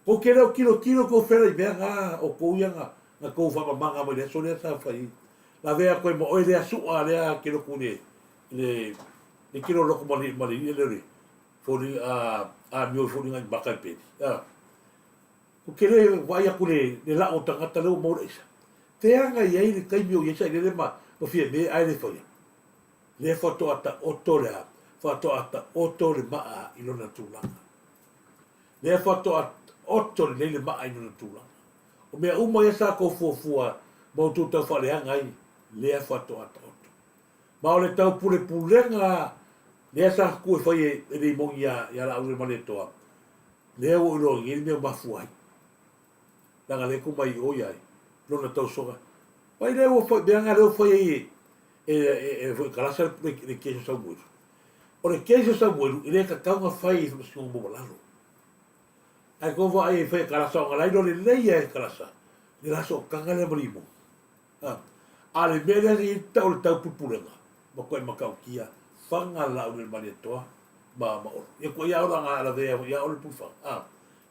Kou te le o tilotilo tou fela i mea na o tou ia na na tou faamamaga mai le aso lea sa fai ai. Lavea atu ai ma oe lea su'a lea te lotu i le le le tino lotu ma le ma le i'a lea o le foli a amio i foliga i maka i peli. A. Ou te le vaai atu le le la'u o tagata lea ua maua le aisa. Feaga i ai le taimi o i ai sailele ma ma Fiame ae le faia. Lea faatoa taoto le a? Faatoa taoto le maa i lona tulaga. Lea faatoa oto lelei le maa i lona tulaga. O mea uma ia sa tou fuafua ma outou tau faaleaga ai, lea faatoa taoto. Ma o le taupulepulega lea sa tutu e fai e Leimoni ia, ia Laaulemaleiatoa, lea ua ou iloa nei le mea ua mafua ai. Leaga lea tuu mai i o ia ai, lona tausoga. Mai lea ua fai, mea na lea ua fai ai e, e, e, e foi Kalasa le, le case o Samuelu. O le case o Samuelu, e le tatau na fai i Faamasinoga Maualalo. Ae kou vaai e fai e Kalasa, ona la iloa lelei lava e Kalasa, le la sootaga lea ma Limoni. A, a o le mea lea e tau o le taupulepulega, matuai matautia, faga Laaulemaleiatoa ma, ma Olo. Ia koe ia Olo a lavea ia Olo le pulefaga. A,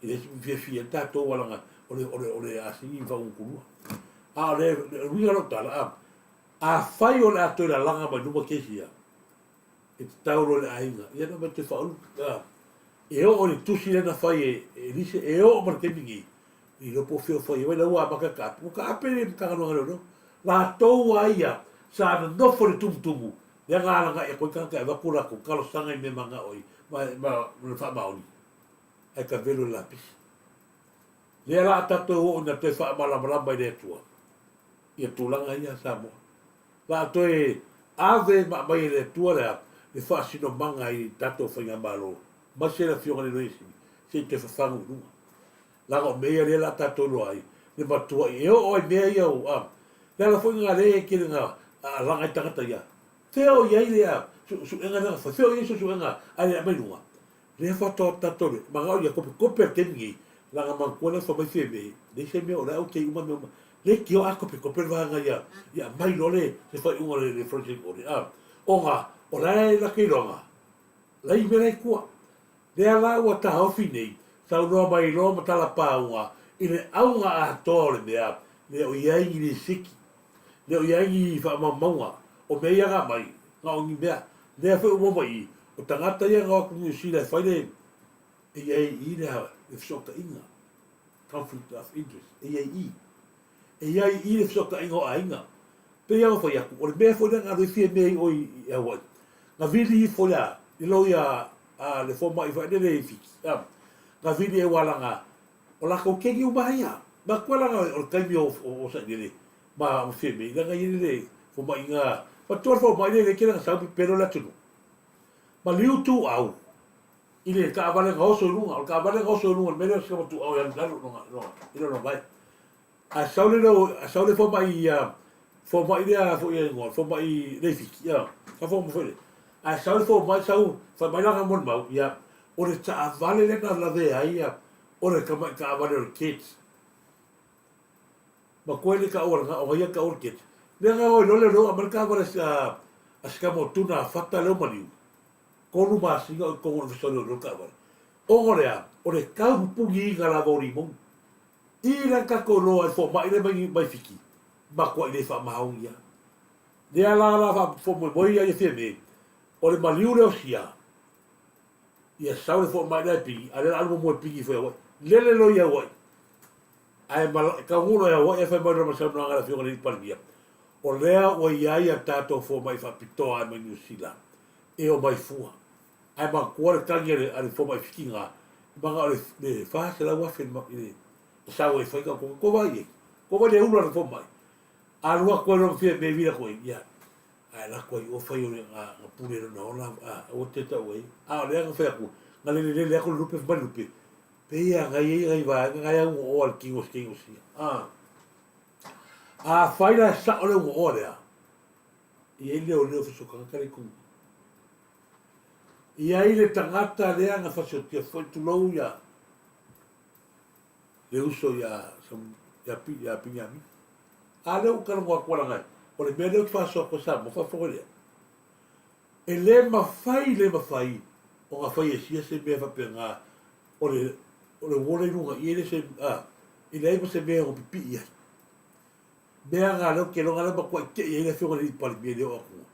e le fiafia ai tatou alaga o le, o le, o le asini faaugutulua. A o le, le uiga o lau tala, a, afai o le a toe lalaga mai luma kesi ia, e tatau loa i le aiga, ia na mai toe faaulu, a, e oo i le tusi lea na fai e Elise, e oo ma le taimi nei, le iloa po o fea o fai ai, la ua amata taape, ua taape le Matagaluega a Leoleo. Latou a ia sa nonofo i le tumutumu, lea na alaga'i atu ai tagata e avatu latou talosaga i mea manao ai ma, ma, ma le faamaoni, ae tavelo i le lapisi. Lea la a tatou oo ina toe faamalamalama i le Atua ia tulaga ia Samoa. La a toe ave ma aumai e le Atua le a, le faasinomaga i tatou faigamalo, aemaise le Afioga i le Loia Sili, se i toe fafagu i luga. Leaga o mea ia lea la a tatou iloa ai, le matua'i e oo ai mea ia o, a, le ala foi lena lea e tele ina alaga ai tagata ia, fea o i ai le a, suesuega lea na fai, fea o i ai suesuega a le aumai i luga? Lea faatoa tatou le manao ia kopekope le taimi nei, leaga manatua lea fai mai Fiamē, leai se mea o la e okay uma mea uma. Leitioa a kopekope le vaega ia, ia aumai loa le se faaiuga o le forensic audit, a, ona o la e lata iloaga, la e i mea la i tua. Lea la ua taofi nei, saunoa mai loa ma talapauga i le auga atoa o le mea, le o i ai ni lisiti, le o i ai ni faamaumauga o mea ia na aumai, na o ni mea. Lea foi ua maua mai i i, o tagata ia na o atu i Niu Sila e fai le e i ai i i le fesootaiga, conflict of interest, e i ai i i. E i ai i i le fesootaiga o aiga. Pei lava ona fai atu, o le mea foi lea na alu ai Fiamē i o i Hawaii, na vili ifo i a, i loia a le fomai foi lele i Fiti, a, na vili e ua laga, o latou keiki uma lava ia. Manatua laga o le taimi o, o, o Sailele ma, ma Fiamē, leaga e i ai le fomai na, manatua le fomai lea e le tele ana sau pepelo le atunuu. Maliu Tuuau i le taavale na oso i luga, o le taavale na oso i luga i le mea lea o si tama Tuuau e alu i lalo i lona vae. Ae sau le leo, sau le fomai ia, fomai lea foi ia igoa, fomai Leifiti, ia, ka fomai foi lea. Ae sau le fomai, sau, fai mai lana molimau, ia, o le taavale lea na lavea ai ia, o le tamai taavale o le kids. Matua le taua lena, o ia taua le kids. Lea na o i loa le leo, aumai le taavale a, a si tama o Tuna a Fata lea o Maliu. 3 masina o i totonu o le Ofisa o Leoleo le taavale. Ona o le a? O le tau pupugiina lava o limoni. I la tatou iloa ai fomai lea mai mai Fiti, matuai le faamaoni a. Lea la la faamoemoe ia ia Fiamē, o le maliu lea o Sia, ia sau le fomai lea e pigi, a lea la alu muamua e pigi ifo i Hawaii. Lele loa i Hawaii, ae mala, taunuu loa i Hawaii ae fai mai loa ma le saunoaga a le Afioga i le Alii Palemia, o lea ua i ai a tatou fomai faapitoa mai Niu Sila e omai fua. Ae manatua le tagi a le fomai Fiti na, manao le 400,000 i le sau ai fai tatou ko vai ai. Ko vai le ula le fomai. Alu atu ai loa ma Fiamē vila atu ai, ia, ae lako ai o fai o le na pule lona ola, a, aua te tau ai. A o lea na fai atu, na lele lele atu le lupe, fai mai le lupe, pei a nai ai nai vaega nai au oa le tino se tino sia. A, afai la e sao le ugoa lea, e i ai leoleo fesootagata le itu. E i ai le tagata lea na fasiotia foi, tulou ia le uso ia ia Piniamina. A lea ua talanoa atu ala o le mea lea ou te faasoa atu ai Samoa, faafofoga lea. E le mafai, le mafai ona fai e sia se mea faapena o le o le uola i luga i e le se a e leai ma se mea e ono pipii ai. Mea na lea ou te iloa na lea matuai tei ai le afioga i le alii Palemia i le oo atu.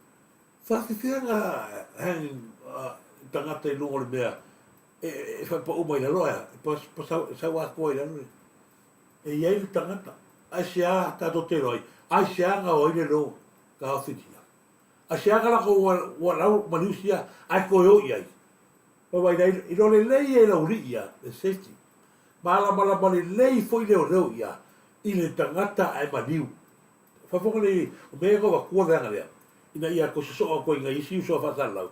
Faafefea na hang tagata i luga o le mea e faapau mai lalo ae a? E sau atoa i lalo le e i ai le tagata. Aisea tatou te iloa ai? Aisea na o ai le loa taofitia? Aisea ka lakou ua ua lau maliu sia ae toe o i ai? Vaivai la iloa lelei e lau alii ia le safety. Malamalama lelei foi leoleo ia i le tagata ae maliu. Faafofoga lelei, o mea ia na avatua leaga lea ina ia toe sosoo atu ai i nai isi uso a faasalalau.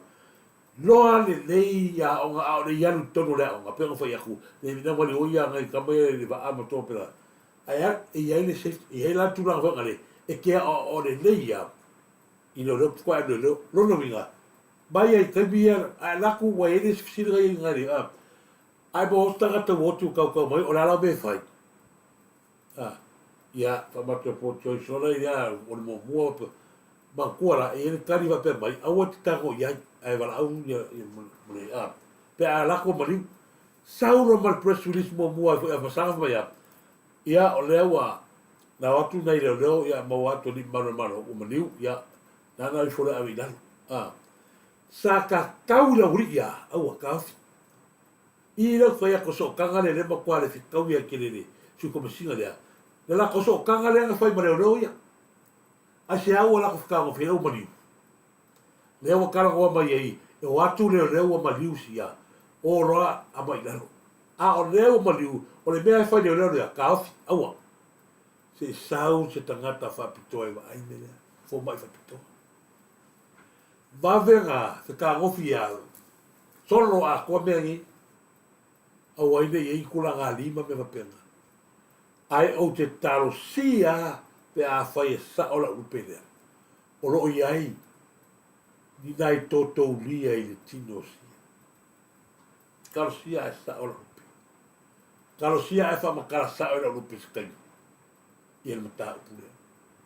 Loa lelei ia aoga a o le i alu i totonu o le aoga, pei ona fai atu, le na maliu ai ia nai tama ia i le vaa ma toa pela. Ae a, e i ai le safety, e i ai la le tulaga foi lea e te aoao lelei ia i leoleo faatoa e alu i leoleo. Lona uiga, mai ai i taimi ia, a e alu atu ua i ai le isi fesili na i ai i a, ae mo se tagata ua oti ua tautau mai, o le a lau mea e fai? A, ia, faamatua po Joyce Ola ia, o le muamua, manatua la, e i ai le tali faapea mai, aua e te tago i ai, ae valaau ia, ia ma le, a, pe a alu atu o maliu. Sau loa ma le press release muamua ai foi a Fasaga fai mai a, ia, o lea ua na o atu nai leoleo, ia, maua atu e alii mamalu o le Malo, ua maliu, ia, nana ifo lea ave i lalo. A, sa tatau i le aualii ia, aua, taofi. I lau fai atu sootaga lea lea matua le fetaui ai tele le Sui Komesina lea, le latou sootaga lea na fai ma leoleo ia. Aisea ua latou fetagofi ai ua maliu? Lea ua talanoa mai ai e o atu leoleo ua maliu sia, o loa aumai i lalo. A o lea ua maliu, o le mea e fai leoleo lea, taofi, aua. Se i sau se tagata faapitoa e vaai mea lea, fomai faapitoa. Vave na fetagofi ia solo atoa mea nei, aua ai ne i i ai ni tulaga alii ma mea faapena. Ae ou te talosia pe afai e sao lau lupe lea, o lo o i ai ni nai totoulia i le tino o sia. Talosia ae sao lau lupe. Talosia ae faamatala sao i lau lupe se taimi ia le mataupu lea.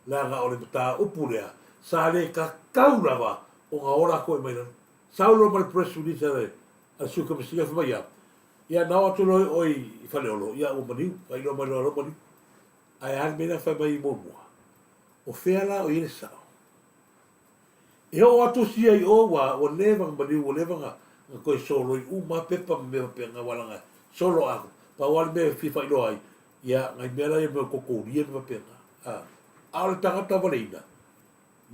Leaga o le mataupu lea sa le tatau lava ona ola atu ai mai lalo. Sau loa ma le press release a le Sui Komesina fai mai ia, ia na oo atu loa oe i Faleolo, ia ua maliu, faailoa mai loa maliu. Ae a le mea lea fai mai muamua? O fea la o i ai le sao? E oo atu sia i o ua ua leva ona maliu ua leva ona toe soloi uma pepa ma mea faapena aua leaga solo a pau lava le mea e fia faailoa ai ia nai mea la ia mea o totoulia ma faapena a a o le tagata valeina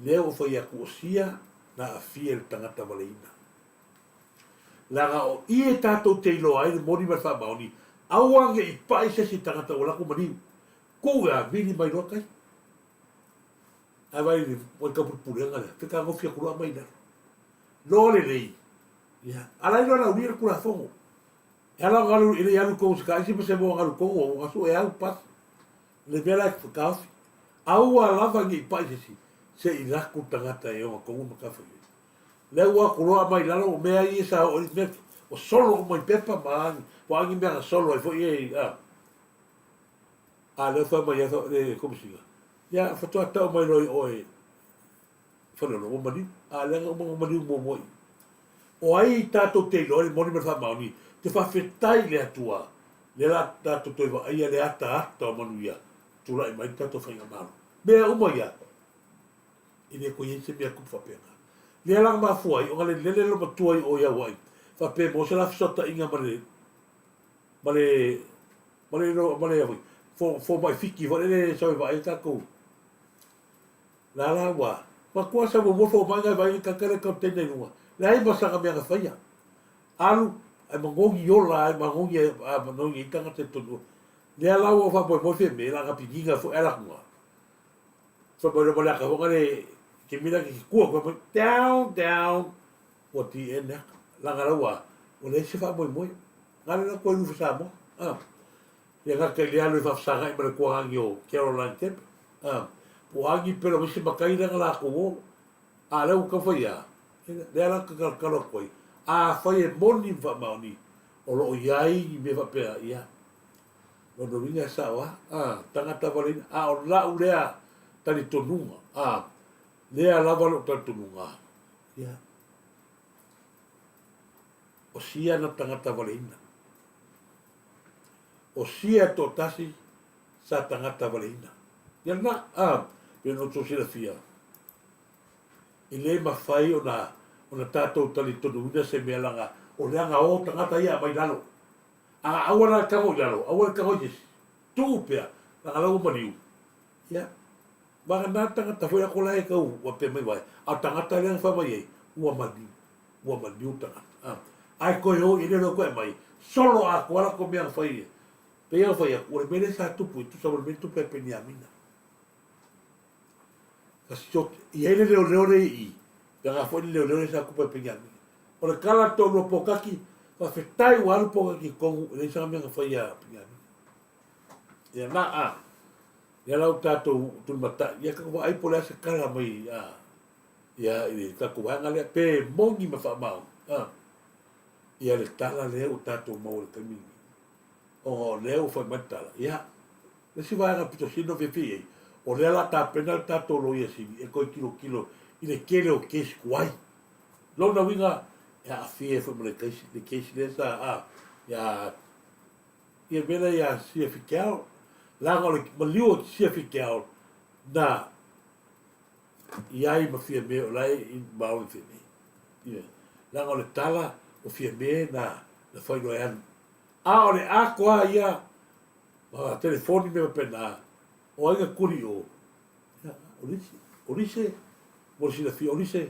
lea ua fai atu o sia na aafia i le tagata valeina leaga o i e tatou te iloa ai le moni ma le faamaoni aua ne i pai se isi tagata ua latou maliu tuu e avili mai loa tai Ae vaai i le taupulepulega lea, fetagofi atu loa aumai i lalo. Loa lelei, ia, ala ai loa ona aulia le Tulafono. E ala ona alu, e le i alu i totonu o se taisi ma se moa na alu i totonu, ua gasu e au pasi. Le mea la e taofi. Aua lava ne i pai se isi, se i laku le tagata e ogatotonu matafaioi. Lea ua atu loa aumai i lalo, o mea ia sa oo i mea, ua solo uma i pepa ma a ni, po o a ni mea na solo ai foi e, a. A lea ua fai mai ai le Komesina, Ia, faatoa tau mai loa i oe Faleolo, ua maliu. A lea na uma ona maliu muamua i i. O ai tatou te iloa i le moni ma le faamaoni, te faafetai i le Atua, lea la tatou toe vaaia le ataata o manuia, tulai mai le tatou faigamalo. Mea uma ia, e le toe i ai se mea tupu faapena. Lea la na mafua ai ona lelele le matua i o i Hawaii, faapea e maua se la fesootaiga ma le ma le ma le ma le fo fomai Fiti foi lele e sau e vaai ai tatou la la ua matua sau muamua fomai na e vaai le tagata lea e container i luga leai ma sana mea na faia alu ae manogi ola ae manogi a manogi ai tagata i totonu lea la ua faamoemoe Fiame la na pigina foi ala atu fai mai loa ma le ata foi le ke mila ke kua koe mai down down Ua TN aka, laga la ua ua leai se faamoemoe. Gale la koe lufa Samoa. Ah. Ia gata i le alu e faafesagai ma le kuaagi o Caroline Kemp. Ah. Po o agi pela mai se matai lea na latou o. A lea ua tau fai a, lea la ou te talotalo atu ai, afai e moni ma faamaoni, o lo o i ai ni mea faapea, ia, lona uiga e sao lava, ah, tagata valeina, a o lau lea talitonuga, ah, lea lava lou talitonuga, Ia. O sia na tagata valeina. O sia e toatasi sa tagata valeina. Ia lena, a, pe no tou silafia, e le mafai ona, ona tatou talitonuina se mea laga o le aga o tagata ia aumai lalo. A aua la le tago i lalo, aua le tago i se isi. Tuu pea, laga la ua maliu. Ia. Vagana tagata foi ako la e kau faapea mai vai, a o tagata lea na fai mai ai, ua maliu, ua maliu tagata. A, ae toe o i ai le leo koe aumai, solo atoa latou mea na fai, pei ona fai atu, o le mea lea sa tupu i tusa ma le mea na tupu ia Peniamina. Sa i ai le leoleo lea i i, pe ana foi le leoleo lea sa tupu ia Peniamina. O le tala a le toalua pokaki, faafetai ua alu pokaki i totonu, e leai sana mea na fai ia Peniamina. Ia na a, ia lau tatou tulimatai, ia tatou vaai po o le a se tala mai a, ia i le tatou vaega lea, pe moni ma faamaoni, a, ia le tala lea ua tatou maua i le taimi lenei. Ona o lea ua fai mai le tala, ia, le isi vaega pito sili ona fiafia i ai, o lea o le a tapena le tatou Loia Sili e toe tilotilo i le tele o case tuai. Lona uiga, e aafia ai foi ma le case, le case lea sa, a, ia, ia mea lea ia Sia Fikeao, leaga o le maliu o Sia Fikeao na i ai ma Fiame o la e maoni Fiame. Ia, leaga o le tala o Fiame na na fai loa e alu. A o le atoa ia ma telefoni mea faapena, o ai na tuli i o? Ia, o Lise. O Lise, mo le silafia, o Lise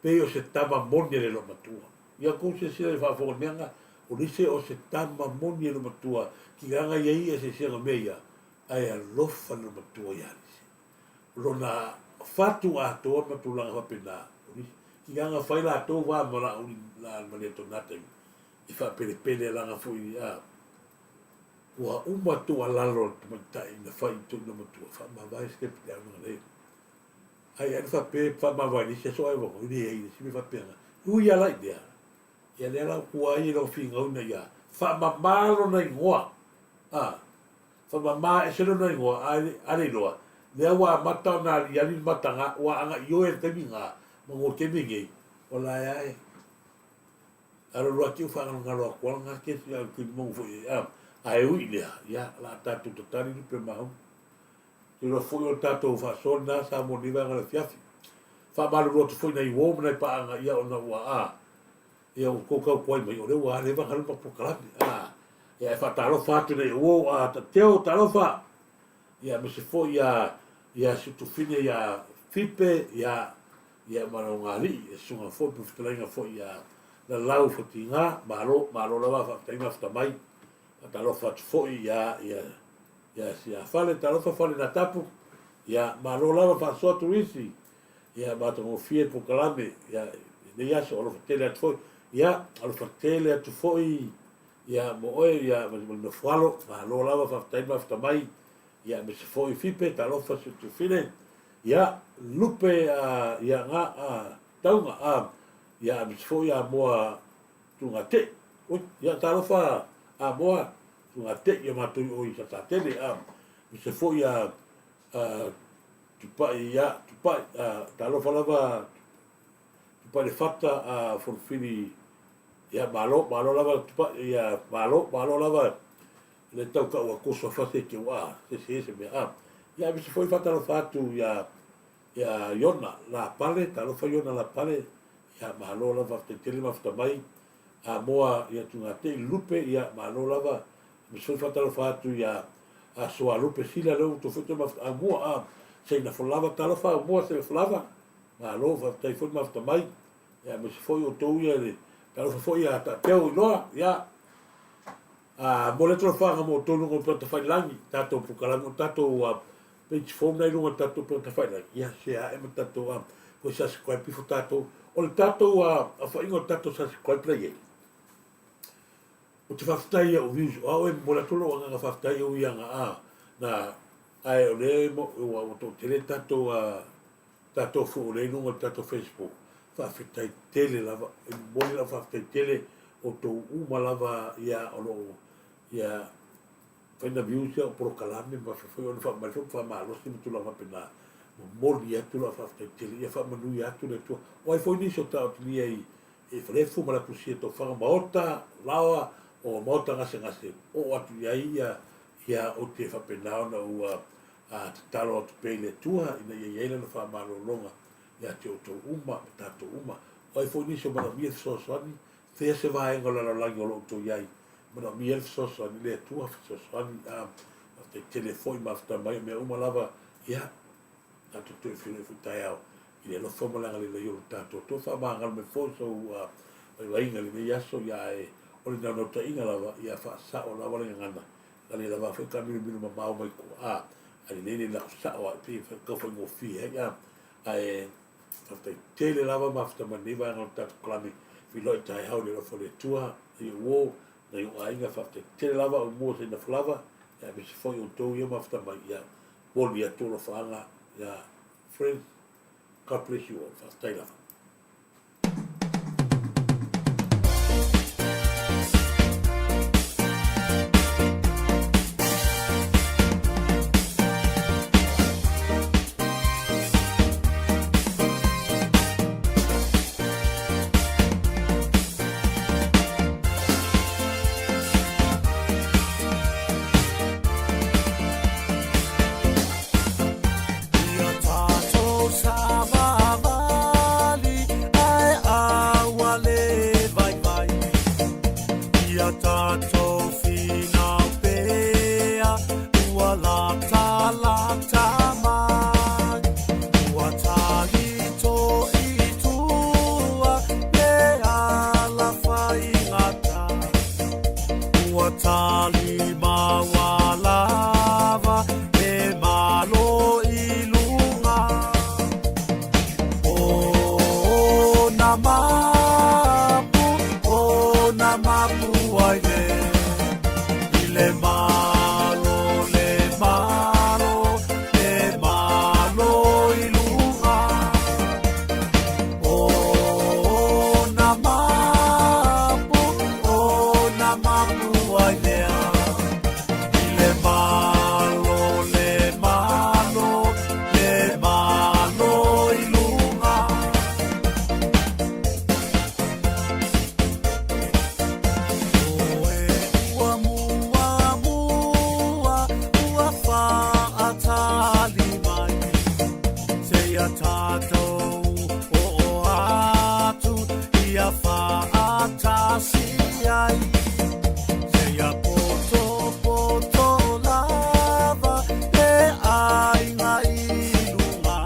pei o se tama moni a le loomatua. Ia tou silasila i le faafofoga i mea na, o Lise o se tama moni a le loomatua, tigaga ia i eseesega o mea ia, ae alofa le loomatua ia Lise. O lona fatu atoa ma tulaga faapena, o Lise. Tigaga fai latou va ma Laauli ma Leatonata i faapelepele laga foi a ua uma tuualalo a le tamaitai na fai i toeaina matua, faamavae se taimi te alu. Ai ai faapea faamavae i le isi aso ae ua leai le isi mea faapena. E ui lava la i lea, ia lea la ua tua ai i lau finauina ia faamama lona igoa. A, faamama ese lona igoa, a le iloa, lea ua amata ona aliali le mataga, ua agaioe i le taimi lena, ma mo le taimi lenei, o la e lava e alualu atu i faagalogalo atu lava lena kesi a o le tulimanu foi a, ae ui i lea, ia, o le a tatou tatali lupe maunu. Iloa foi o le tatou faasoa lena sa mo lenei vaega o le afiafi. Faamalulu atu foi nai uo ma nai paaga ia ona ua a ia ua tou tautuai mai o lea ua leva ona alu le polokalame a ia e faatalofa atu nei uo a Tateo talofa ia aemaise foi ia ia Sutufine ia Fipe ia ia ma Logalii e susuga foi po fetalaiga foi ia Lalau Fatiga malo malo lava faafetai mafta mai faatalofa atu foi ia ia Ia sia fale talofa fale na tapu ia malo lava faasoa turisi ia matagofie le polokalame ia lenei aso alofa tele atu foi ia alofa tele atu foi ia mo oe ia ma le nofo alo malo lava faafetai mafta mai ia aemaise foi Fipe talofa si Tufine ia lupe ia nga tauga ia aemaise foi Amoa Tugatei oi ia talofa Amoa Tugatei ia matou i o i Satatele a aemaise foi a Tupai ia Tupai a talofa lava Tupai le Fata a Fonofili ia malo malo lava Tupai ia malo malo lava le tau tau atu so fase ke ua se se se mea a ia aemaise foi faatalofa atu ia ia Iona Lapale talofa Iona Lapale ia malo lava faafetai tele mafuta mai Amoa ia Tugatei Lupe ia malo lava aemaise foi faatalofa atu ia Asoa Lupe Sila lea ua toe foi toe mafuta Amoa a Seina Folava talofa Amoa Seina Folava malo faafetai foi mafuta mai ia aemaise foi outou ia le talofa foi ia Taateo Iloa ia a mo le talofaga mo outou luga o Patafailangi tatou polokalame o tatou page fou na i luga o tatou Patafailangi ia share ae ma tatou a foi subscribe ifo tatou o le tatou aofaiga o tatou subscribe la i ai ou te faafetai ia o views o au e momoli atu lou agaga faafetai e ui aga a na ae o lea ua ua toatele tatou a tatou foi o lea i luga o le tatou Facebook faafetai tele lava e momoli lau faafetai tele outou uma lava ia o loo ia fai na views ia o polokalame ma foi ona faamai foi faamalosi ma tulaga faapena momoli atu lau faafetai tele ia faamanuia atu le Atua o ai foi nisi o taotilia i i Falefu ma Lapusia Tofaga Maota Laoa o Maota Gasegase oo atu i ai ia ia ou te faapena ona ua a tatalo atu pea i le Atua ina ia i ai lana faamalologa ia te outou uma ma tatou uma. O ai foi nisi o manaomia fesoasoani, fea se vaega o le lalolagi o lo o outou i ai, manaomia le fesoasoani, le Atua fesoasoani, a faafetai tele foi ma faafetai mai o mea uma lava, ia. Tatou toe feiloai foi taeao i le alofa ma le agalelei o lo tatou Atua. Faamagalo mai foi sou vaivaiga i lenei aso, ia ae o le naunautaiga lava ia faasao lava le gagana, na le lava foi taamilomilo mamao mai tua, a, ae lelei le lako sao lava e pei e tau faigofie ai, a. Ae faafetai tele lava mafata mai lenei vaega o le tatou kalame, feiloai taeao i le alofa o le Atua, nai ou uo, nai ou aiga, faafetai tele lava, aumua sainafu lava, ia aemaise foi outou ia mafata mai, ia momoli atu alofaaga, ia friends, God bless you all, faafetai lava. Ia tatou savavali ae aua le vaivai. Ia tatou finau pea ua latalata mai. Ua talito i tua le ala faigata. Ua tali maualava e malo i luga. O na mapu, o na mapu ai le, i le malo, le malo, le malo i luga. O na mapu, o na mapu ai lea, i le malo, le malo, le malo i luga. Oe ua muamua, ua faatali mai, seia tatou oo atu ia faatasi ai. Seia potopoto lava le aiga i luga,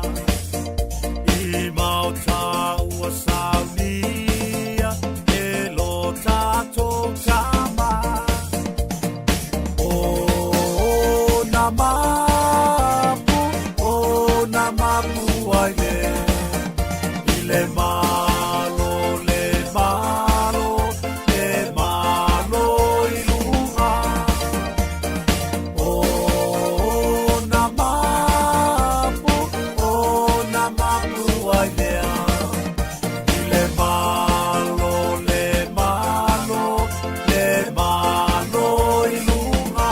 i maota ua saunia e lo tatou Tama. O na mapu, o na mapu ai le, i le malo, le malo, le malo i luga. O na mapu, o na mapu ai lea, i le malo, le malo, le malo i luga.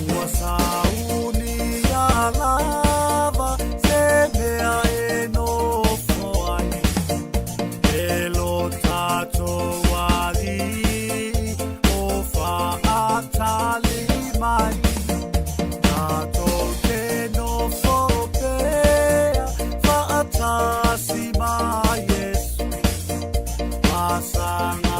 Ua saunia lava se mea e nofo ai, e lo tatou Alii o faatali mai. Tatou te nofo pea faatasi ma Iesu, ma saga.